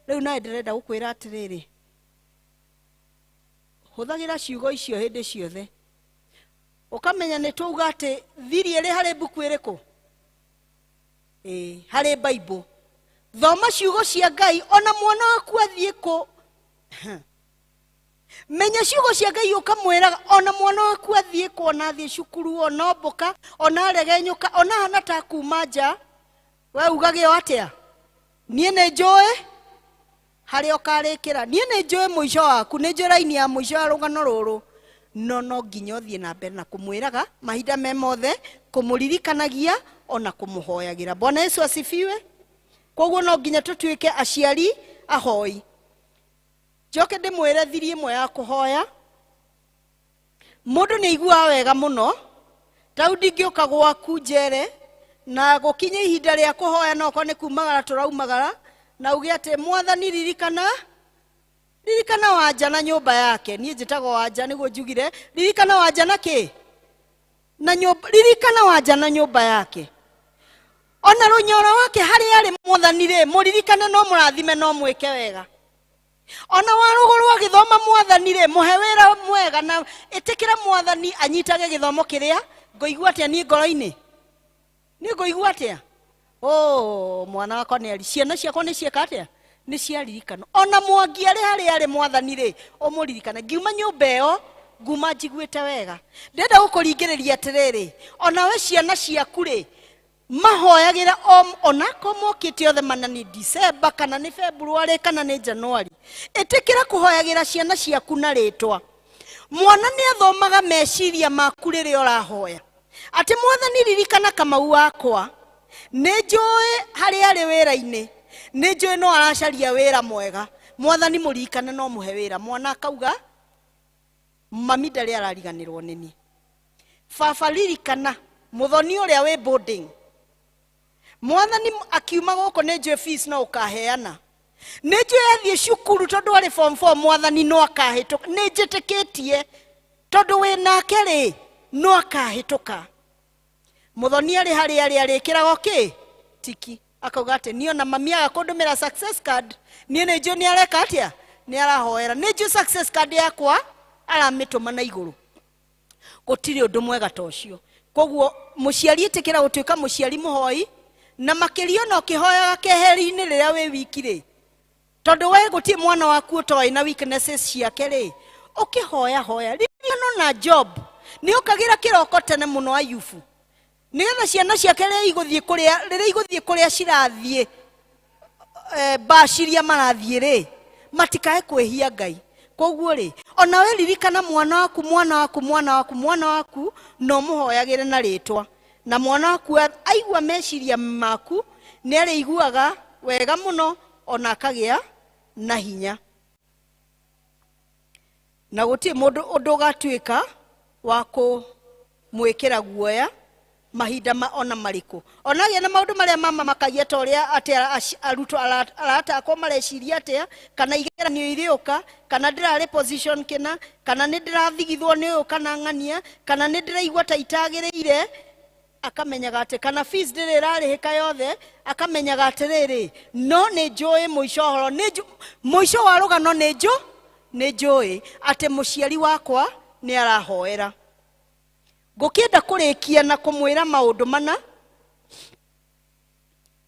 Rĩu nawe ndĩrenda gũkwĩra atĩrĩrĩ, hũthagĩra ciugo icio hĩndĩ ciothe, ũkamenya nĩ twauga atĩ thiri ĩrĩ harĩ mbuku ĩrĩkũ? Ĩĩ, harĩ Bible. Thoma ciugo cia Ngai. Ona mwana waku athiĩ kũ, menya ciugo cia Ngai, ũkamwĩraga. Ona mwana waku athiĩ kũ, ona athiĩ cukuru, ona ombũka, ona aregenyũka, ona hana ta kuma nja, we ugage o atĩa? "Niĩ nĩ njũĩ harĩa ũkarĩkĩra, niĩ nĩ njũĩ mũico waku, nĩ njũĩ raini ya mũico ya rũgano rũrũ." No nginya ũthiĩ na mbere na kũmwĩraga mahinda me mothe, kũmũririkanagia ona kũmũhoyagĩra. Bwana Yesu asifiwe. Koguo no nginya tũtuĩke aciari ahoi. Njoke ndĩmwĩre thiri ĩmwe ya kũhoya. Mũndũ nĩ aiguaga wega mũno tau ndingĩũka gwaku njere na gũkinye ihinda rĩa kũhoya, no okorwo nĩ kumagara tũraumagara, na uge atĩ, "Mwathani, ririkana, ririkana Wanja na nyũmba yake." Niĩ njĩtagwo Wanja nĩguo njugire, ririkana Wanja na kĩ na nyũmba, ririkana Wanja na nyũmba yake, ona rũnyoro wake harĩa arĩ. Mwathani rĩ, mũririkane, no mũrathime, no mwĩke wega. Ona warũgũrũ agĩthoma, Mwathani rĩ, mũhe wĩra mwega, na ĩtĩkĩra Mwathani anyitage gĩthomo kĩrĩa. Ngũigua atĩa niĩ ngoro-inĩ? Niĩ ngũigua atĩa? Oh, mwana wakwa nĩ ari, ciana ciakwa nĩ cieka atĩa? Nĩ ciaririkano. Ona Mwangi arĩ harĩa arĩ, Mwathani rĩ, ũmũririkane. Ngiuma nyũmba ĩyo nguma njiguĩte wega. Ndĩrenda gũkũringĩrĩria atĩrĩrĩ, onawe ciana ciaku rĩ, mahoyagĩra onakorwo mokĩte othe mana nĩ December kana nĩ February kana nĩ January, ĩtĩkĩra kũhoyagĩra ciana ciaku na rĩtwa. Mwana nĩ athomaga meciria maku rĩrĩa ũrahoya atĩ, "Mwathani, ririkana Kamau wakwa, nĩ njũĩ harĩa arĩ wĩra-inĩ, nĩ njũĩ no aracaria wĩra mwega. Mwathani, mũririkane, no mũhe wĩra." Mwana akauga, "Mami ndarĩ arariganĩrwo nĩ niĩ. Baba, ririkana Mũthoni ũrĩa wĩ boarding." Mwathani akiuma gũkũ nĩ njũĩ fees no ũkaheana. Nĩ njũĩ athiĩ cukuru tondũ arĩ form 4 mwathani no akahĩtũka. Nĩ njĩtĩkĩtie tondũ wĩ nake rĩ no akahĩtũka. Muthoni arĩ harĩa arĩ arĩkĩragwo kĩ tiki akauga atĩ niĩ ona mami aga kũndũmĩra success card niĩ nĩ njũĩ nĩ areka atĩa nĩ arahoera nĩ njũĩ success card yakwa aramĩtũma na igũrũ. Gũtirĩ ũndũ mwega ta ũcio. Koguo mũciari ĩtĩkĩra gũtuĩka mũciari mũhoi na makĩria ona ũkĩhoyaga keheri-inĩ rĩrĩa wĩ wiki rĩ tondũ we gũtirĩ mwana waku ũtoĩ na weaknesses ciake rĩ ũkĩhoya hoya ririkana na Job nĩ ũkagĩra kĩroko tene mũno Ayubu nĩgetha ciana ciake rĩrĩa igũthiĩ kũrĩa rĩrĩa igũthiĩ kũrĩa cirathiĩ mbaciria marathiĩ rĩ matikae kwĩhia Ngai. Koguo rĩ ona we ririkana mwana waku mwana waku mwana waku mwana waku no mũhoyagĩre na rĩtwa na mwana waku aigua meciria maku nĩ arĩiguaga wega mũno ona akagĩa na hinya na gũtirĩ mũndũ ũndũ ũgatuĩka wa kũmwĩkĩra guoya mahinda ma ona marĩkũ onagĩa na maũndũ marĩa mamamakagia ta ũrĩa atĩ arutwo arata akwa mareciria atĩa kana igeranio irĩũka kana ndĩrarĩ position kĩna kana nĩ ndĩrathigithwo nĩ ũyũ kana ng'ania kana nĩ ndĩraigua ta itagĩrĩire akamenyaga atĩ kana fees ndĩrĩ ĩrarĩhĩka yothe akamenyaga atĩrĩrĩ no nĩ njũĩ mũico ũhoro mũico wa rũgano nĩ njũĩ atĩ mũciari wakwa nĩ arahoera. Ngũkĩenda kũrĩkia na kũmwĩra maũndũ mana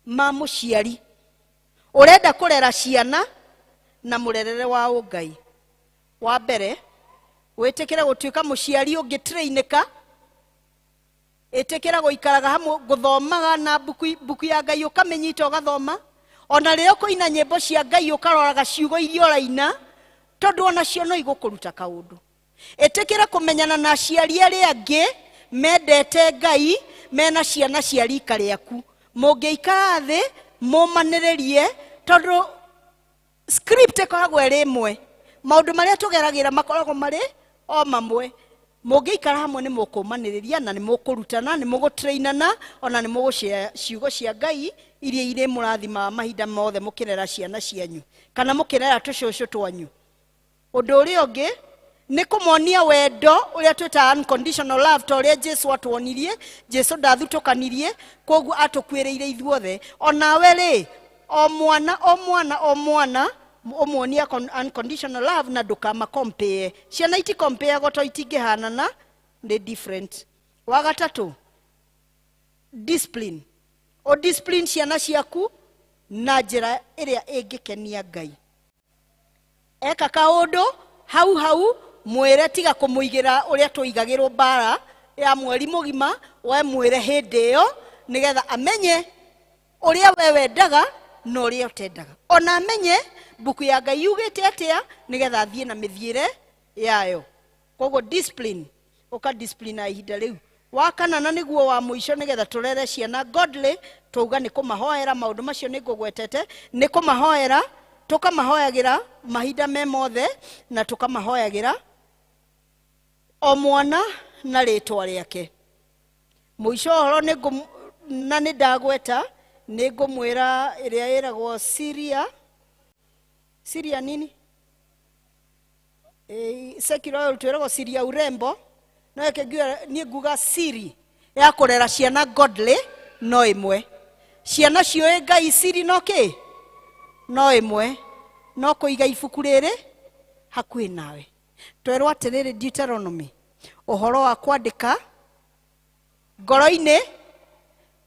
ma mũciari ũrenda kũrera ciana na mũrerere wa ũngai. Wa mbere wĩtĩkĩre gũtuĩka mũciari ũngĩtrainĩka ĩtĩkĩra gũikaraga hamwe gũthomaga na mbuku ya Ngai ũkamĩnyita ũgathoma ona rĩrĩa ũkũina nyĩmbo cia Ngai ũkaroraga ciugo iria ũraina tondũ onacio no igũkũruta kaũndũ. Ĩtĩkĩra kũmenyana na aciari arĩa angĩ mendete Ngai mena ciana cia rika rĩaku mũngĩikara thĩ mũmanĩrĩrie tondũ script ĩkoragwo ĩrĩ ĩmwe maũndũ marĩa tũgeragĩra makoragwo marĩ o mamwe mũngĩikara hamwe nĩ mũkũmanĩrĩria na nĩ mũkũrutana nĩ mũgũtrainana ona nĩ mũgũshare ciugo cia Ngai iria irĩ mũrathimaga mahinda mothe mũkĩrera ciana cianyu kana mũkĩrera tũcũcũ twanyu. Ũndũ ũrĩa ũngĩ nĩ kũmonia wendo ũrĩa twĩtaga unconditional love ta ũrĩa Jesu atuonirie. Jesu ndathutũkanirie koguo atũkuĩrĩire ithuothe. Onawe rĩ o mwana o mwana o mwana ũmuonie unconditional love na ndũkama compare. Ciana itikompeagwo to itingĩhanana nĩ different. Wa gatatũ discipline. O discipline ciana ciaku na njĩra ĩrĩa ĩngĩkenia Ngai. Eka kaũndũ hau hau mwĩre tiga kũmũigĩra ũrĩa tũigagĩrwo mbara ya mweri mũgima we mwĩre hĩndĩ ĩyo nĩgetha amenye ũrĩa we wendaga na ũrĩa ũtendaga ona amenye mbuku ya Ngai yugĩte atĩa nĩgetha athiĩ na mĩthiĩre yayo. Koguo discipline ũka discipline na ihinda rĩu. Wa kana na nĩguo wa mũico nĩgetha tũrere ciana godly twauga nĩ kũmahoera maũndũ macio nĩ ngũgwetete nĩ kũmahoera tũkamahoyagĩra mahinda me mothe na tũkamahoyagĩra o mwana na rĩtwa rĩake. Mũico ũhoro na nĩ ndagweta nĩ ngũmwĩra ĩrĩa ĩragwo Syria Syria nini secular oil twĩragwo Syria urembo no ĩke niĩ nguga siri ya kũrera ciana godly no ĩmwe. Ciana ciũĩ Ngai siri no kĩ no ĩmwe no kũiga ibuku rĩrĩ hakuhĩ nawe. Twerwo atĩrĩrĩ Deuteronomy ũhoro wa kwandĩka ngoro-inĩ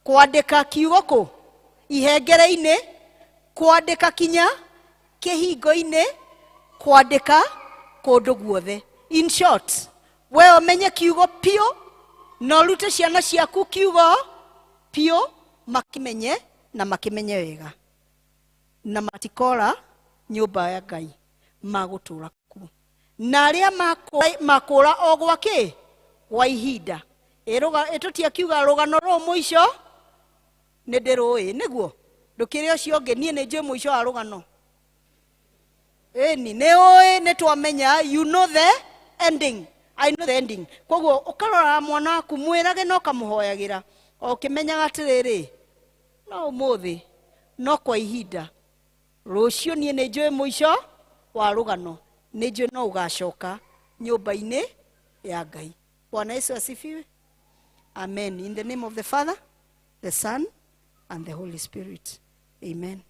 kwandĩka kiugo kũ ihengere-inĩ kwandĩka kinya kĩhingo-inĩ kwandĩka kũndũ guothe. In short we ũmenye kiugo piũ na ũrute ciana ciaku kiugo piũ makimenye na makimenye wega na matikora nyũmba ya Ngai magũtũra kuo na arĩa makũra o gwakĩ gwa ihinda. Ĩtũtia kiuga rũgano rũu mũico nĩ ndĩrũĩ nĩguo ndũkĩrĩ ũcio ũngĩ niĩ nĩ njũĩ mũico wa rũgano. Ĩni nĩ ũĩ nĩ twamenya you know the ending I know the ending. Koguo ũkarora mwana waku mwĩrage na ũkamũhoyagĩra o ũkĩmenyaga atĩrĩrĩ No ũmũthĩ no kwa ihinda, rũciũ niĩ nĩ njũĩ mũico wa rũgano, nĩ njũĩ no ũgacoka nyũmba-inĩ ya Ngai. Bwana Yesu asifiwe. Amen. In the name of the Father, the Son, and the Holy Spirit. Amen.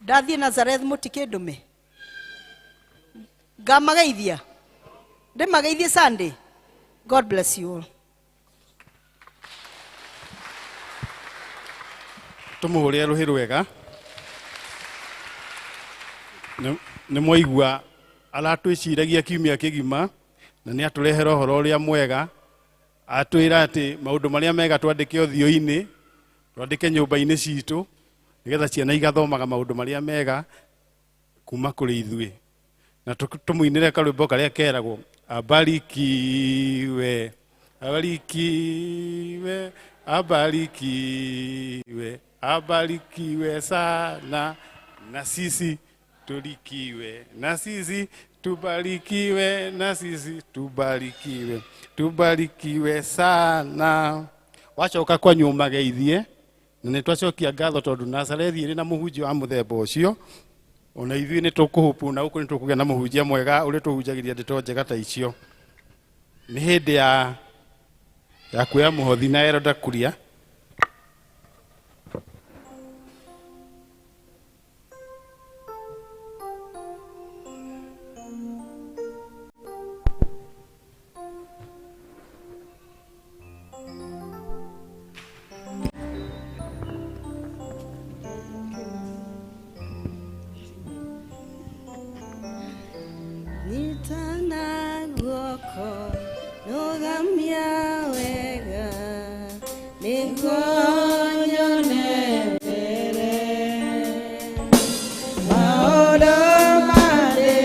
Ndathiĩ Nazareth mũtikĩndũme, ngamageithia, ndĩmageithie Sunday. God bless you all. Tũmũhũrĩre rũhĩ rwega. Nĩ mwaigua aratwĩciragia kiumia kĩgima na nĩ atũrehera ũhoro ũrĩa mwega, atwĩra atĩ maũndũ marĩa mega twandĩke ũthiũ-inĩ, twandĩke nyũmba-inĩ citũ, nĩgetha ciana igathomaga maũndũ marĩa mega kuma kũrĩ ithuĩ. Na tũmũinĩre karwĩmbo karĩa keragwo abarikiwe, abarikiwe, abarikiwe, abarikiwe sana, na sisi tulikiwe, na sisi tubarikiwe, na sisi tubarikiwe, tubarikiwe sana. Wacoka kwa nyuma geithie, na nĩ twacokia ngatho tondũ Nazarethi ĩrĩ na mũhunjia wa mũthemba ũcio. Ona ithuĩ nĩ tũkũhupu na gũkũ nĩ tũkũgĩa na mũhunjia mwega ũrĩa tũhunjagĩria ndeto njega ta icio. Nĩ hĩndĩ ya kuoya mũhothi na Elda Kuria. Nitana guoko nugamia wega nĩguo nyone mbere. Maũndũ marĩ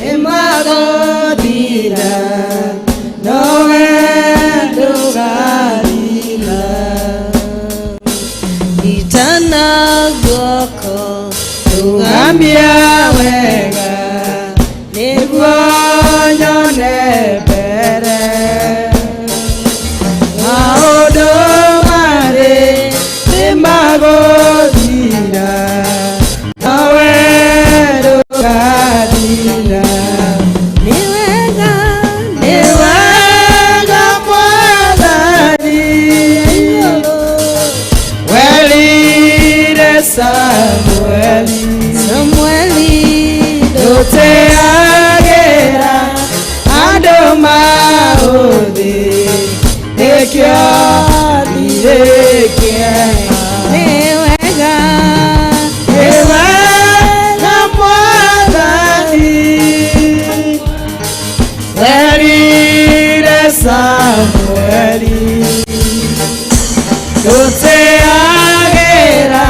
nĩmagũthira, nowe ndũgathira. Nitana guoko nugamia wega nĩguo nyone mbere. Maũndũ marĩ nĩmagũthira, nowe ndũgathira. Nĩ wega, nĩ wega Mwathani, werire Samueli, Samueli ndũteagĩra andũ maũthĩ, nĩkĩo ndirĩ kĩeha. Nĩ wega, nĩ wega Mwathani, werire Samueli ndũteagĩra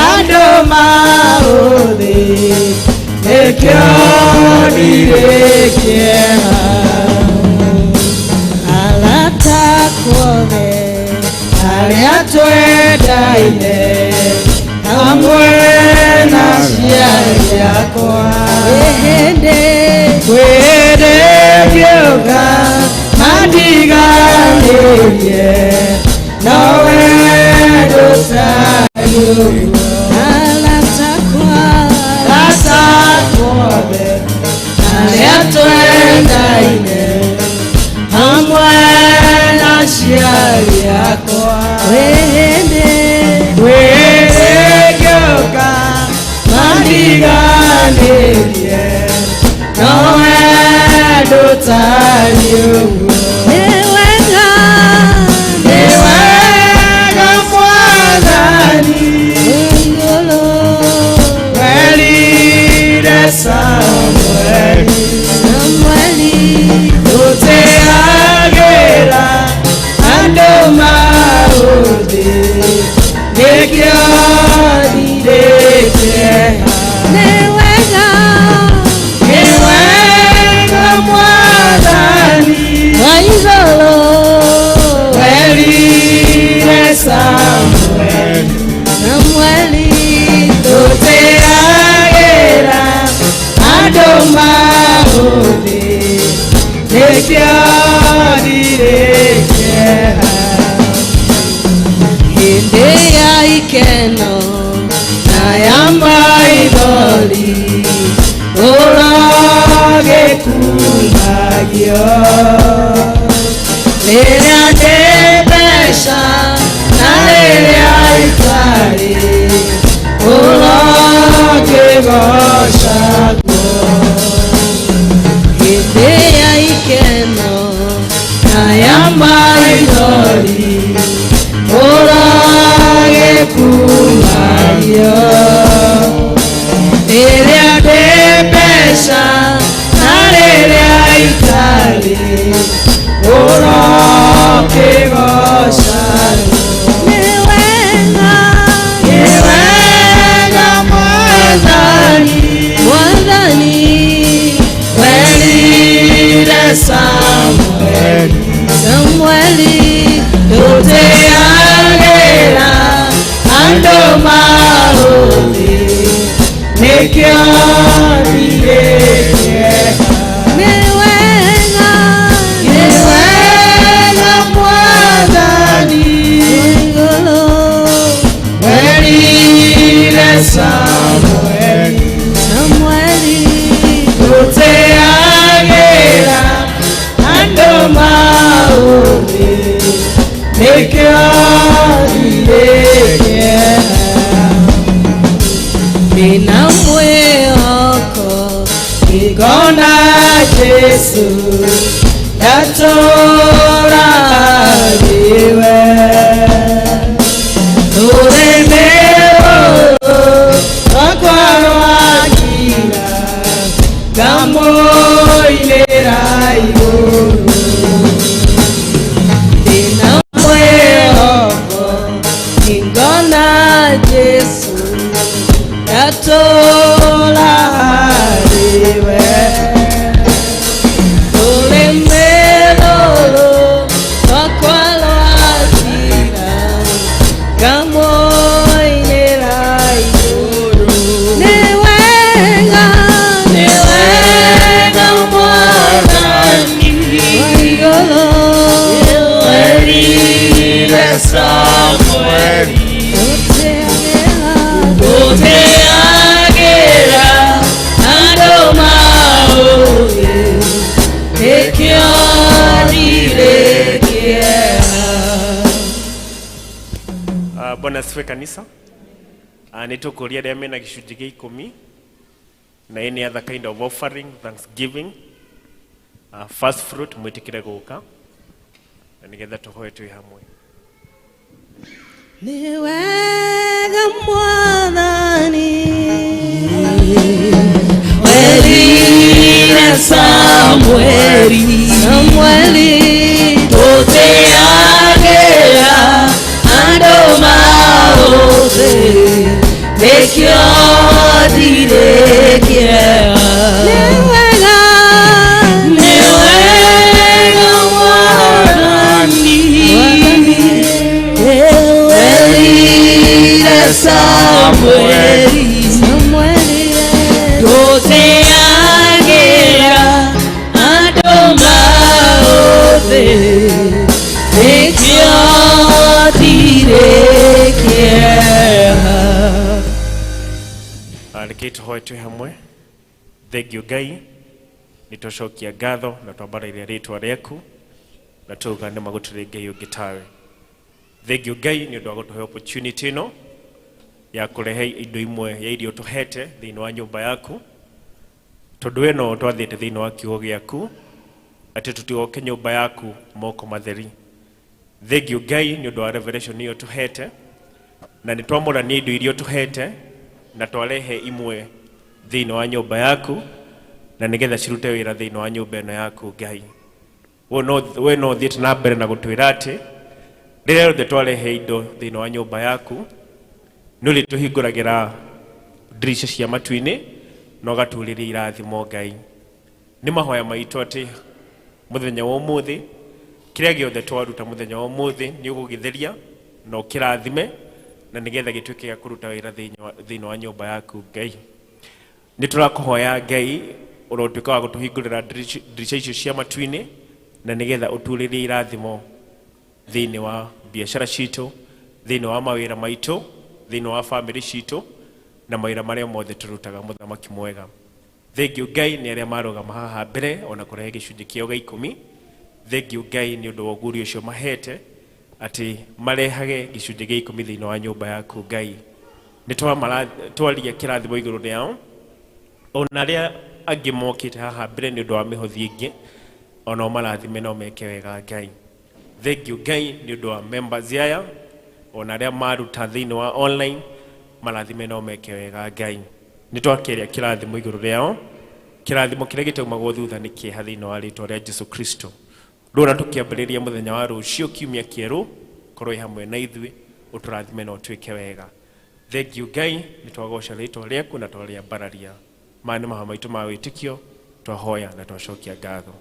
andũ maũthĩ, nĩkĩo ndirĩ kĩeha. Arata akwa othe arĩa twendaine hamwe na aciari akwa, kwĩ hĩndĩ ngĩũka mandiganĩrie, nowe ndũtariĩ ũguo. Arata akwa othe arĩa twendaine hamwe na aciari akwa, kwĩ hĩndĩ ngĩũka mandiganĩrie, nowe ndũtariĩ ũguo. Nĩ wega, nĩ wega Mwathani, werire Samueli, Samueli ndũteagĩra andũ maũthĩ, nĩkĩo ndirĩ kĩeha. Nĩ wega, nĩ wega Mwathani wa igũrũ, werire Samueli, Samueli ndũteagĩra andũ maũthĩ, nĩkĩo Hĩndĩ ya ikeno na ya maithori ũrogĩkumagio. Rĩrĩa ndĩ mbeca na rĩrĩa itarĩ ũrokĩgocagwo. Hĩndĩ ya ikeno na ya maithori ũrogĩkumagio. Rĩrĩa ndĩ mbeca na rĩrĩa itarĩ ũrokĩgocagwo. Nĩ wega, nĩ wega Mwathani, Mwathani werire Samueli, Samueli ndũteagĩra andũ maũthĩ nĩkĩo ndirĩ kĩeha. Nĩ wega, nĩ wega Mwathani werire Samueli, Samueli ndũteagĩra andũ maũthĩ nĩkĩo ndirĩ kĩeha. Ndĩna mwĩhoko ngĩkona Jesũ ndatũra harĩwe. Rũrĩmĩ rũrũ rwakwa rwakira ngamũinĩra igũrũ. Ndĩna mwĩhoko ngĩkona Jesũ ndatũra harĩwe. Rũrĩmĩ rũrũ rwakwa rwakira ngamũinĩra igũrũ. Nĩ wega, nĩ wega Mwathani wa igũrũ werire Samueli ndũteagĩra andũ maũthĩ nĩkĩo ndirĩ kĩeha. Bwana asifiwe kanisa. Nĩ tũkũria arĩa mena gĩcunjĩ gĩa ikũmi na any other kind of offering, thanksgiving, first fruit mwĩtĩkĩre gũka na nĩgetha tũhoe twĩ hamwe. Nĩ wega Mwathani werire Samueli, Samueli ndũteagĩra andũ maũthĩ nĩkĩo ndirĩ kĩeha. Nĩ wega, nĩ wega Mwathani werire Samueli, Samueli ndũteagĩra andũ maũthĩ nĩkĩo ndirĩ kĩeha. Rekei tũhoe twĩ hamwe. Thengio Ngai nĩ twacokia ngatho na twambarairia rĩtwa rĩaku na twauga nĩ ma gũtirĩ Ngai ũngĩ tawe. Thengio Ngai nĩ ũndũ wa gũtũhe opportunity ĩno ya kũrehe indo imwe ya iria ũtũhete thĩinĩ wa nyũmba yaku, tondũ we no twathĩte thĩinĩ wa kiugo gĩaku atĩ tũtigoke nyũmba yaku moko matheri. Thengio Ngai nĩ ũndũ wa revelation ĩyo ũtũhete, na nĩ twamũrania indo iria ũtũhete na twarehe imwe thĩinĩ wa nyũmba yaku na nĩgetha cirute wĩra thĩinĩ wa nyũmba ĩno yaku Ngai. We no ũthiĩte na mbere na gũtwĩra atĩ rĩrĩa rĩothe twarehe indo thĩinĩ wa nyũmba yaku nĩ ũrĩtũhingũragĩra ndirica cia matu-inĩ na ũgaturĩria irathimo Ngai. Nĩ mahoya maitũ atĩ mũthenya wa ũmũthĩ kĩrĩa gĩothe twaruta mũthenya wa ũmũthĩ nĩ ũgũgĩtheria na ũkĩrathime na nĩgetha gĩtuĩke gĩa kũruta wĩra thĩinĩ wa nyũmba yaku Ngai. Nĩ tũrakũhoya Ngai ũrotuĩka wa gũtũhingũrĩra ndirica icio cia matu-inĩ na nĩgetha ũturĩrie irathimo thĩinĩ wa biacara citũ, Thĩinĩ wa mawĩra maitũ, thĩinĩ wa bamĩrĩ citũ na mawĩra marĩa mothe tũrutaga mũthamaki mwega. Thengiũ Ngai nĩ arĩa marũgama haha mbere ona kũrehe gĩcunjĩ kĩao gĩa ikũmi. Thengiũ Ngai nĩ ũndũ wa ũguũrio ũcio mahete atĩ marehage gĩcunjĩ gĩa ikũmi thĩinĩ wa nyũmba yaku Ngai. Nĩ twaria kĩrathimo igũrũ rĩao ona arĩa angĩ mokĩte haha mbere nĩ ũndũ wa mĩhothi ĩngĩ onao marathime no meke wega Ngai. Thengiũ Ngai nĩ ũndũ wa members aya ona arĩa maruta thĩinĩ wa online marathime no meke wega Ngai. Nĩ twakĩria kĩrathimo igũrũ rĩao, kĩrathimo kĩrĩa gĩtaumagwo thutha nĩ kĩeha thĩinĩ wa rĩtwa rĩa Jesu Kristo. Rũra tũkĩambĩrĩria mũthenya wa rũciũ kiumia kĩerũ, korwo wĩ hamwe na ithuĩ ũtũrathime na ũtwĩke wega. Thengiũ Ngai nĩ twagoca rĩtwa rĩaku na twarĩambararia. Maya nĩ mahoya maitũ ma wĩtĩkio, twahoya na twacokia ngatho.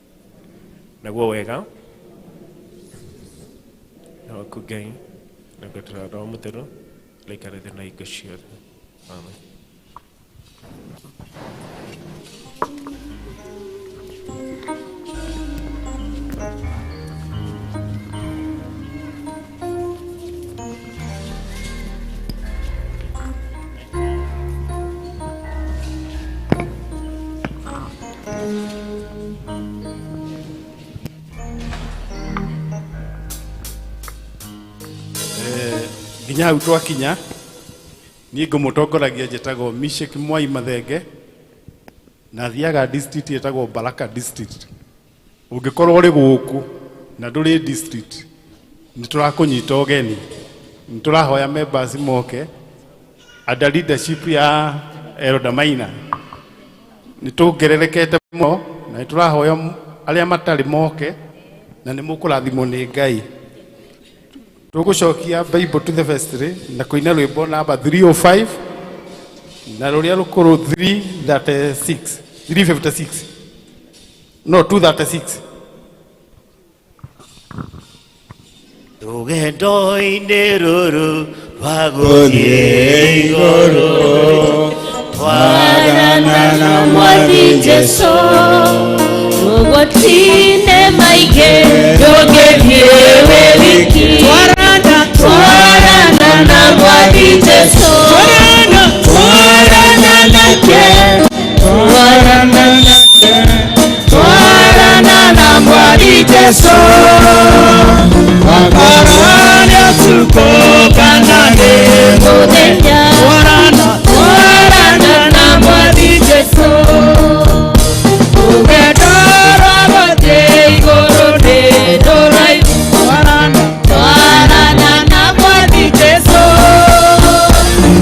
Naguo wega na waku Ngai na ngwatĩra Roho Mũtheru rĩikare thĩ na hingo ciothe. Amen. Nginya hau twakinya niĩ ngũmũtongoragia njĩtagwo Mishek Mwai Mathenge na thiaga district ĩtagwo Baraka district. Ũngĩkorwo ũrĩ gũkũ na ndũrĩ district nĩ tũrakũnyita ũgeni, nĩ tũrahoya members moke under leadership ya Elder Maina. Nĩ tũngererekete mũno na nĩ tũrahoya arĩa matarĩ moke na nĩ mũkũrathimwo nĩ Ngai. Tũgũcokia Bible to the vestry na kũina rwĩmbo namba 305 na rũrĩa rũkũrũ 336 356 no 236. Rũgendo-inĩ rũrũ rwa gũthiĩ igũrũ Twarana na Mwathi Jesu rũgũtine maingĩ ndũngĩthiĩ wĩ wiki. Twarana twarana na Mwathi Jesu, twarana twarana nake, twarana nake, twarana na Mwathi Jesu. Twarana tukokana nĩ mũthenya, twarana twarana na Mwathi Jesu. Rũgendo rwa gũthiĩ igũrũ nĩ rũraihu, twarana twarana na Mwathi Jesu.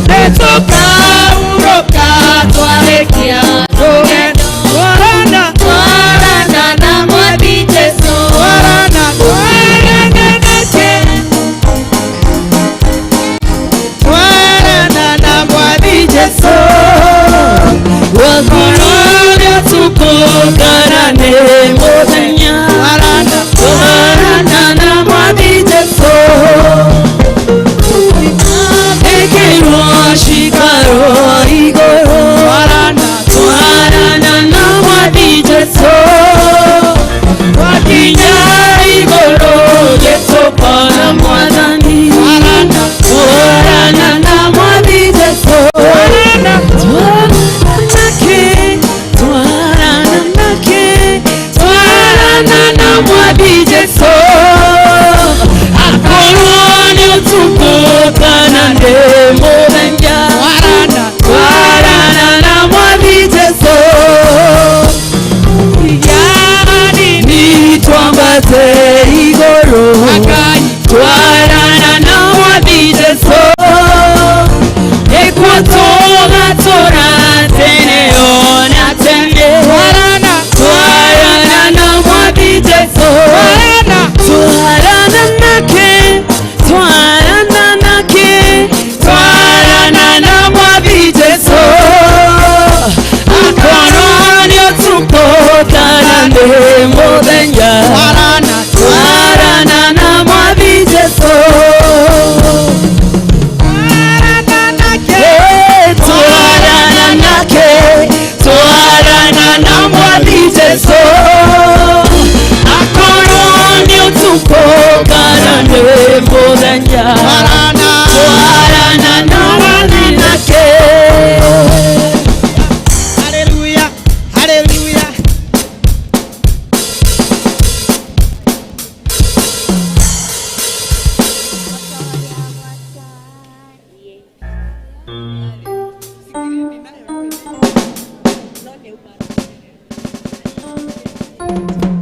Nĩtũkahurũka twarĩkia rũgendo, twarana twarana na Mwathi Jesu, twarana twarana nake, twarana na Mwathi Jesu. Wakorwo tukokana nĩ mũthenya, twarana twarana na Mwathi Jesu. Ĩkĩrwo cikaro igũrũ, twarana twarana na Mwathi Jesu. Twakinya igũrũ gĩtũkona Mwathani, twarana twarana na Mwathi Jesu, twarana twarana nake, twarana nake, twarana na Mwathi Jesu. Akorwo nĩ ũtukũ kana nĩ mũthenya, twarana twarana na Mwathi Jesu. Yani twambate igũrũ, twarana na Mwathi Jesu. Nĩkuo tũgatũũra tene ona tene, twarana twarana na Mwathi Jesu, twarana twarana nake, twarana nake, twarana na Mwathi Jesu. Akorwo nĩ ũtukũ kana nĩ mũthenya, twarana twarana na Mwathi Jesu. Twarana nake, twarana na Mwathi Jesu. Akorwo nĩ ũtukũ kana nĩ mũthenya, twarana Thank you.